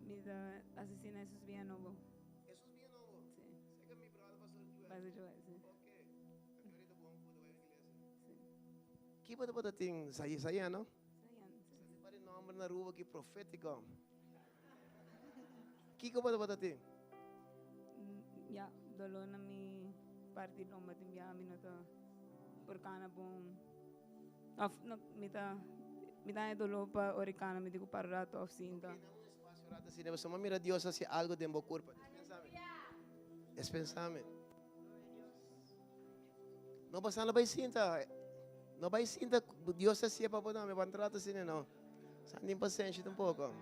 Mi ta asisti na Jesús Villanovo. Jesús Villanovo? Sí. Sé que mi brother pastor Joel. Pastor Joel, sí. Ok. Ahorita bon ku ta bai iglesia. Sí. Ki bo ta tin Zayan, no? Zayan, sí. Sa di nomber na Aruba ki profético. Kiko bo tabata tin? Ya, doló na mi parti lomba tin bia mi no ta por kana bon. Of no, mi ta mi ta haña doló pa ora i kana mi tin ku para rato of sinta. Ok, dame un espacio rato asina pasobra mi mira Dios hasi algo den bo kurpa. Despensame. Despensame. No pasando bai sinta. No bai sinta Dios ta hasié pa bo tambe. Ban trata asina no. San tin pasenshi tampoco.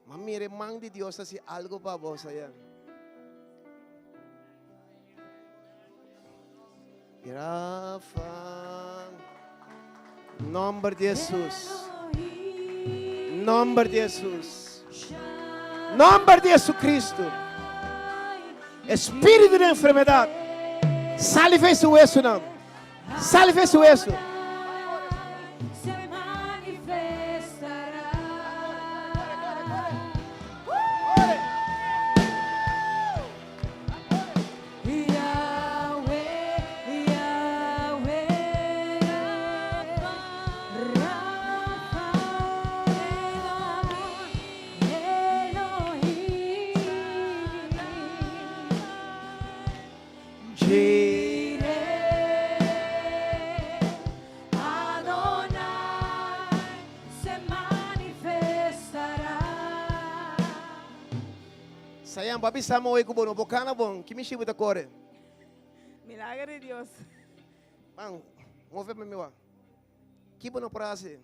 Ma mira e man di Dios hasi algo pa bo saya. Rafa. Nomber di Jesus. Nomber di Jesus. Nomber di Jesucristo. Espíritu de enfermedad. Sali fe su hueso nan. Sali fe su hueso. Sayan, bo a bisa mi oe ku bo no por kana bon. Ki mishi bo ta kore? Milager di Dios. Ban, move pa mi wak. Ki bo no por hasi?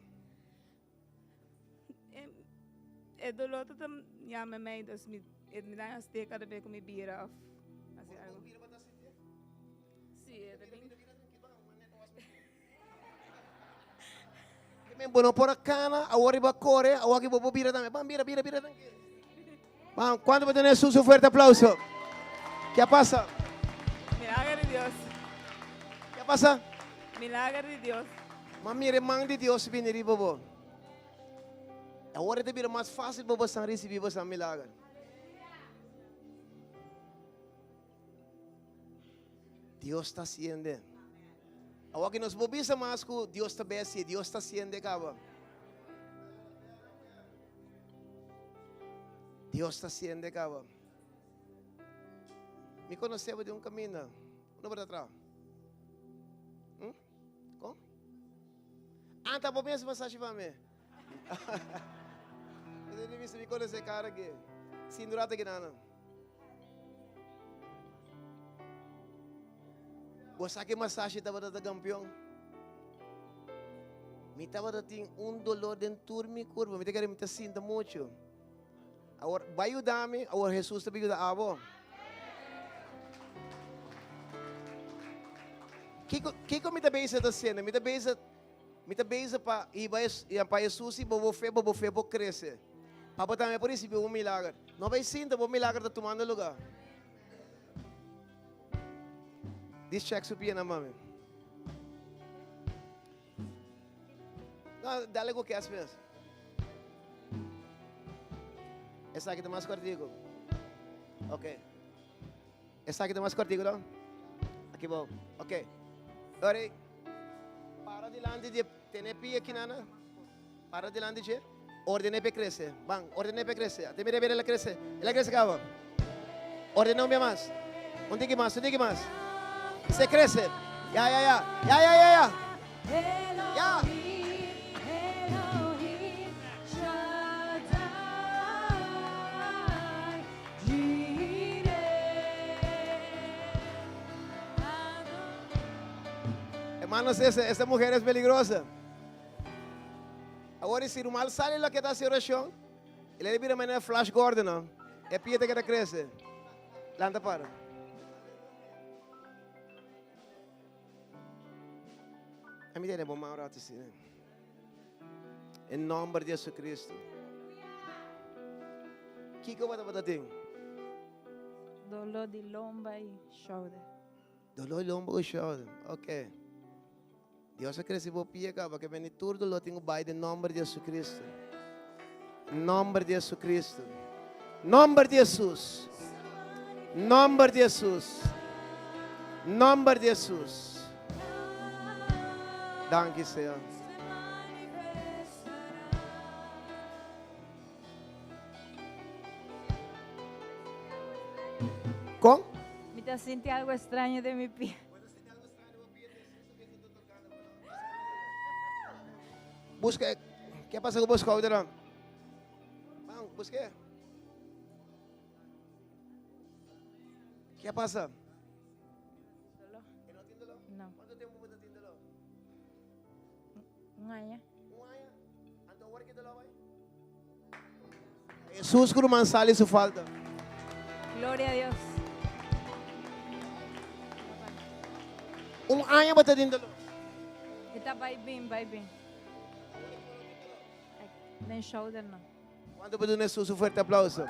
E dolor ta ta yama mi, dus mi mi ta haña steek kada bes ku mi bira of hasi algo. Si, e ta bin. Men bo no por a cana, awor riba core, awor ki bo por bira tambe. Ban, bira, bira, bira tranquilo. Ban, cuanto por tener Jesús un fuerte aplauso? ¿Qué pasa? Milagro de Dios. ¿Qué pasa? Milagro de Dios. Ma mire man di Dios bini riba bo. Awor te bira mas fácil pa bo san recibi bo san milagro. Dios ta haciendo. Awor ku nos por bisa mas ku Dios ta besi, Dios ta hasiendo kaba. Dios ta hasiendo kaba. Mi konosé bo di un kaminda. Unda bo ta traha? Hm? Kon? Ah, ta bo mes masashi pa mi. Mi konosé kara aki. Sindurata ki nana. Bo sa ke masashi tabata ta kampeon? Mi tabata tin un dolor den tur mi kurpa. Mi ta kere mi ta sinta mucho. Awor, bai yuda mi. Awor Jesus ta yuda abo. Kiko, kiko mi ta bezig ta haciendo? Mi ta bezig, mi ta bezig pa hiba pa Jesus i bo bo fe, bo bo fe por crece. Pa bo tambe por ricibi un milager. No bai sinta, bo milager ta tumando lugar. Dis check su pia na mami. No, dale ku kes mes. Esaki ta mas kortiku. Ok. Esaki ta mas kortiku, no? Aki bou. Ok. Ora, para dilanti di tene pia aki nana. Para dilanti dje. Ordené p'e krese. Ban, ordené p'e krese. Ate mira, mira, el a krese. El a krese kaba. Ordené un bia mas. Un tiki mas, un tiki mas. Se krese. Ya, ya, ya. Ya, ya, ya, ya. Ya. Hermanos, esa mujer es peligrosa. Awor e si rumal sali loke ta hasi orashon, el a bira manera Flash Gordon no. E pia ta keda krese. Lanta para. A mi tene bo man rato asina. En nomber di Jesucristo. Kiko bo tabata tin? Dolor di lomba y shoulder. Dolor di lomba cu shoulder. Ok. Dios a crece bo pia caba ke beni tur dolor tin cu bai den nomber di Jesucristo. Nomber di Jesucristo. Nomber di Jesus. Nomber di Jesus. Nomber di Jesus. Danki Señor. Con? Mi ta sinti algo extraño den mi pia. Busca, ¿qué pasa con vos, schouder? Van, busque. ¿Qué pasa? Dolor. ¿No tiene dolor? No. ¿Cuánto tiempo vos tiene dolor? Un año. Un año. ¿Anto ahora qué dolor hay? Jesús Guzmán sale su falta. Gloria a Dios. Un año bota tin dolor. Está vai bem, vai bem. Den shoulder no. ¿Cuánto puede un Jesús un fuerte aplauso?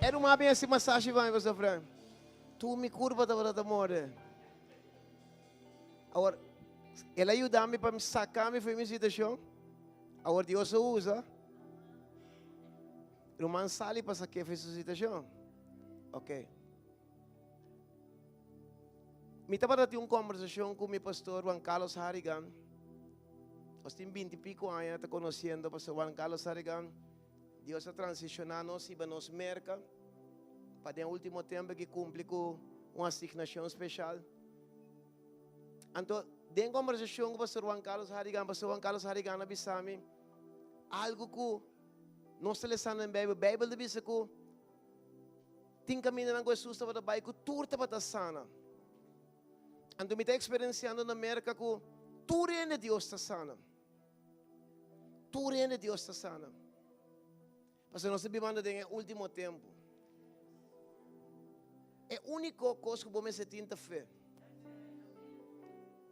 Era uma bem assim massagem vai você Fran. Tu mi curva tabata ta more. Awor, el a yuda mi pa mi saca mi for mi situacion. Awor Dios a usa. Ruman sali pa saque for su situacion. Ok. Mi tabata tin un conversacion cu mi pastor Juan Carlos Harrigan. Nos tin 20 y pico aña ta conociendo pastor Juan Carlos Harrigan. Dios a transiciona nos hiba nos Merca pa den ultimo tempo ki cumpli cu un asignacion special. Anto, den conversacion cu Pastor Juan Carlos Harrigan, Pastor Juan Carlos Harrigan a bisa mi algo cu nos ta lesando den Bijbel. Bijbel ta bisa cu tin camindanan cu Jesus tabata bay cu tur tabata sana. Anto mi ta experienciando na Merca cu tur hende Dios ta sana. Tur hende Dios ta sana. Pasobra nos ta bibando den e último tempu. E úniko kos ku bo mester tin ta fe.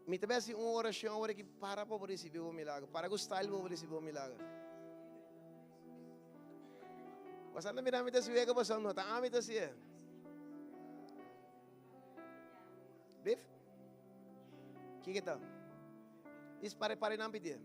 Mi ta hasi un orashon awor aki para pa bo risibí bo milager. Para ku style pa bo risibí bo milager. Boso ta mira mi ta hasi wega boso no ta ami ta hasié. Bif? Kiko ta? Dis pare pare nan pidi.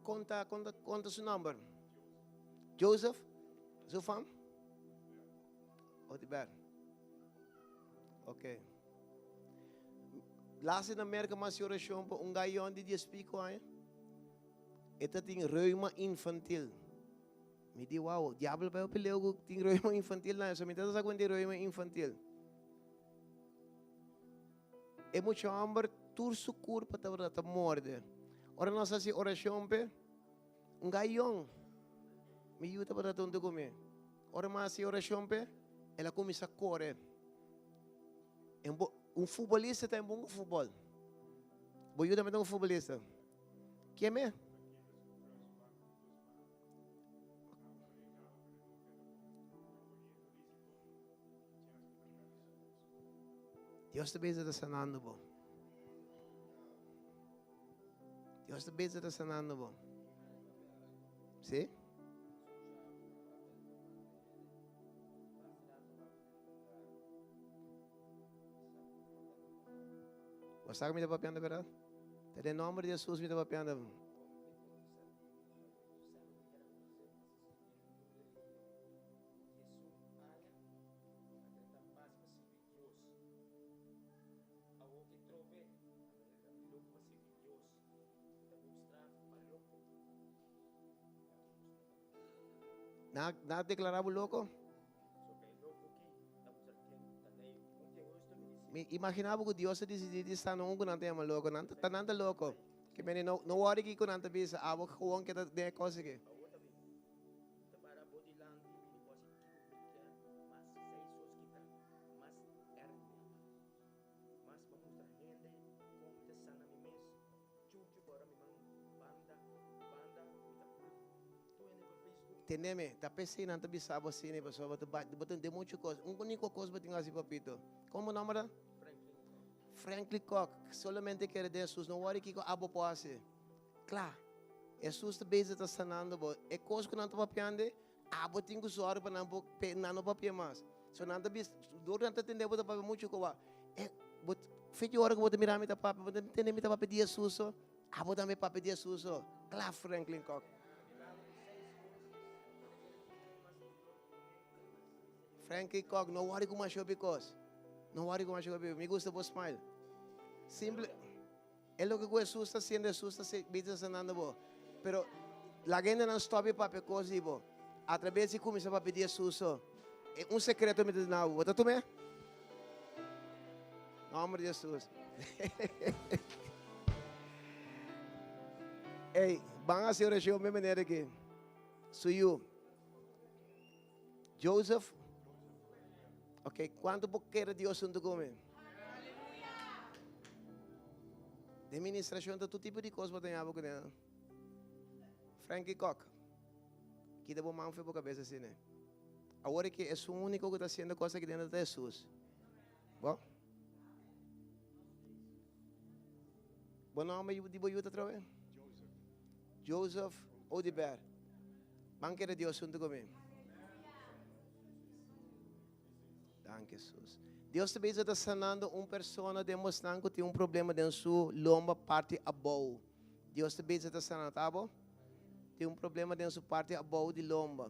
Konta, konta, konta su nomber. Joseph? Su fam? Odiber. Ok. Laatst in Amerika mas oracion pa un gayon di 10 pico aña. E ta tin reuma infantil. Mi di, wow, diablo pa peleo ku tin reuma infantil na eso. Mi ta sa di reuma infantil. E mucha homber tur su curpa ta ta morde. Ora nos hasi oracion pe, un gayon. Mi yu tabata hunto ku mi. Ora mi hasi oracion pe, el a kuminsá kore. Un futbolista ta bon ku futbol. Bo yu tambe ta un futbolista. Ken me? Dios ta bezig ta sanando bo. Dios ta bezig ta sanando bo. Sí? Bo sa ku mi ta papiando berdad? Ta den nomber di Jesus mi ta papiando. Na, na declara bo loco? Mi imagina bo ku Dios a decidi di sana un ku nan ta yama loco. Nan ta nan ta loco. Ke mene no, no worry kiko nan ta bisa. Abo gewoon keda den e kos aki. Tende mi, ta p'esei nan ta bisa bo asina, pasobra bo ta bai, bo ta den muchu kos. Un úniko kos bo tin hasi, papito. Komo bo nòmber ta? Franklin Kok. Solamente kere den Hesus. No wòri kiko abo por hasi. Kla, Hesus ta bezig ta sanando bo. E kos ku nan ta papiando, abo tin ku sòru pa nan por, p'e nan no papia mas. So nan ta bisa, dor nan ta tende bo ta papia muchu ku e, bo, fe di ora ku bo ta mira mi ta papia, bo ta tende mi ta papia di Hesus so. Abo tambe papia di Hesus so. Kla, Franklin Kok. Franklin Kok, no wòri ku masha hopi kos. No wòri ku masha hopi. Mi gusta bo smile. Simple. E loke ku Hesus ta hasiendo, Hesus ta bita sanando bo. Pero laga hendenan stòp di papia kos di bo. Atrabes di kuminsá papia di Hesus so. E un sekreto mi ta duna bo. Bo ta tum'é? Nòmber di Hesus. Ey, ban hasi orashon mi manera aki. Su yu. Joseph. Ok, kuantu bo kere Dios huntu ku mi? Den ministrashon ta tur tipo di kos bo ta ñaba kuné. Frankie Kok, kita bo man for bo kabes asina. Awor e ke esun úniko ku ta hasiendo kos aki dentro ta Hesus. Bo? Bo nòmber di bo yu ta atrobe? Joseph Oduber. Ban kere Dios huntu ku mi. Danki Jesus. Dios ta bezig ta sanando un persona den bosnan ku tin un problema den su lomba parti abou. Dios ta bezig ta sanando. Ta abo? Tin un problema den su parti abou di lomba.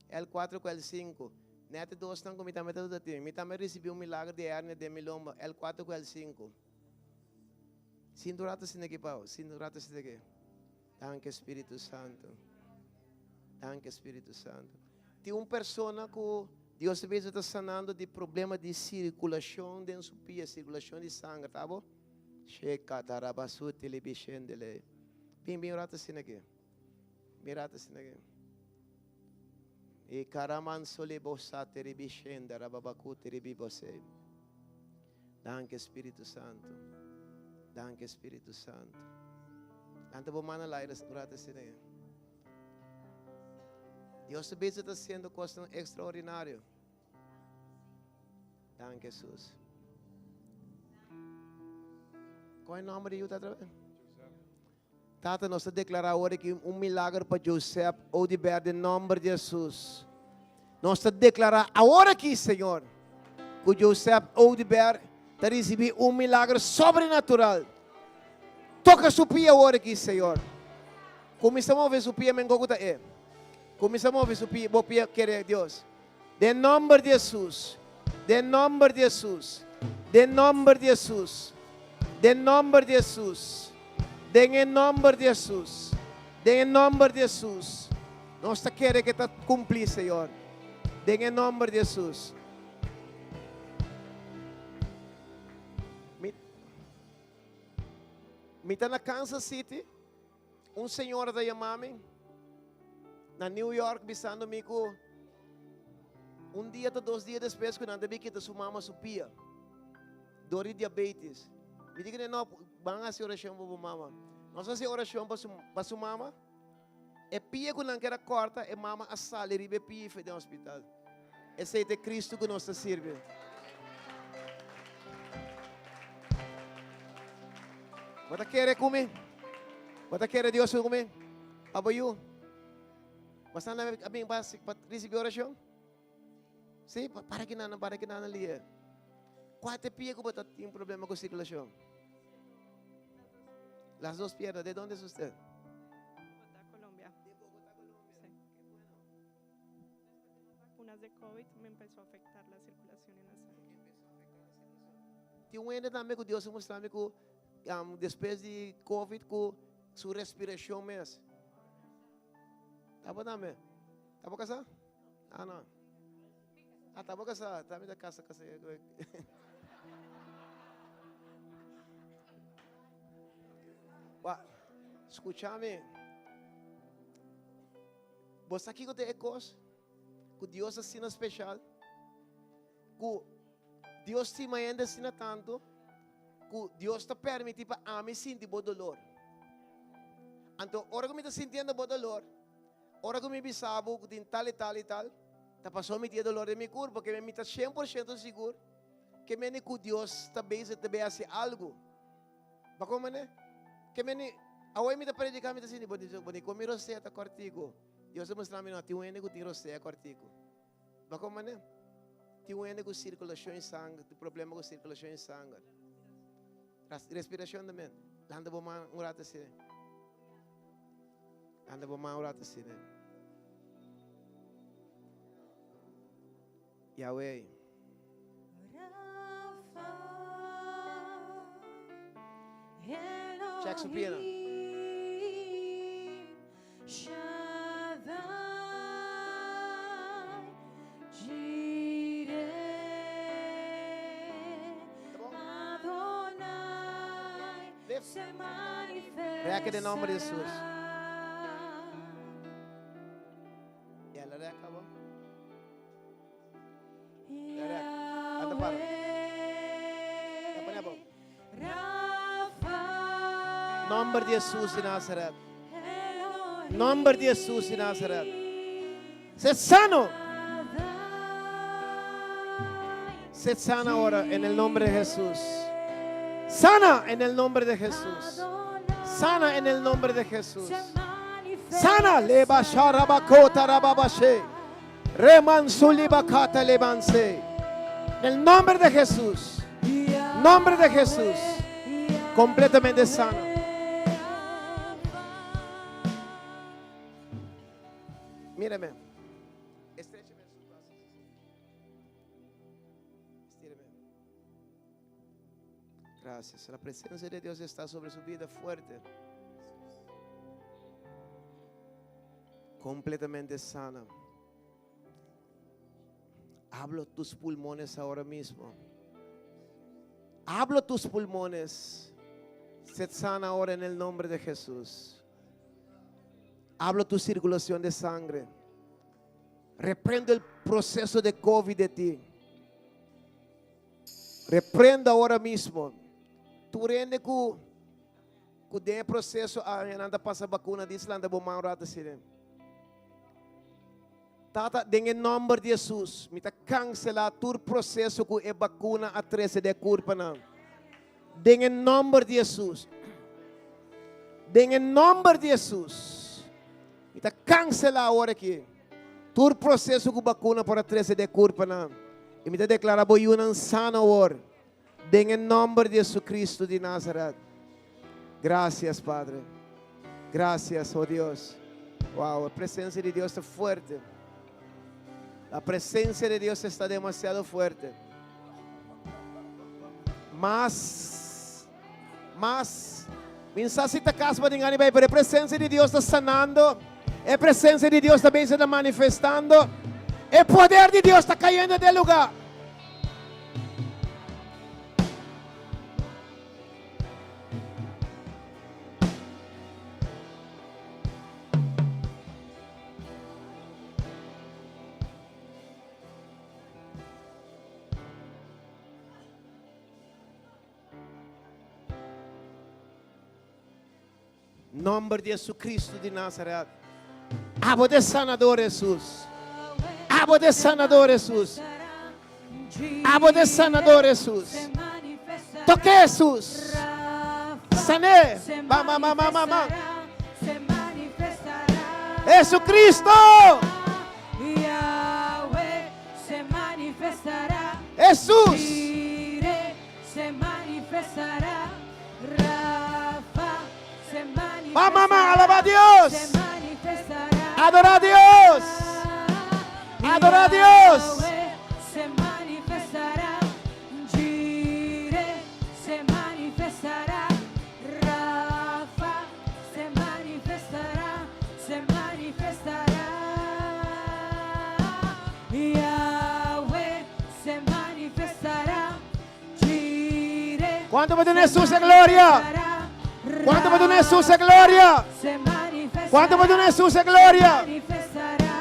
L4 ku L5. Net e dosnan ku mi tambe ta tin. Mi tambe a risibí un milagro di hernia den mi lomba. L4 ku L5. Sintu un rato asina aki, Pau. Sintu un rato asina aki. Danki, Spiritu Santu. Danki, Spiritu Santu. Tin un persona ku Dios ta bisa ta sanando di problema di sirkulashon den su pia, sirkulashon di sanger, ta bo? Shekatarabasuti libishendele. Bin, bin un rato asina aki. Bin rato asina aki. E karaman solebosate ribishenda rababakuti ribibose. Danki Spiritu Santu. Danki Spiritu Santu. Lanta bo man al aire un rato asina. Dios ta bezig ta haciendo cosnan extraordinario. Danki Jesus. Con e nomber di yu otra vez? Tata, nos ta declara awor aki un milagro pa Joseph Oduber den nomber di Jesus. Nos ta declara awor aki, Señor, cu Joseph Oduber ta ricibi un milagro sobrenatural. Toka su pia awor aki, Señor. Kuminsá move su pia men ku ta e. Kuminsá move su pia, bo pia kere Dios. Den nòmber di Hesus. Den nòmber di Hesus. Den nòmber di Hesus. Den nòmber di Hesus. Den e nòmber di Hesus. Den e nòmber di Hesus. Nos ta kere ke ta kumplí, Señor. Den e nòmber di Hesus. Mi, mi ta na Kansas City. Un señora ta yama mi na New York bisando mi ku un dia ta dos dia despues ku nan ta bin kita su mama su pia dor di diabetes. Mi di kuné no, ban hasi orashon pa bo mama. Nos hasi orashon pa su, pa su mama. E pia ku nan kera kòrta, e mama a sali riba e pia i fue den hospital. Esei ta e Kristu ku nos ta sirbi. Bo ta kere ku mi? Bo ta kere Dios ku mi? Abo yu? Bo sta na a bin pa pa risibí orashon? Sí, para ki nan, para ki nan lier. Kua ta e pia ku bo ta tin problema ku sirkulashon? Las dos piernas. De dónde es usted? Bogotá, Colombia. De Bogotá, Colombia. Sí. Qué bueno. Después de las vacunas de COVID me empezó a afectar la circulación en la sangre. Empezó a afectar la circulación. Tin un hende tambe ku Dios a mustra mi ku um, despues di COVID ku su respiracion mes. Tabo tambe? Tabo casá? Ah, no. Ah, tabo casá. Tambe ta casa, casa. Wa, escúchame. Bo sa kiko ta e kos ku Dios asina speshal? Ku Dios stima hende asina tantu ku Dios ta permití pa ami sinti bo dolor. Anto ora ku mi ta sintiendo bo dolor, ora ku mi bisa bo ku tin tal i tal i tal, ta pasobra mi tin e dolor den mi kurpo, ke mi ta 100% sigur ke mende ku Dios ta bezig ta bay hasi algu. Bo komo ne? Ke mende, awor mi ta prediká mi ta sinti bo di bo di komi rosea ta kòrtiku. Dios a mustra mi no tin un hende ku tin rosea kòrtiku. Bo komo ne? Tin un hende ku sirkulashon di sanger, tin problema ku sirkulashon di sanger. Respirashon tambe. Lanta bo man un rato asina. Lanta bo man un rato asina. Yahweh. Check su pierna. Rek den nomber di Jesus. Ya la rek abo. Ya rek. Anda para. Ya pone abo. Nomber di Jesus di Nazaret. Nomber di Jesus di Nazaret. Sed sano. Sed sana ahora en el nombre de Jesús. Sana en el nombre de Jesús. Sana en el nombre de Jesús. Sana. Leba sharabakota rababashe. Remansulibakata lebanse. En el nombre de Jesús. Nombre de Jesús. Completamente sana. Mírame. Estrécheme sus brazos. Estíreme. Gracias. La presencia de Dios está sobre su vida fuerte. Completamente sana. Hablo tus pulmones ahora mismo. Hablo tus pulmones. Sed sana ahora en el nombre de Jesús. Hablo tu circulación de sangre. Reprendo el proceso de COVID de ti. Reprendo ahora mismo. Tur hende ku ku den e proceso a nan ta pasa vacuna dis lanta bo man rato asina. Tata, den e nomber di Jesus, mi ta cancela tur proceso ku e vacuna a trece den e curpanan. Den e nomber di Jesus. Den e nomber di Jesus. Mi ta cancela awor aki tur proceso cu vacuna por a trece den e curpanan. Y mi ta declara bo yunan sano awor. Den e nomber di Jesucristo di Nazaret. Gracias, Padre. Gracias, oh Dios. Wow, la presencia de Dios está fuerte. La presencia de Dios está demasiado fuerte. Mas, mas, mi no sa si ta kas pa ningun pero e presensia di Dios ta sanando. E presensia di Dios tambe ta manifestando. E poder di Dios ta kayendo den e lugá. Nòmber di Hesukristu di Nazaret. Abo ta sanadó, Hesus. Abo ta sanadó, Hesus. Abo ta sanadó, Hesus. Toka Hesus. San'é. Ban, ban, ban, ban, ban, ban. Hesukristu. Yahweh se manifestará. Hesus. Se manifestará. Rafa se manifestará. Ban, ban, ban, alabá Dios. Se manifestará. Adorá Dios. Adorá Dios. Yahweh se manifestará. Jireh se manifestará. Rafa se manifestará. Se manifestará. Yahweh se manifestará. Jireh Kuantu pa duna Hesus gloria? Kuantu pa duna Hesus gloria? Se manifestará. Kuantu pa duna Hesus gloria? Manifestará.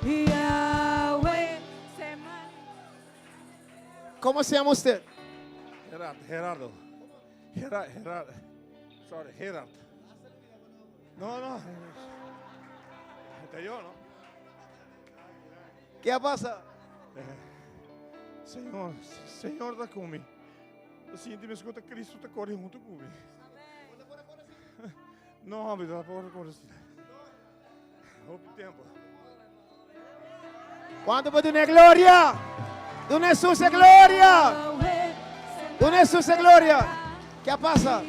Yahweh se manifestará. ¿Cómo se llama usted? Gerard, Gerardo. Gerard, Gerard. Sorry, Gerard. No, no. Este yo, ¿no? ¿Qué pasa? Señor, Señor ta ku mi. Mi sinti mi skucha Kristu ta kore huntu ku mi. No, mi ta por kore. Hopi tempu. Kuantu pa duna gloria? Duna Hesus gloria. Duna Hesus gloria. ¿Qué pasa?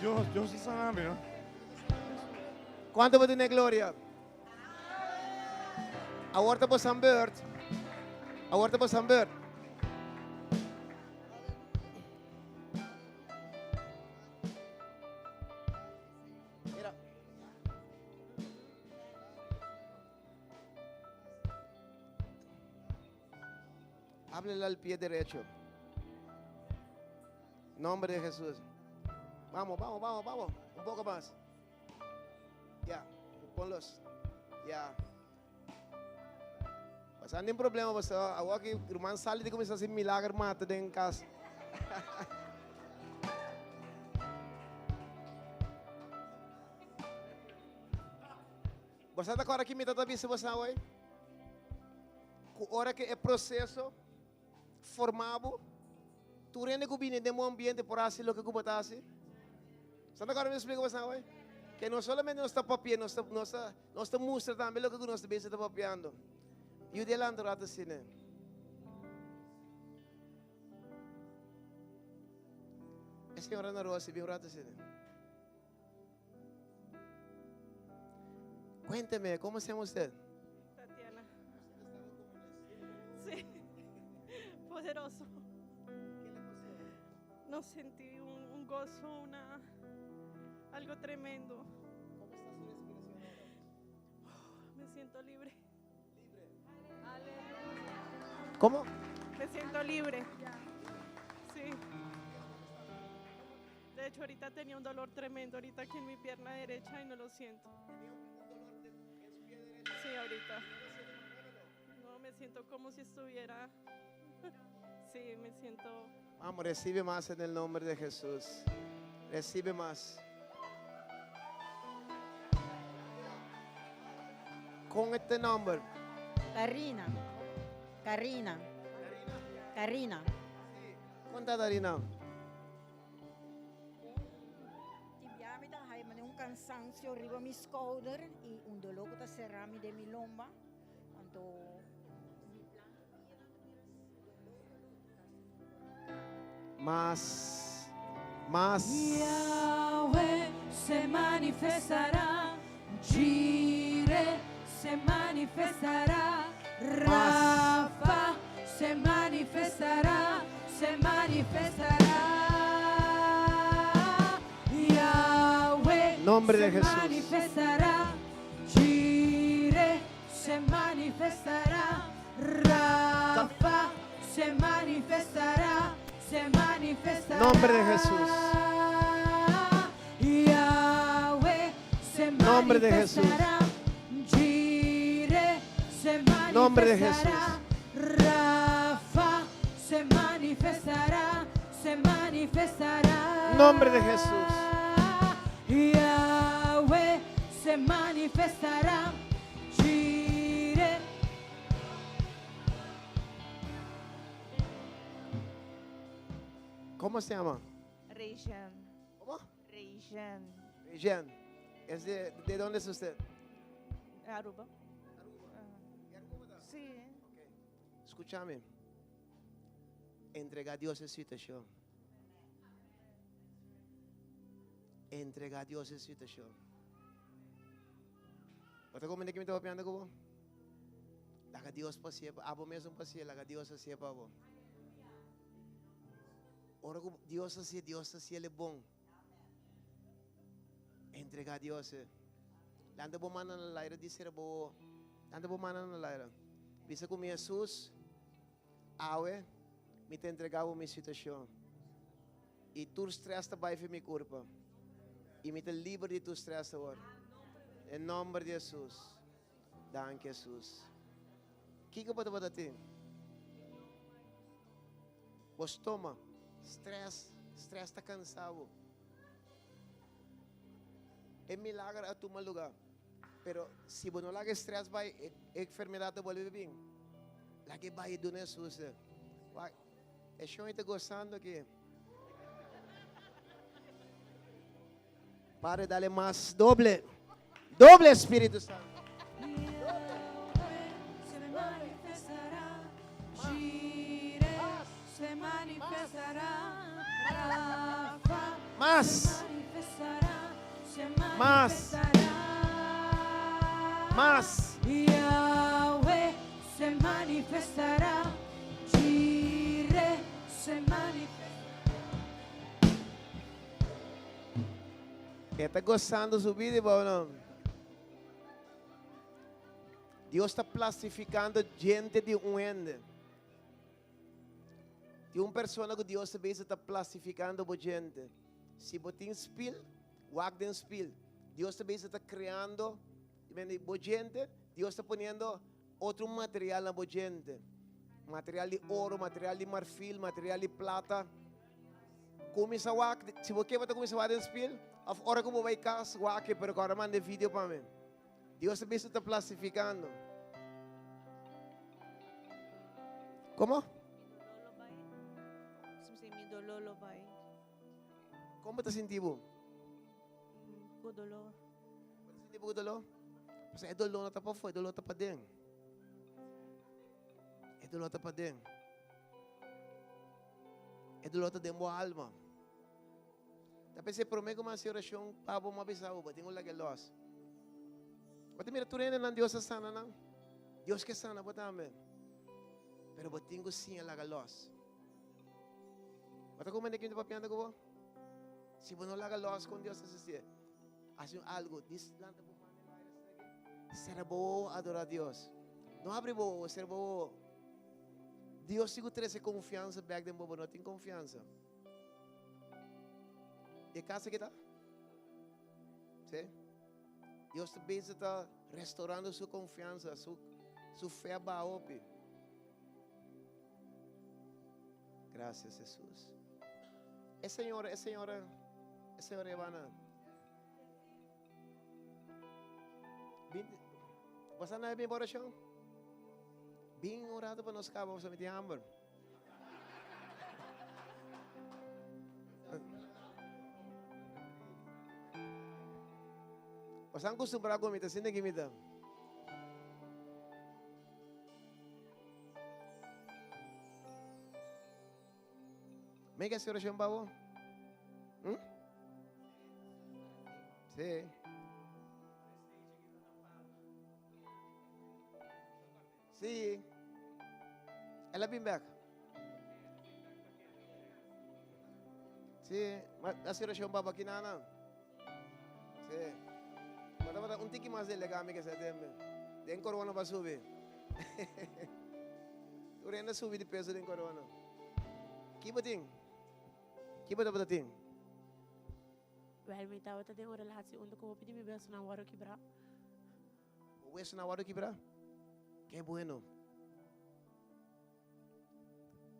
Dios, Dios ta sanando, no? Kuantu pa duna gloria? Awor ta boso beurt. Awor ta boso beurt. Mira. Háblele al pie derecho. Nombre de Jesús. Vamos, vamos, vamos, vamos. Un poco más. Ya, ponlos. Ya. Bo no tin problema, bo awor ku ruman sali di kuminsá hasi milager mata den kas. Bo ta kòrda ku mi ta bisa bo awe? Ku ora ku e proseso forma bo, tur hende ku bini den un ambiente por hasi loke ku bo ta hasi. Bo ta kòrda mi splika bo awe? Ku no solamente nos ta papia, nos ta mustra tambe loke ku nos ta papiando. I adelante rato asina. E señora Ana Rosa, bin un ratu asina. Cuénteme, ¿cómo se llama usted? Tatiana. Sí, poderoso. No sentí un gozo, algo tremendo. ¿Cómo está su respiración ahora? Me siento libre. ¿Cómo? Me siento libre. Sí. De hecho, ahorita tenía un dolor tremendo ahorita aquí en mi pierna derecha y no lo siento. Sí, ahorita. No, me siento como si estuviera. Sí, me siento. Vamos, recibe más en el nombre de Jesús. Recibe más. Con este nombre. Karina. Karina. Karina. Konta, Darina. Tin mi ta haya un kansansio riba mi skouder i un doló ku ta sera mi den mi lomba. Anto mi planta. Mas. Mas. Yahweh se manifestará, Jireh se manifestará, Rafa se manifestará, se manifestará. Yahweh Nombre de se Jesús. manifestará, Jireh se manifestará, Rafa se manifestará, se manifestará. Nombre de Jesús. Yahweh se Nombre de Jesús. manifestará. Jireh se Nombre de Jesús. manifestará. Rafa se manifestará, se manifestará. Nombre de Jesús. Yahweh se manifestará. Jireh. ¿Cómo se llama? Reishan. ¿Cómo? Reishan. Jean. ¿Es de dónde es usted? Aruba. Sí. Escúchame. Entrega a Dios e situashon. Entrega Dios e situashon. Bo ta komprondé kiko mi ta papiando ku bo? Laga Dios pasié, abo mes pasié, laga Dios hasié pa bo. Ora ku Dios hasié, Dios hasié e bon. Entrega Dios. Lanta bo man na laira, di bo. Lanta bo man na laira. Bisa ku mi Jesus, awe, mi ta entregá mi situashon. I tur stress ta bai for di mi kurpa. I mi ta liber di tur stress awor. Den nòmber di Jesus. Danki, Jesus. Kiko bo tin? Bo stoma. Stress. Stress ta kansá. E milager a tuma lugá. Pero si bo no laga stress bai, e enfermedat ta bolbe bin. Lag'é bai duna Jesus. Bai. E shon ta gosando aki. Padre, dale mas doble. Doble Espíritu Santo. Se manifestará, Jireh se manifestará, Rafa Mas. se manifestará, se Mas. manifestará. Mas. Yahweh se manifestará, Jireh se manifestará. Ta gosando su bida, no? Dios ta plastifikando djente di un hende. Di un persona ku Dios ta plastifikando e djente. Si bo tin spil, wak den spil. Dios ta kreando, bo djente, Dios ta poniendo otro material na bo djente. Material di oro, material di marfil, material di plata. Kuminsá wak, si bo ke kuminsá wak den spil, òf ora ku bo bai kas, wak, pero awor manda video pa mi. Dios ta plastifikando. Kon? Mi doló lo bai. Kon bo ta sinti? Ku doló. Sinti ku doló? Pasobra e doló no ta pafó, e doló ta paden. E doló ta paden. E doló ta den alma. Ta pensé promé ku mi orashon, pa bo m'a bisa, bo tin ku lag'é lòs. Bo mira tur nan Dios sana nan. Dios ke sana bo tambe. Pero bo tin ku siña laga lòs. Bo ta komprondé kiko mi ta papiando ku bo? Si bo no laga lòs ku Dios asina, hasi algu, dis lanta bo sera bo adorá Dios. No habri bo, sera bo. Dios sigue trese konfiansa bèk den bo, no tin konfiansa. E kas aki ta? Si? Dios ta restourando su konfiansa, su fe baopi. Gracias, Jesus. E señora, e señora, e señora Ivana. Bo no bin orashon? Bin ora pa nos kaba, bo tin hamber. Bo ta akustumbrá ku mi, asina ku mi ta. Mi ke hasi orashon pa bo? Hm? Sí. Sí. El a bin bek. Sí, ma hasi orashon pa bo aki nana. Sí. Ma tabata un tiki mas delega mi ke sa tembe. Den corona pa subi. Tur hende a subi di peso den corona. Ki bo tin? Ki bo tabata tin? Wel, mi tabata den un relatie unda ku hopi di mi besonan wòrdu kibrá. Bo wesonan wòrdu kibrá? Ke bueno.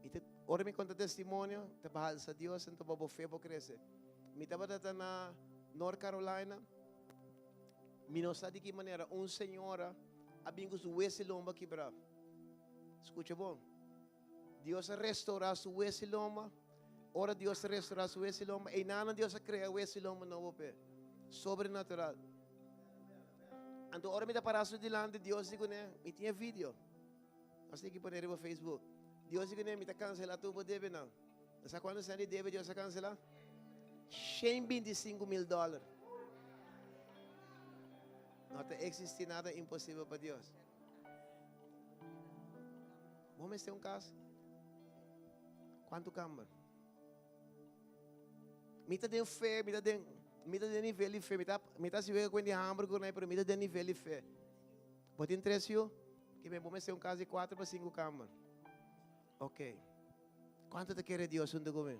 Mi ta, ora mi konta testimonio, ta pa halsa Dios anto pa bo fe por krese. Mi tabata ta na North Carolina. Mi no sa di ki manera un señora a bin ku su wesi lomba kibrá. Skucha bon. Dios a restaurá su wesi lomba. Ora Dios a restaurá su wesi lomba, einanan Dios a krea wesi lomba nobo p'e. Sobrenatural. Anto ora mi ta pará su dilanti, Dios di kuné, mi tin e video. Nos tin ki pone riba Facebook. Dios di kuné, mi ta kanselá tur bo debenan. Bo sa kuantu sèn di debe Dios a kanselá? 125 mil dòler. No ta eksistí nada imposibel pa Dios. Bo mester un kas? Kuantu kamber? Mi ta den fe, mi ta den, mi ta den nivel di fe. Mi ta, mi ta hasi wega ku hende hamburger ku pero mi ta den nivel di fe. Bo tin tres yu? Ke men bo mester un kas di kuater pa sinku kamber. Ok. Kuantu ta kere Dios huntu ku mi?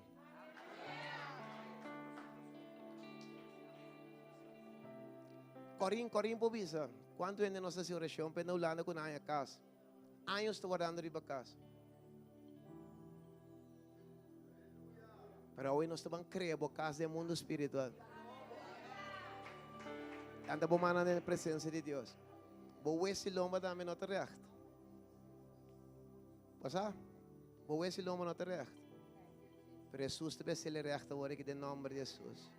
Corin, Corin por bisa, kuantu hende nos ta hasi orashon pa e na Hulanda ku nan haña kas? Años ta wardando riba kas. Pero awe nos ta ban krea bo kas den mundo spiritual. Anda bo mana den presencia di Dios. Bo wesi lomba tambe no ta recht. Bo sa? Bo wesi lomba no ta recht. Pero Jesus ta besele recht awor aki den nomber di Jesus.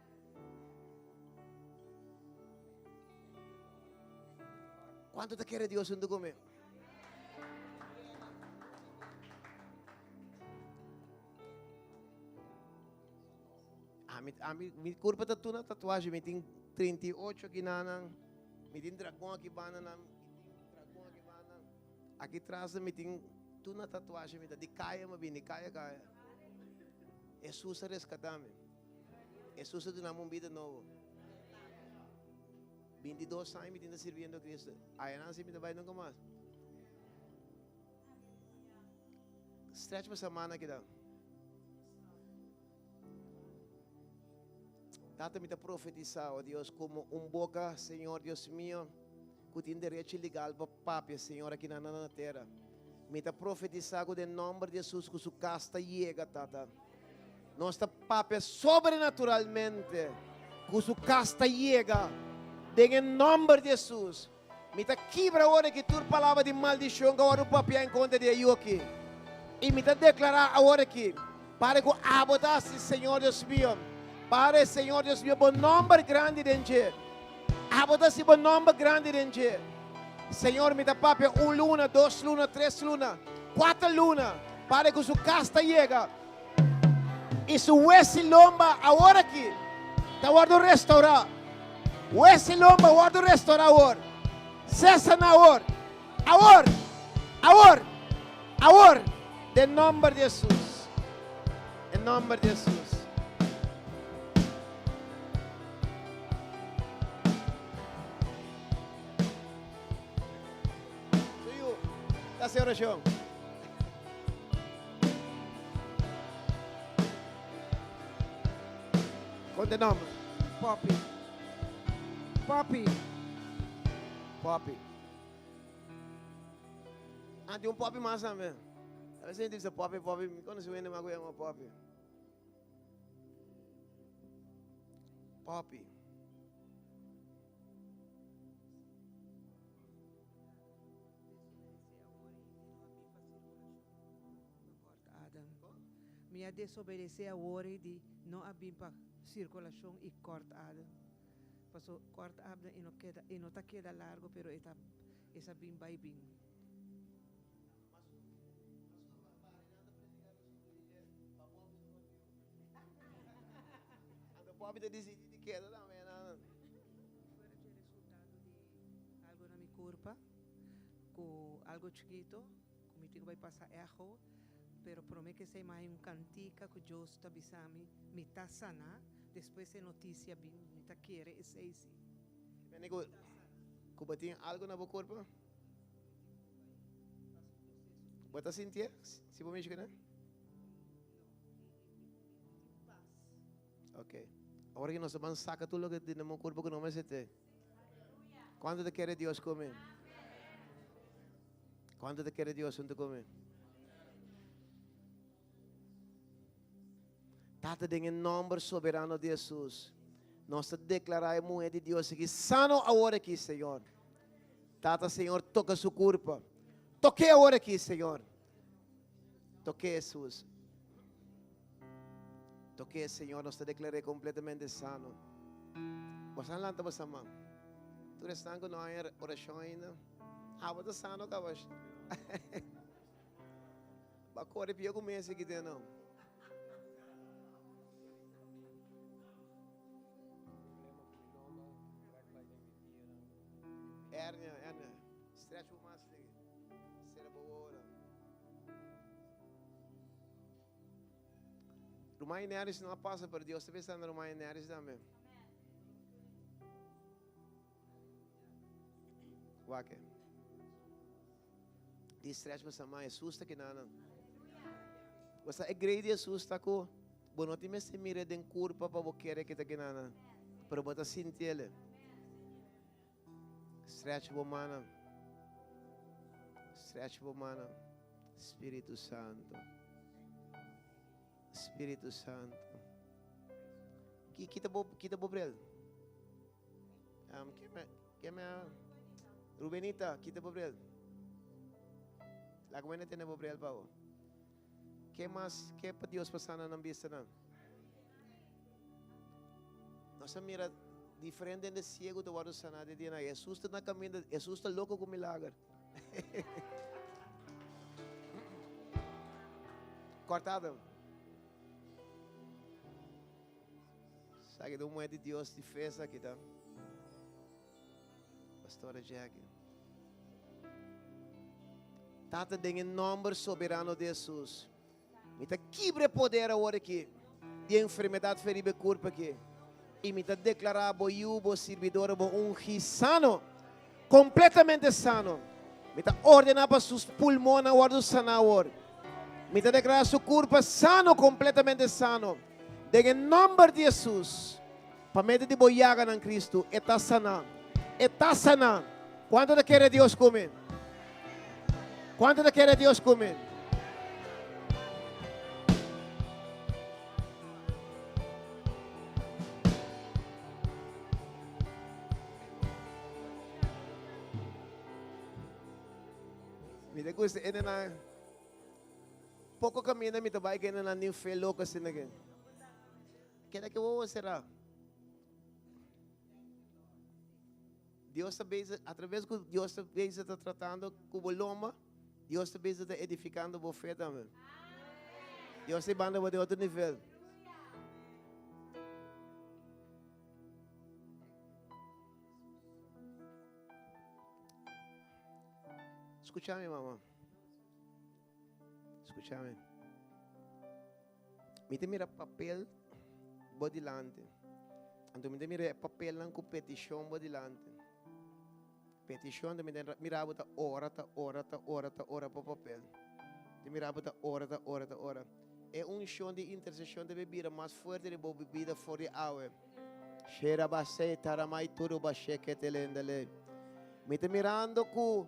Cuanto ta kere Dios hunto cu mi? Ami, ami, mi curpa ta tuna tatuaje. Mi tin 38 aki nanan. Mi tin dragon aki banda Mi tin dragon aki banda. Aki tras mi tin tuna tatuaje. Mi ta di kaya mi bini, kaya kaya. Jesus a rescata mi. Jesus a duna mi un bida nobo. 22 aña mi tin ta sirbiendo Cristo. Ayanan si mi ta bai nunca mas. Stretch pa semana kita. Tata mi ta profetisa, oh Dios, como un boca, Señor Dios mío, ku tin derecho legal pa papia, Señor, aki na na tera. Mi ta profetisa ku den nomber di Jesus ku su kas ta yega, Tata. Nos ta papia sobrenaturalmente ku su kas ta yega den e nomber di Jesus. Mi ta kibra awor aki tur palabra di maldishon ku a wòrdu papiá en kontra di e yu aki. I mi ta deklará awor aki, para ku abo ta hasi, Señor Dios mio, para, Señor Dios mio, bo nòmber grandi den dje. Abo ta hasi bo nòmber grandi den dje. Señor, mi ta papia un luna, dos luna, tres luna, kuater luna, para ku su kas ta yega i su wes i lomba awor aki ta wòrdu restourá. Wes i lomba wòrdu restorá awor. Sesa na awor. Awor! Awor! Awor! Den nòmber di Hesus. Den nòmber di Hesus. Su yu ta hasi orashon. Kon te nòmber? Poppy. Poppy. Poppy. Ah, tin un Poppy mas tambe. A veces gente bisa Poppy, Poppy. Mi conoce un hende mas ku yama Poppy. Poppy. Mi a desobedecé awor i di no a bin pa circulacion i kort adem. Paso kort adem e no keda e no ta keda largo pero e ta e sa bin bai bin. mi ta disidí di keda tambe nan. Fuera dje resultado di algo na mi kurpa, ku algo chikito, ku mi tin ku bai pasa echo, pero prome ke esei mi a haña un kantika ku Dios ta bisa mi, mi ta saná, despues e notisia bin, mi ta kere esei si. Mene ku ku bo tin algo na bo kurpa? Bo ta sintié si bo mishi kuné? Ok. Awor ki nos ta ban saka tur loke tin den bo kurpa ku no mester te. Kuantu ta kere Dios ku mi? Kuantu ta kere Dios huntu ku mi? Tata, den e nomber soberano di Hesus, nos ta deklará e muhé di Dios aki sano awor aki, Señor. Tata, Señor, toka su kurpa. Tok'é awor aki, Señor. Tok'é, Hesus. Tok'é, Señor, nos ta deklar'é kompletamente sano. Boso a lanta boso man. Tur esnan ku no haña orashon ainda, abo ta sano kaba. Ba kore pia ku mesa ki den no. Hernia, hernia. Stretch bo mas ligi. Sera bo ora. Ruman Neris no a pasa, pero Dios ta pensando Ruman Neris tambe. Wak. Di stretch bosa man, Jesus ta kinanan. Bosa e grei di Jesus ta ku bo no tin mester mira den kurpa pa bo kere ke ta kinanan, pero bo ta sintiele. Stretch bo mannan. Stretch bo mannan. Spiritu Santo. Spiritu Santo. Ki kita bo kita bo bril. Um, ke me ke me Rubenita, kita bo bril. Laga wene tene bo bril pa bo. Ke mas ke pa Dios pa sana nan bista nan? Nos a mira diferente hende ciego ta wordo saná de dia na. Jesus ta na caminda, Jesus ta loco cu milager. Cortado. Sa ki ta un mujer di Dios di fe esaki ta. Pastora Jackie. Tata den e nomber soberano di Jesus. Mi ta kibra e poder awor aki di enfermedad fe riba e kurp aki. I mi ta deklará bo yu, bo sirbidor, bo ungí sano, kompletamente sano. Mi ta ordená pa su pulmonnan wòrdu saná awor. Mi ta deklará su kurpa sano, kompletamente sano. Den e nòmber di Hesus, pa medio di bo yaganan, Kristu, e ta saná. E ta saná. Kuantu ta kere Dios ku mi? Kuantu ta kere Dios ku mi? Mi ta gusta e nan. Poko kaminda mi ta bai kende nan tin fe loko asina ke. Keda ke wowo será. Dios ta bezig, a traves ku Dios ta bezig ta tratando ku bo lomba, Dios ta bezig ta edifikando bo fe tambe. Dios ta banda bo de otro nivel. Escuchame, mama. Escuchame. Mi ta mira papel bo dilanti. Anto mi ta mira e papelnan ku petishon bo dilanti. Petishon, mi ta mira bo ta ora, ta ora, ta ora, ta ora pa papel. Ta mira bo ta ora, ta ora, ta ora. E unshon di interseshon debe bira mas fuerte den bo bida for di awe. Shera basé taramai turu bashe ketelendele. Mi ta mirando ku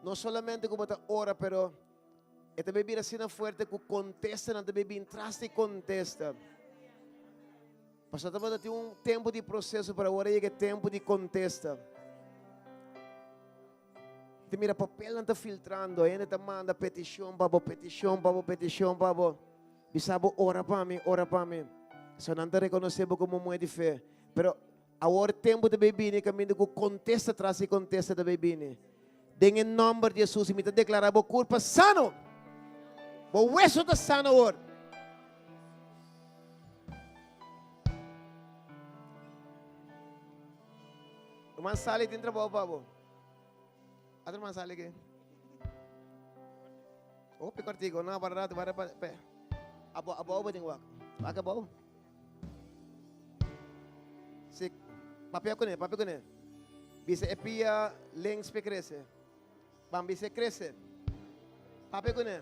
No solamente ku bo ta ora, pero e ta bira asina fuerte ku kontestanan ta bin tras di kontesta. Pasobra tabata tin un tempu di proseso, pero awor a yega e tempu di kontesta. Ta mira papelnan ta filtrando, hende ta manda petishon pa bo, petishon pa bo, petishon pa bo. Bisa bo ora pa mi, ora pa mi. So nan ta rekonosé bo komo muhé di fe. Pero Awor tempu ta bay bini kaminda ku kontesta tras di kontesta ta bay bini. Den e nòmber di Hesus mi ta deklará bo kurpa sano. Bo weso ta sano awor. Ruman Sally tin trabou pa bo. Ata ruman Sally aki. Hopi kortico, no, para rato, para pa, pe. Abo, abou bo tin wak. Wak abou. Si, papia kuné, papia kuné. Bisa e pia links pe krese. Ban bisa e krese. Papia kuné.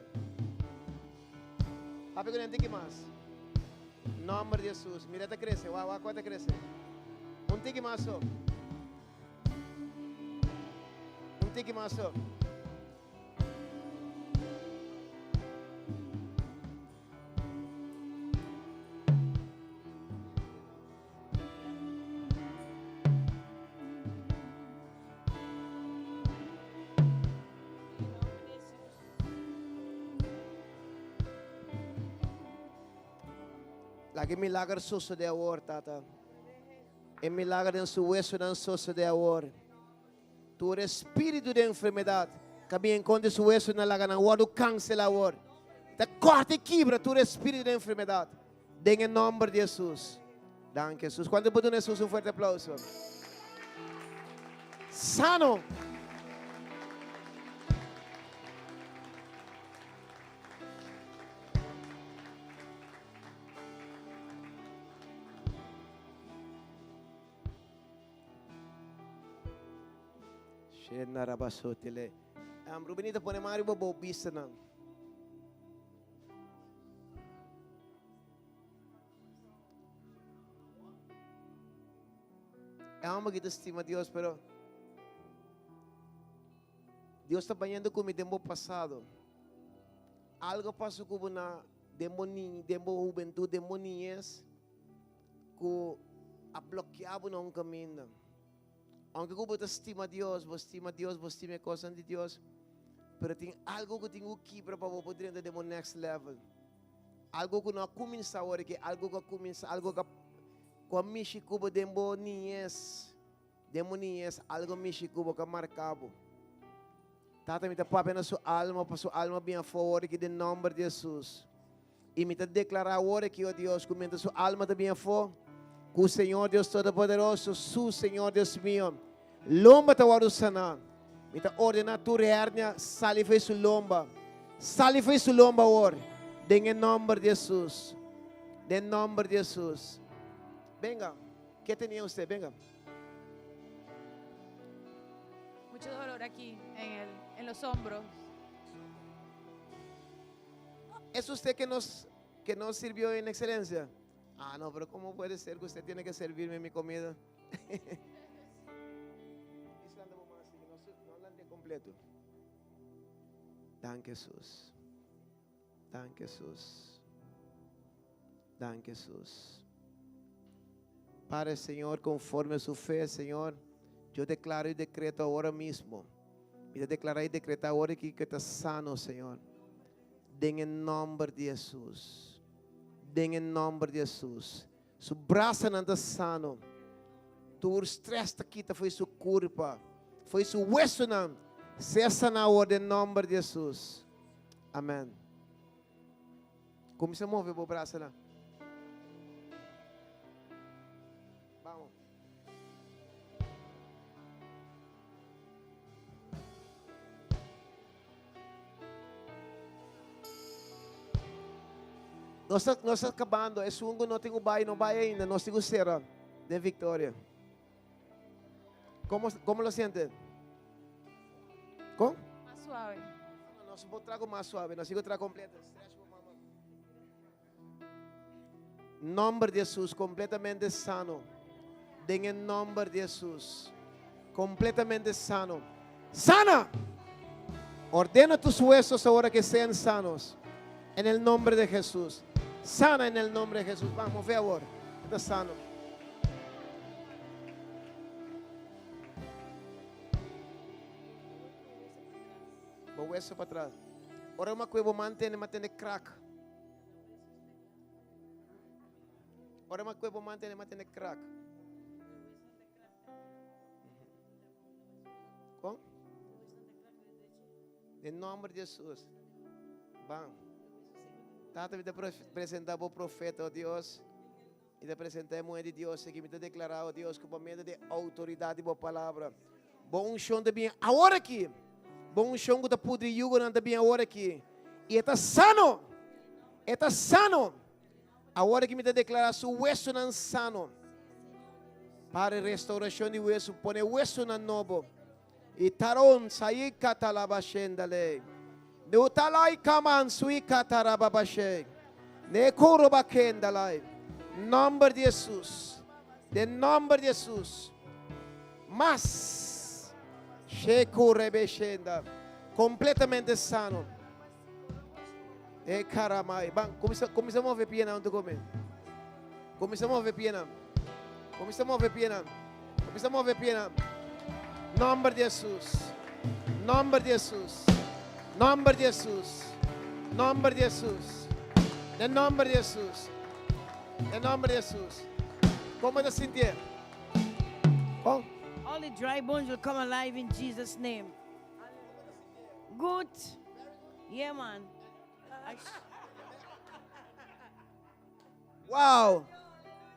Papia kuné un tiki mas. Nomber di Jesus. Mira ta krese. Wak, wak, wak ta krese. Un tiki mas so. Un tiki mas so. Laga e milager sosode awor, Tata. E milager den su huesonan sosode awor. Tur espíritu di enfermedad ka bin en kontra su huesonan laga nan wòrdu kansela awor. Ta kòrta i kibra tur espíritu di enfermedad den e nòmber di Hesus. Danki Hesus. Kuantu por duna Hesus un fuerte aplauso? Sano! Shenarabasotele. Um, Rubenita, pone man riba bo bistanan. E homber ki ta stima Dios, pero Dios ta bañando ku mi den bo pasado. Algo pasó ku bo na den bo ni, den bo hubentud, den bo niñez. Ku a blokeá bo na un kaminda. Aunke ku bo ta stima Dios, bo stima Dios, bo stima e kosnan di Dios, pero tin algu ku tin ku kibra pa bo por drenta den bo next level. Algu ku no a kuminsá awor aki, algu ku a kuminsá, algu ku a ku a mishi ku bo den bo niñes, den bo niñes algu a mishi ku bo ku a marká bo. Tata mi ta papia na su alma pa su alma bin afó awor aki den nòmber di Hesus. I mi ta deklará awor aki, o Dios, ku mientras su alma ta bin afó, ku Señor Dios Todopoderoso, su Señor Dios mio, lomba ta wòrdu saná. Mi ta ordená tur hernia sali fo'i su lomba. Sali fo'i su lomba awor, den e nòmber di Hesus. Den nòmber di Hesus. Benga, ke tenia usted? Benga. Mucho dolor aquí en el, en los hombros. ¿Es usted que nos, que nos sirvió en excelencia? Ah, no, pero ¿cómo puede ser que usted tiene que servirme mi comida? completo. Dank Jesús. Dank Jesús. Dank Jesús. Padre Señor, conforme a su fe, Señor, yo declaro y decreto ahora mismo. Mi ta declara y decreta ahora aki cu e ta sano, Señor. Den e nomber di Jesus. Den e nomber di Jesus. Su brasanan ta sano. Tur stress ta kita fo'i su curpa, fo'i su huesonan. Sea sana awor den nomber di Jesus. Amen. Cuminsa move bo brasanan. Vamos. Nos ta, nos ta acabando. Esun cu no tin cu bay, no bay ainda. Nos tin cu cera den victoria. ¿Cómo, cómo lo siente? ¿Con? Más suave. No, no, no, trago más suave. No sigo trago completo. Nomber di Hesus completamente sano. Den e nomber di Hesus. Completamente sano. Sana! Ordeno tus huesos ahora que sean sanos. En el nombre de Jesús. Sana en el nombre de Jesús. Vamos, ve ahora. Está sano. Bo hueso para atrás. Ora uma cuevo mantene, mantene crack. Ora ma kue bo man tene, ma tene krak. Kon? Den nomber di Jesus. Ban. Tata, mi ta presenta bo profeta, oh Dios. Mi ta presentá e muhé di Dios aki. Mi ta deklará, o Dios, ku pa medio di e outoridat di bo palabra, bo unshon ta bini awor aki. Bo unshon ku ta pudri yugonan ta bini awor aki. I e ta sano! E ta sano! Awor aki mi ta deklará su wesunan sano. Para restaurashon di wesu, pone wesunan nobo. I taron sayi katalabashendale. Nutalai kaman sui katarababashe. Ne korobakendalai. Nòmber di Hesus. Den nòmber di Hesus. Mas. Shekurebeshenda. Kompletamente sano. E karamai. Ban, kuminsá, kuminsá move pianan huntu ku mi. Kuminsá move pianan. Kuminsá move pianan. Kuminsá move pianan. Nòmber di Hesus. Nòmber di Hesus. Nòmber di Hesus. Nòmber di Hesus. Den nòmber di Hesus. Den nòmber di Hesus. Kon bo ta sintié? Kon? All the dry bones will come alive in Jesus name. Good. Yeah man. Wow!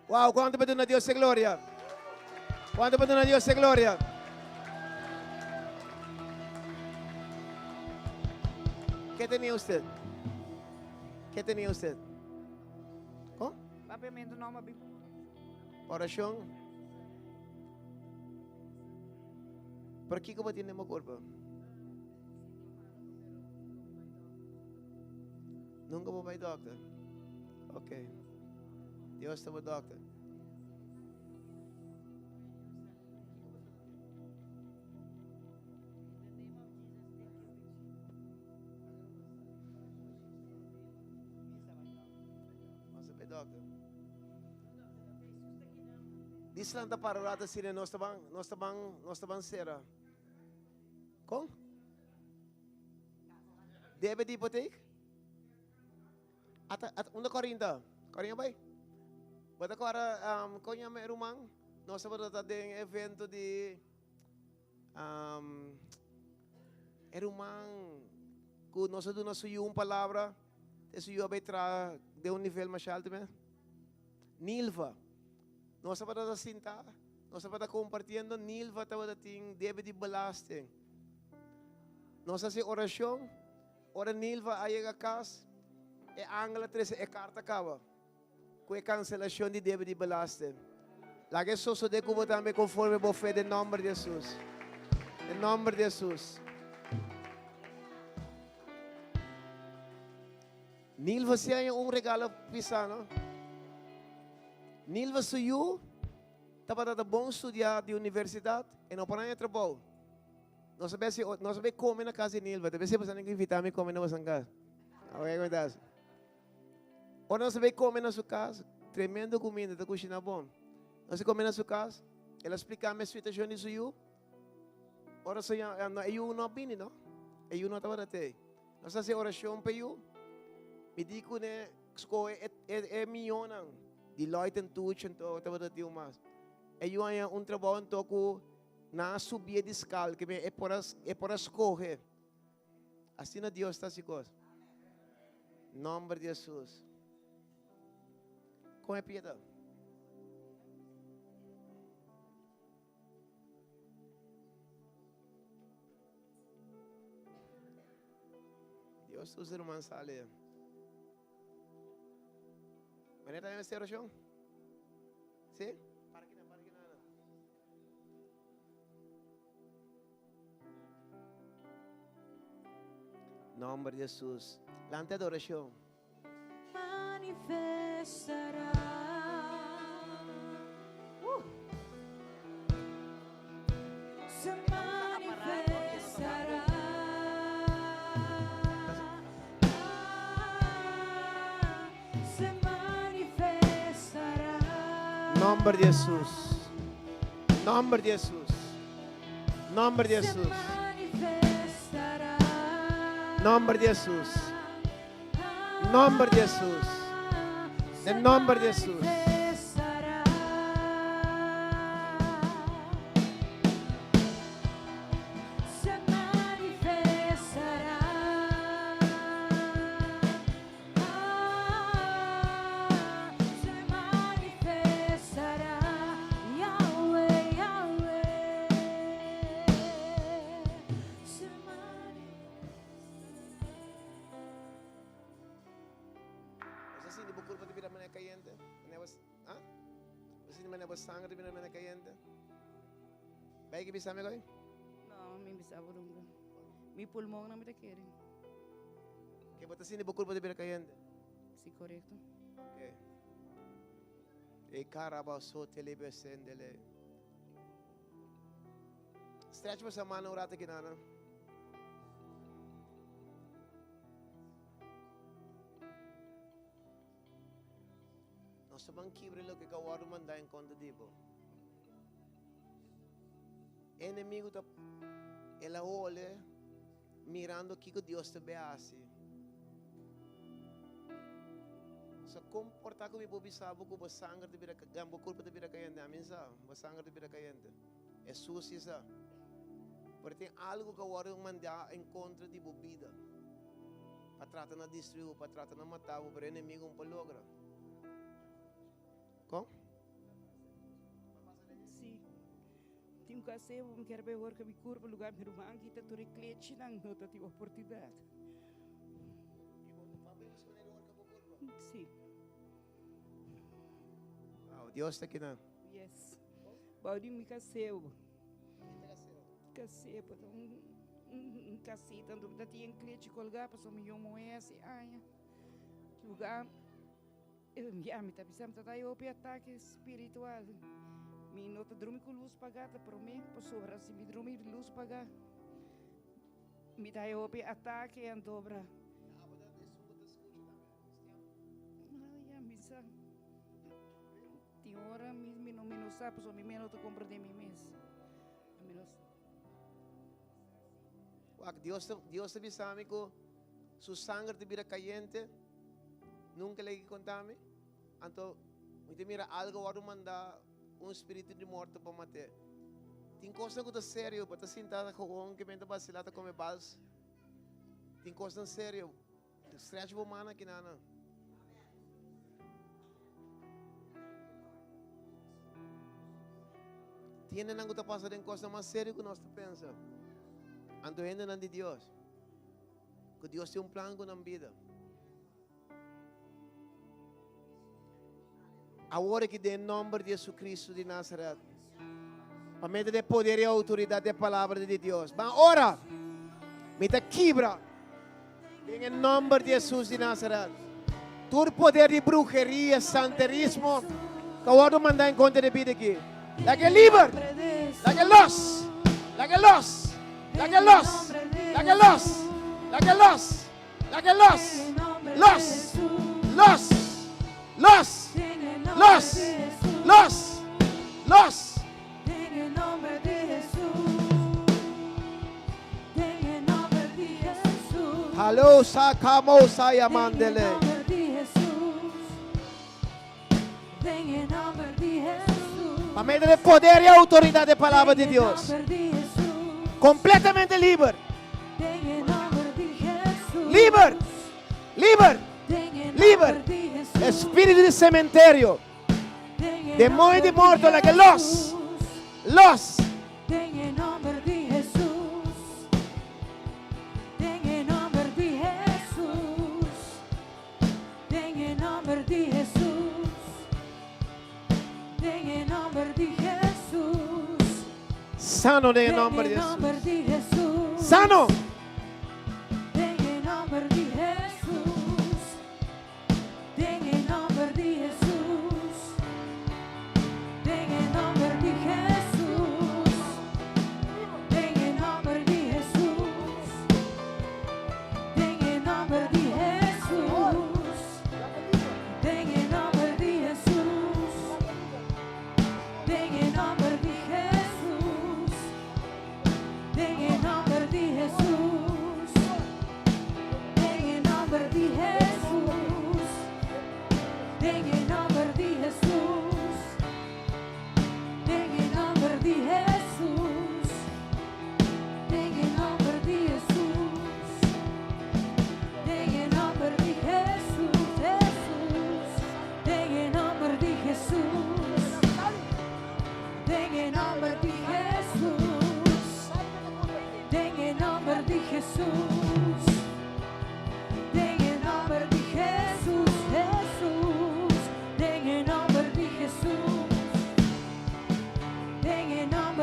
Wow, kuantu pa duna Dios e gloria? Kuantu pa duna Dios e gloria? ¿Qué tenía usted? ¿Qué tenía usted? ¿Cómo? Papiamento no, ma Oración. Pero kiko bo tin den bo kurpa? Nunka bo bai dòkter? Ok. Dios ta bo dòkter. Nos a bai dòkter. Dislan ta para rato asina, nos ta ban, nos ta ban, nos ta ban sera. Kon? Debe di hipoteek? Ata, ata, unda Corinta? Corinta bai? Bo ta kora, um, kon yama e ruman? Nos tabata ta den evento di, um, e ruman ku nos a duna su yu un palabra, e su yu a bai traha den un nivel mas alto mes. Nilva. Nos tabata ta sinta, nos tabata compartiendo, Nilva tabata tin debe di belasting. Nos a haci oracion, ora Nilva a yega cas, e angel a trece e carta caba cu e cancelacion di debe di belasting. Laga e sosode cu bo tambe conforme bo fe den nomber di Jesus. Den nomber di Jesus. Nilva si haña un regalo pisá, no? Nilva su yu tabata ta bon studiá di universidat e no por haña trabou. No sabia si no sabia kome na kas di Nilva. Ta bes boso a invitá mi kome na boso kas. Oke, kon ta? Ora nos a bai kome na su kas, tremendo kuminda, ta kushiná bon. Nos a kome na su kas, el a spliká mi e situashon di su yu. Ora su e yu no a bini, no? E yu no tabata tei. Nos hasi orashon pa yu. Mi di ku ne skohe e e miyonan di Lloyd en Touch anto tabata tin un mas. E yu haña un trabou anto ku nan a subié di skal ke e por a e por a skohe. Asina Dios ta hasi kos. Nòmber di Hesus. Kon e pia ta? Dios usa ruman Sally. Wanneer ta esta oracion? Sí? Para aquí, para aquí, nada. Nombre de Jesús. Lante adoración. Manifestará. Se manifestará. Se manifestará. Nomber di Hesus. Nomber di Hesus. Nomber di Se Hesus. manifestará. Nomber di Hesus. Nomber di Hesus. Den nomber di Hesus. Manifestará. Se manifestará. Se manifestará. sinti manera bo sanger ta bira manera kayente? Bai ki bisa mi koi? No, mi bisa bo nunca. Mi pulmonnan mi ta kere. Ke bo ta sinti bo kurpo ta bira kayente? Si, korekto. Ok. E karabaso telebesendele. Stretch boso man un rato aki, nana. Nos ta ban kibra loke ku a wòrdu mandá en kontra di bo. Enemigu ta el a hole mirando kiko Dios ta be hasi. So komportá ku mi por bisa bo ku bo sanger ta bira bo kurpo ta bira kayente. Ami sa, bo sanger ta bira kayente. E susi sa. Pero tin algu ku a wòrdu mandá en kontra di bo bida. Pa trata na destruí bo, pa trata na matá bo, pero e enemigu no por logra. Kon? Si. Tin ku hase bo, mi kier bai horka mi kurpa lugar mi ruman kita tur e klechinan, no ta tin oportunidat. Si. Wow, Dios ta kinan. Yes. Bou di mi kaseo. Kaseo, ta un un kasita, anto ta tin klechi kolgá pasobra mi yong muhé hasi aña. Lugar Ya, mi ta bisa mi ta dai hopi atake spiritual. Mi no ta drumi ku lus pagá, ta promé pasobra si mi drumi lus pagá, mi ta haya hopi atake anto bra. Ya, mi sa. Tin ora mi mi no mi no sa pasobra mi mes no ta komprendé mi mes. Mi no sa. Wak, Dios ta, Dios ta bisa mi ku su sanger ta bira kayente. Nunka el a konta mi. Anto, mi ta mira algo wòrdu mandá un spiritu di morto pa mat'é. Tin kosnan ku ta serio, bo ta sinta gewoon ke men ta basilá ta kome bals. Tin kosnan serio. Stretch bo man aki nana. Tin hendenan ku ta pasa den kosnan mas serio ku nos ta pensa. Anto hendenan di Dios. Ku Dios tin un plan ku nan bida. Awor aki den nomber di Jesucristo di Nazaret, pa medio di poder y autoridad di palabra di Dios, ban ora, mi ta kibra den e nomber di Jesus di Nazaret, tur poder di brujeria, santerismo, ku a wòrdu mandá en kontra di bida aki. Laga e liber! Laga e los! Laga e los! Laga e los! Laga e los! Laga e los! Laga los! Los! Los! Los! Los! Los! Los! Hallo sakamo sayamandele. Pa medio di poder y autoridad di palabra di Dios. Completamente liber. Liber. Liber. Liber. Espíritu di cementerio. Demonio di morto, laga los. Los. Den e nomber di Hesus. Den e nomber di Hesus. Den e nomber di Hesus. Den e nomber di Hesus. Sano den e nomber di Hesus. Sano. Den e nomber di Hesus. Den e nomber di Hesus. Den e nomber di Hesus. Den e nomber di Hesus. Den e nomber di Hesus. Den e nomber di Hesus. Den e nomber di Hesus. Den e nomber di Hesus.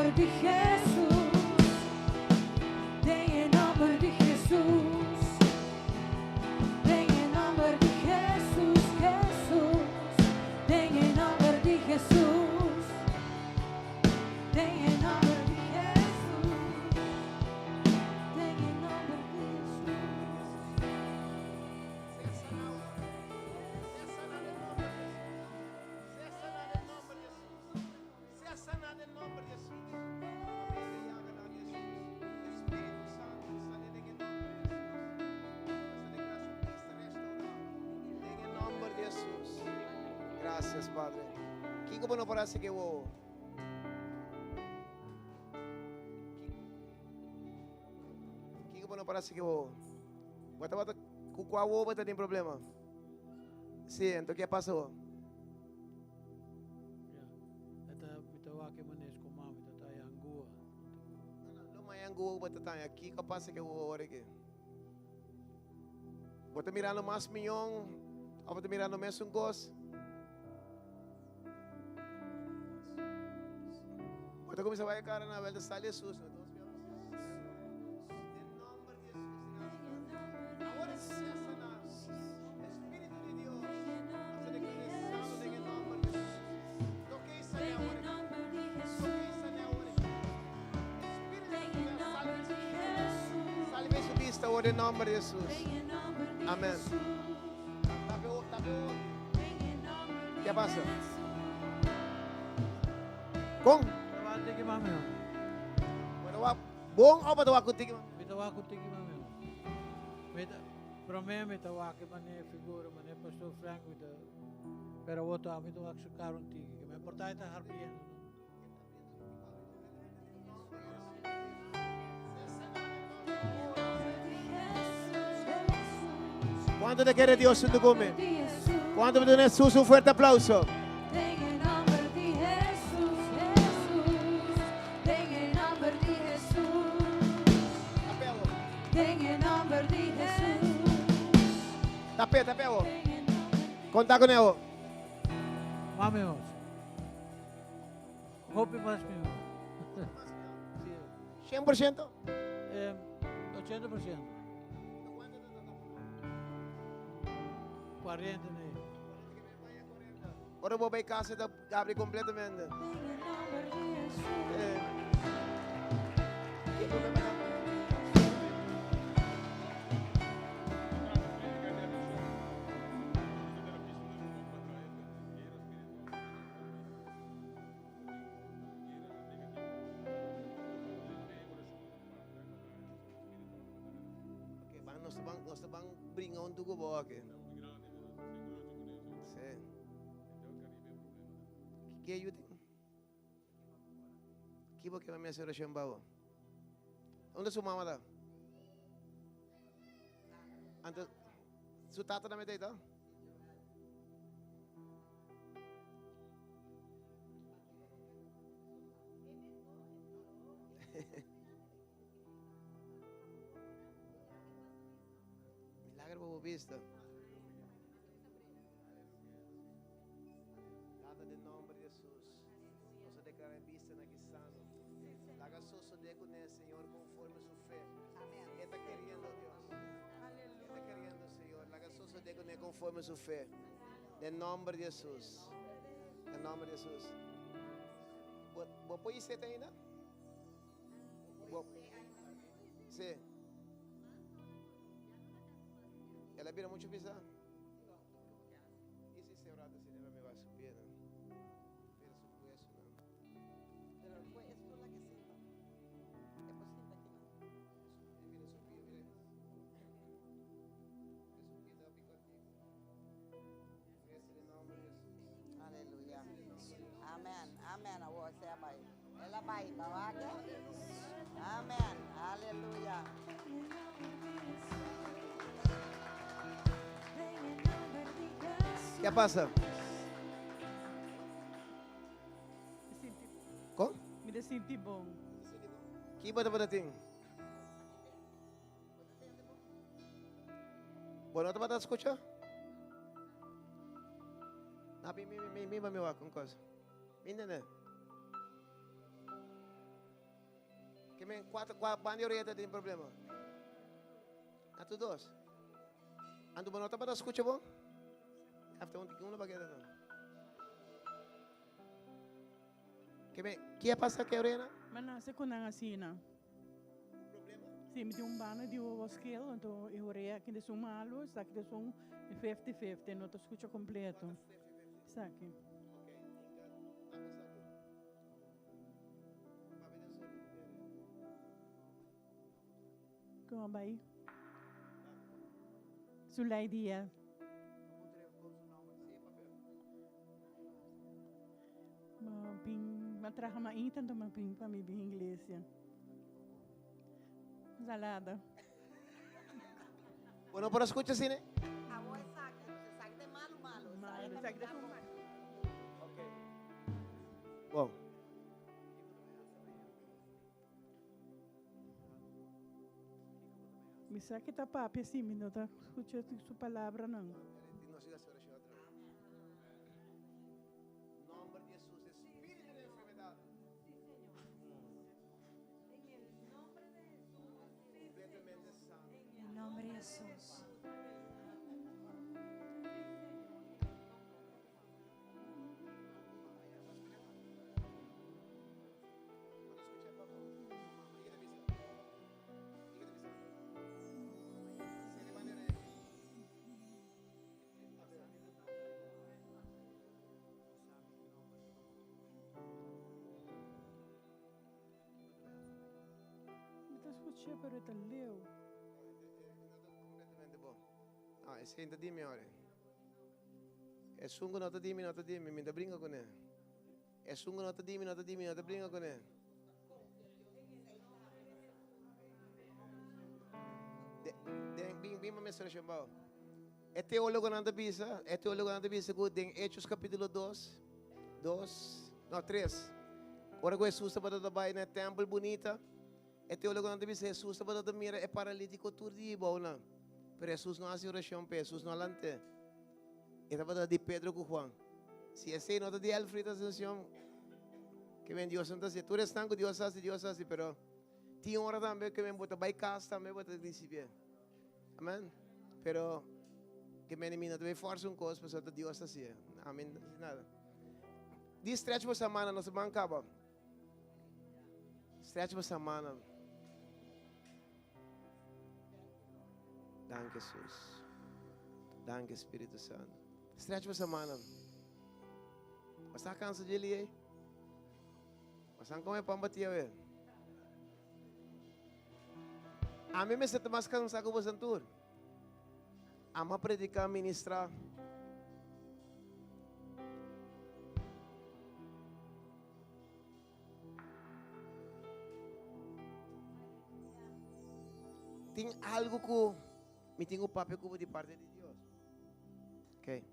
nomber di Jesus, den e nomber di Jesus, den e nomber di Jesus, Jesus, den e nomber di Jesus, den e nomber di Jesus, den e nomber di Jesus. Sea saná den nomber di Hesus. Abri e yaganan di Hesus. Espíritu Santo, sali den e nomber di Hesus. Nos ta declara su bista restaurá den e nomber di Hesus. Gracias, Padre. Kiko bo no por hasi ke wowo? Kiko bo no por hasi ke wowo? Bo tabata ku kua wowo bo ta tin problema? Sí, anto ke a pasa wo? Ya, e ta mi ta wak e manes ku mami ta taña angua. Lo mai angua bo ta taña kiko a pasa ke wowo ora ke? Bo ta mirando mas mion of bo ta mirando mesun kos? Bo ta kuminsá wak e kara na welta sali Hesus. Vista awor den nomber di Jesus. Amen. Ke pasa? Kon? Bon of bo ta wak ku tiki? Mi ta wak ku tiki mami. Mi ta prome mi ta wak e mane figura mane pastor Frank mi ta pero awor ta mi ta wak su kara un tiki ke me por ta e ta harpiendo no. Cuanto ta kere Dios hunto cu mi? Cuanto ta duna Jesus un fuerte aplauso? Tapé, tapé awo. Konta kuné awo. Mami nos. Hopi mas mihó. Sí. 100%? 80%. 40 nee. Ora bo bai casa ta abri completamente. Eh. Ki problema ta? Okay, ban, nos ta ban, nos ta ban bringa un tuku bo aki. Sí. Ke yu tin? Ki bo ke mami hasi orashon pa bo? Unda su mama ta? Anto su tata tambe ta ita? Milagro pa bo bista. Tata den nomber di Jesus, nos a declara e bista na ki sano. Laga sosode cune, Señor, conforme su fe. E ta queriendo, Dios. E ta queriendo, Señor. Laga sosode cune conforme su fe. Den nomber di Jesus. Den nomber di Jesus. Bo, bo por iseta ainda? Bo, sí. El a bira mucho pisa? Y si se rato si debe me va su pie, no? Pero su hueso, no? Pero fue esto la que sinta. E por sinta aquí no. Mira su pie, mira. Su pie está picotico. Gracias en el nombre de Jesús. Aleluya. Amen. Amen. Awor sea bai. El a bai, bawake. Amen. Aleluya. Ke a pasa? Kon? Mi ta sinti bon. Ki bo tabata tin? Bo no tabata skucha? Na mi mi mi mi mi wak un kos. Mi nene. men kua kua banda di orea ta tin problema? Na tur dos. Anto bo no tabata skucha bon? After un uno baketa no. Ke men, ke a pasa ke orea nan? Mi a nase ku nan asina. Si, mi tin un banda di wowo skel, anto e orea aki ta esun malu, esaki ta esun fifty fifty, no ta skucha kompleto. Esaki. Kon a bai? Su lei dia. Ma bin, ma traha mainta anto ma bin pa mi bin iglesia. Salada. Bo no por a scucha asina? Awor esaki, esaki ta e malu malu. Malu, esaki ta su malu. Bon. Mi sa ke ta papia si mi no ta scucha su palabranan. En nombre de Jesús. Mi ta scucha pero e ta leu. Completamente bon. Ah, esei ta di mi ora. Esun ku no ta di mi, no ta di mi, mi ta bringa kuné. Esun ku no ta di mi, no ta di mi, no ta bringa kuné. Den, bin, bin pa mi instruccion bao. E teólogonan ta bisa, e teólogonan ta bisa ku den Hechos kapítulo dos, dos, no, tres, ora ku Hesus tabata ta bai na e tèmpel bunita, e teólogonan ta bisa Hesus tabata ta mira e paralítiko tur di bounan. Pero Hesus no a hasi orashon p'e, Hesus no a lant'é. E tabata di Pedro ku Juan. Si esei no ta di Elfried Ascension, ke men Dios no ta hasi. Tur esnan ku Dios hasi, Dios hasi, pero tin ora tambe ke men bo ta bai kas tambe bo ta risibié. Amen. Pero ke men mi no ta bai forsa un kos pasobra ta Dios ta hasié. Ami no ta hasi nada. Di stretch bo samana, nos ban kaba. Stretch bo samana. Danki Jesus. Danki Spiritu Santo. Stretch bo samana. Basta cansa dje li ei? Basta come pan batia we? Ami mester ta mas cansa ku bosan tur. Ama predica, ministra. Tin algo ku mi tin ku papia ku bo di parte di Dios. Ok.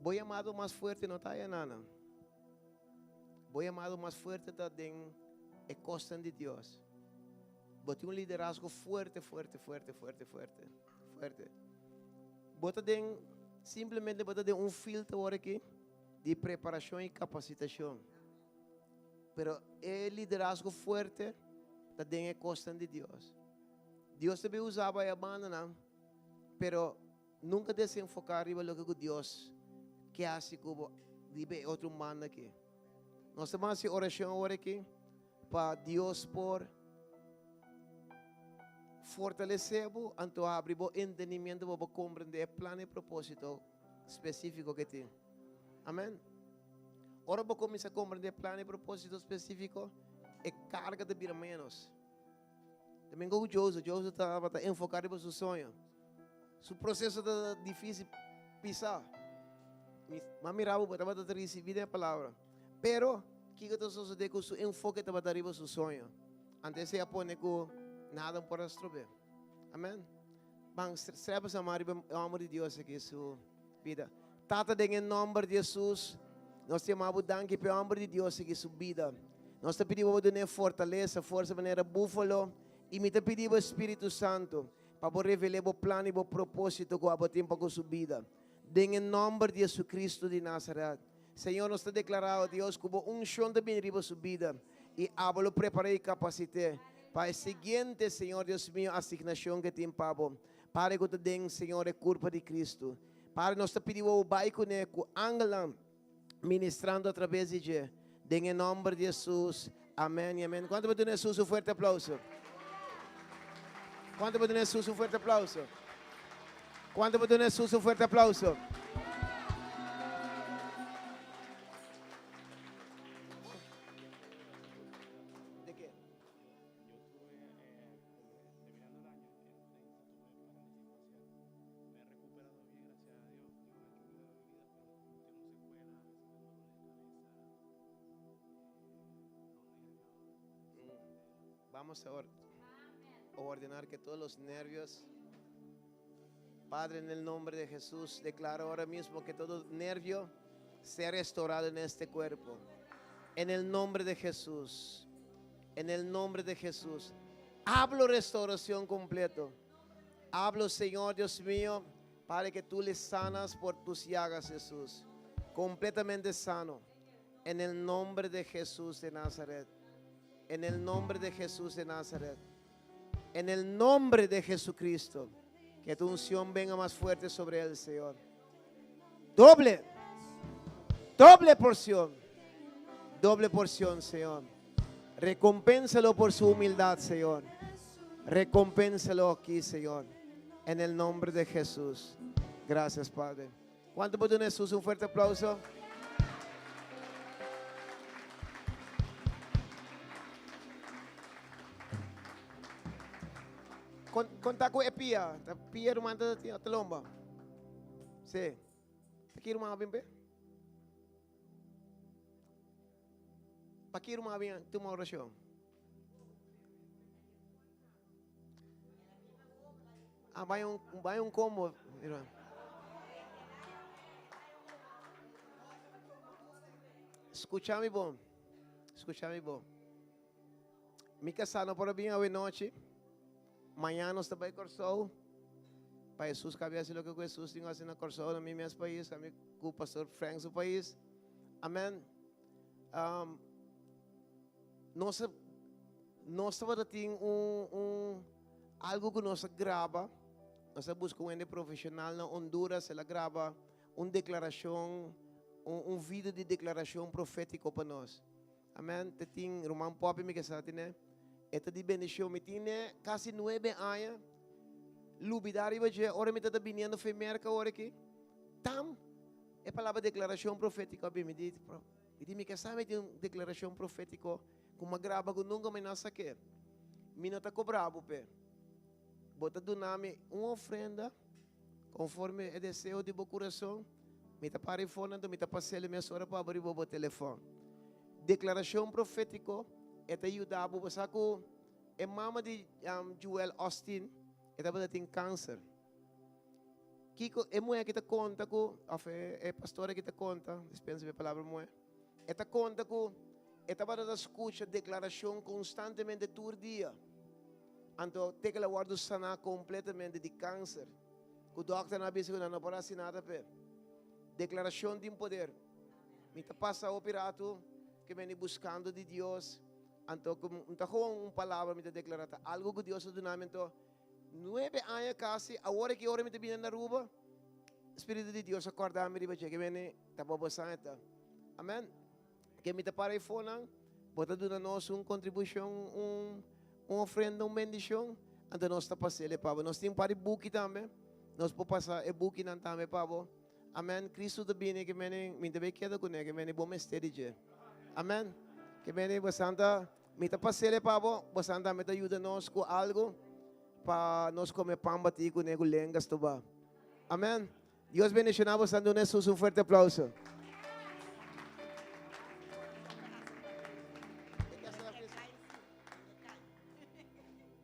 Bo yamado mas fuerte no ta aya nana. Bo yamado mas fuerte ta den e kosnan di Dios. Bo tin un liderazgo fuerte, fuerte, fuerte, fuerte, fuerte, fuerte. Bo ta den, simplemente bo ta den un filter awor aki. Di preparashon i kapasitashon. Pero e liderazgo fuerte ta den e kosnan di Dios. Dios ta bin usa bo e bandanan, pero nunka desenfoká riba loke ku Dios ke hasi ku bo riba e otro banda aki. Nos ta ban hasi orashon awor aki pa Dios por fortalesé bo anto habri bo entendimiento pa bo komprendé e plan i propósito spesífiko ke tin. Amen. Ora bo kuminsá komprendé plan i propósito spesífiko, e karga ta bira ménos. También ku Joseph, Joseph tabata enfoká riba su soño. Su proseso ta difísil pisá. Mi a mira bo tabata ta risibí den e palabra. Pero, kiko ta sosodé ku su enfoke tabata riba su soño? Anto esei a pone ku nada no por a strob'é. Amen. Ban strep esa man riba e homber di Dios aki su bida. Tata den e nomber di Jesus nos ta yama bo danki pa e homber di Dios aki su bida. Nos ta pidi bo bo dun'e fortalesa, forsa manera bufalo y mi ta pidi bo Spiritu Santo pa bo revele bo plan y bo proposito cu abo tin pa cu su bida. Den e nomber di Jesucristo di Nazaret. Señor nos ta declara o Dios cu bo uncion ta bini riba su bida. I abo lo prepar'é i kapasit'é pa e siguiente, Señor Dios mio, asignashon ku e tin pa bo. Padre ku ta den, Señor, e kurpa di Kristu. Padre, nos ta pidi bo bai kuné ku angelnan ministrando atrabes di dje. Den e nòmber di Hesus, amèn i amèn. Kuantu por duna Hesus un fuerte aplauso? Kuantu por duna Hesus un fuerte aplauso? Kuantu por duna Hesus un fuerte aplauso? De qué? Vamos a ordenar que todos los nervios, Padre, en el nombre de Jesús, declaro ahora mismo que todo nervio sea restaurado en este cuerpo. En el nombre de Jesús. En el nombre de Jesús. Hablo restauración completo. Hablo, Señor Dios mío, Padre, que tú le sanas por tus llagas, Jesús. Completamente sano. En el nombre de Jesús de Nazaret. En el nombre de Jesús de Nazaret. En el nombre de Jesucristo. Que tu unción venga más fuerte sobre él, Señor. Doble. Doble porción. Doble porción, Señor. Recompénsalo por su humildad, Señor. Recompénsalo aquí, Señor. En el nombre de Jesús. Gracias, Padre. ¿Cuánto puede Jesús un fuerte aplauso? Konta ku e pia. Ta pia ruman ta ta lomba. Sí. Ta ki ruman bin pe? Pa ki ruman bin tuma orashon? Ah, bai un, bai un combo, irmão. Escucha-me bom. Escucha-me bom. Mi casá no por bin awe nochi. Mañana nos ta bai Kòrsou. Pa Hesus kabe hasi loke ku Hesus tin ku hasi na Kòrsou, na mi mes pais, na mi ku Pastor Frank su pais. Amen. Um, nos, nos tabata tin un, un, algo ku nos a graba. Nos a buska un hende profesional na Honduras, el a graba un deklarashon, un, un video di deklarashon profétiko pa nos. Amen te tin ruman popi mi ke sa tine e ta di bendicion mi tine casi nuebe aña lubida riba dje ora mi ta ta biniendo fe merca ora aki tam e palabra declaracion profetico a bin mi di mi di mi ke sa mi tin un declaracion profetico cu mi a graba cu nunca mi no a sake mi no ta cobra bo pe bo ta duna mi un ofrenda Conforme e deseo di bo curason, mi ta para e fon anto mi ta pas'el mesora pa abo riba bo telefon. Declaracion profetico e ta yuda bo. Bo sa cu e mama di Joel Osteen e tabata tin cancer. Kico e muher aki ta conta cu, of e pastor aki ta conta, dispensa mi e palabra muher, e ta conta cu e tabata ta scucha declaracion constantemente tur dia. Anto te ke el a wòrdu saná kompletamente di kanser, ku dòkternan a bisa ku nan no por hasi nada p'e. Deklarashon tin poder. Mi ta pasa hopi ratu ke beni buskando di Dios, anto ku N ta gewoon un palabra mi ta deklará, ta algu ku Dios a duna mi. Anto nuebe aña kasi, awor aki ora mi ta bini na Aruba, Spiritu di Dios a kòrda mi riba dje ke beni ta bo bosan e ta. Amèn. Ke mi ta para e fonan, bo ta duna nos un kontribushon, un un ofrenda, un bendishon, anto nos ta pas'el e pa bo. Nos tin un par di buki tambe, nos por pasa e bukinan tambe pa bo. Amen. Kristu ta bini ke mene mi ta bay keda kuné, ke mene bo mester di dje. Amen. Ke mene bosan ta, mi ta pas'el e pa bo, bosan tambe ta yuda nos ku algu pa nos kome pan batí kuné ku lengas tobá. Amen. Dios bendiciona boso duna Jesus un fuerte aplauso.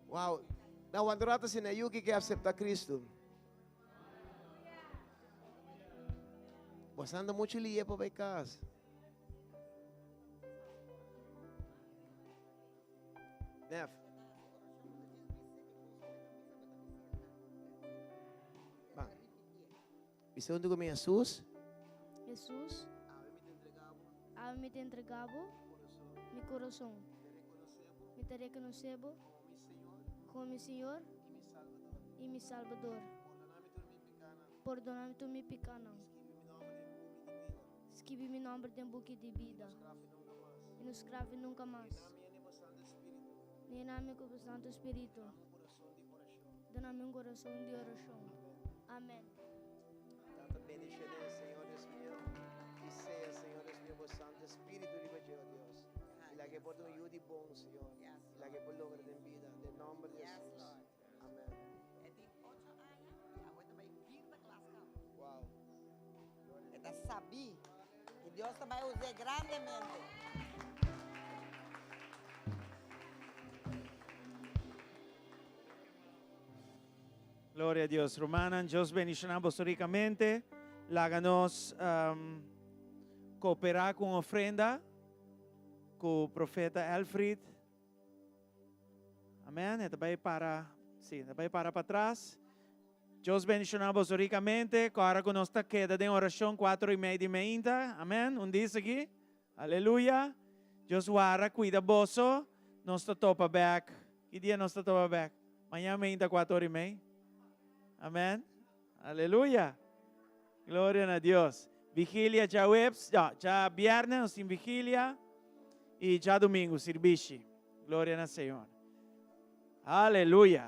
Wow. Na wanta rato si na yuki ke acepta Cristo. Boso anda mucho liye pa bay cas. Nef. Ban. Bisa huntu ku mi, Hesus. Hesus. Awe mi ta entregá Bo. Mi kurason. ta rekonosé Bo komo mi Señor i mi Salbador. Pordona mi tur mi pikánan. Skibi mi nòmber den buki di bida i no skrafi nunka mas. Yena mi ku bo Santu Spiritu. Duna mi un kurason di orashon. Amèn. Tata bendicione Señor Dios mío y sea Señor Dios mío bo Santo Espíritu riba dje, oh Dios. Y laga e por ta un yu di bon, Señor. Y laga e por logra den bida. Den nomber di Jesus. Amen. E tin ocho aña y awe ta bay vierde klas caba. Wow. E ta sabí. Y Dios ta bay us'é grandemente. Gloria a Dios. Rumannan, Dios bendiciona boso ricamente. Laga nos um, coopera cu un ofrenda cu profeta Elfried. Amen. E ta bay para, sí, ta bay para patras. Dios bendiciona boso ricamente. Ahora cu nos ta keda den oracion 4 y media di meinta. Amen. Un dia aki. Aleluya. Dios warda, cuida boso. Nos ta topa back. Ki dia nos ta topa back? Mañan meinta 4 or y mei. Amen. Aleluya. Gloria na Dios. Vigilia djaweps, ja, djabièrnè nos tin vigilia i djadumingu sirbishi. Gloria na Señor. Aleluya.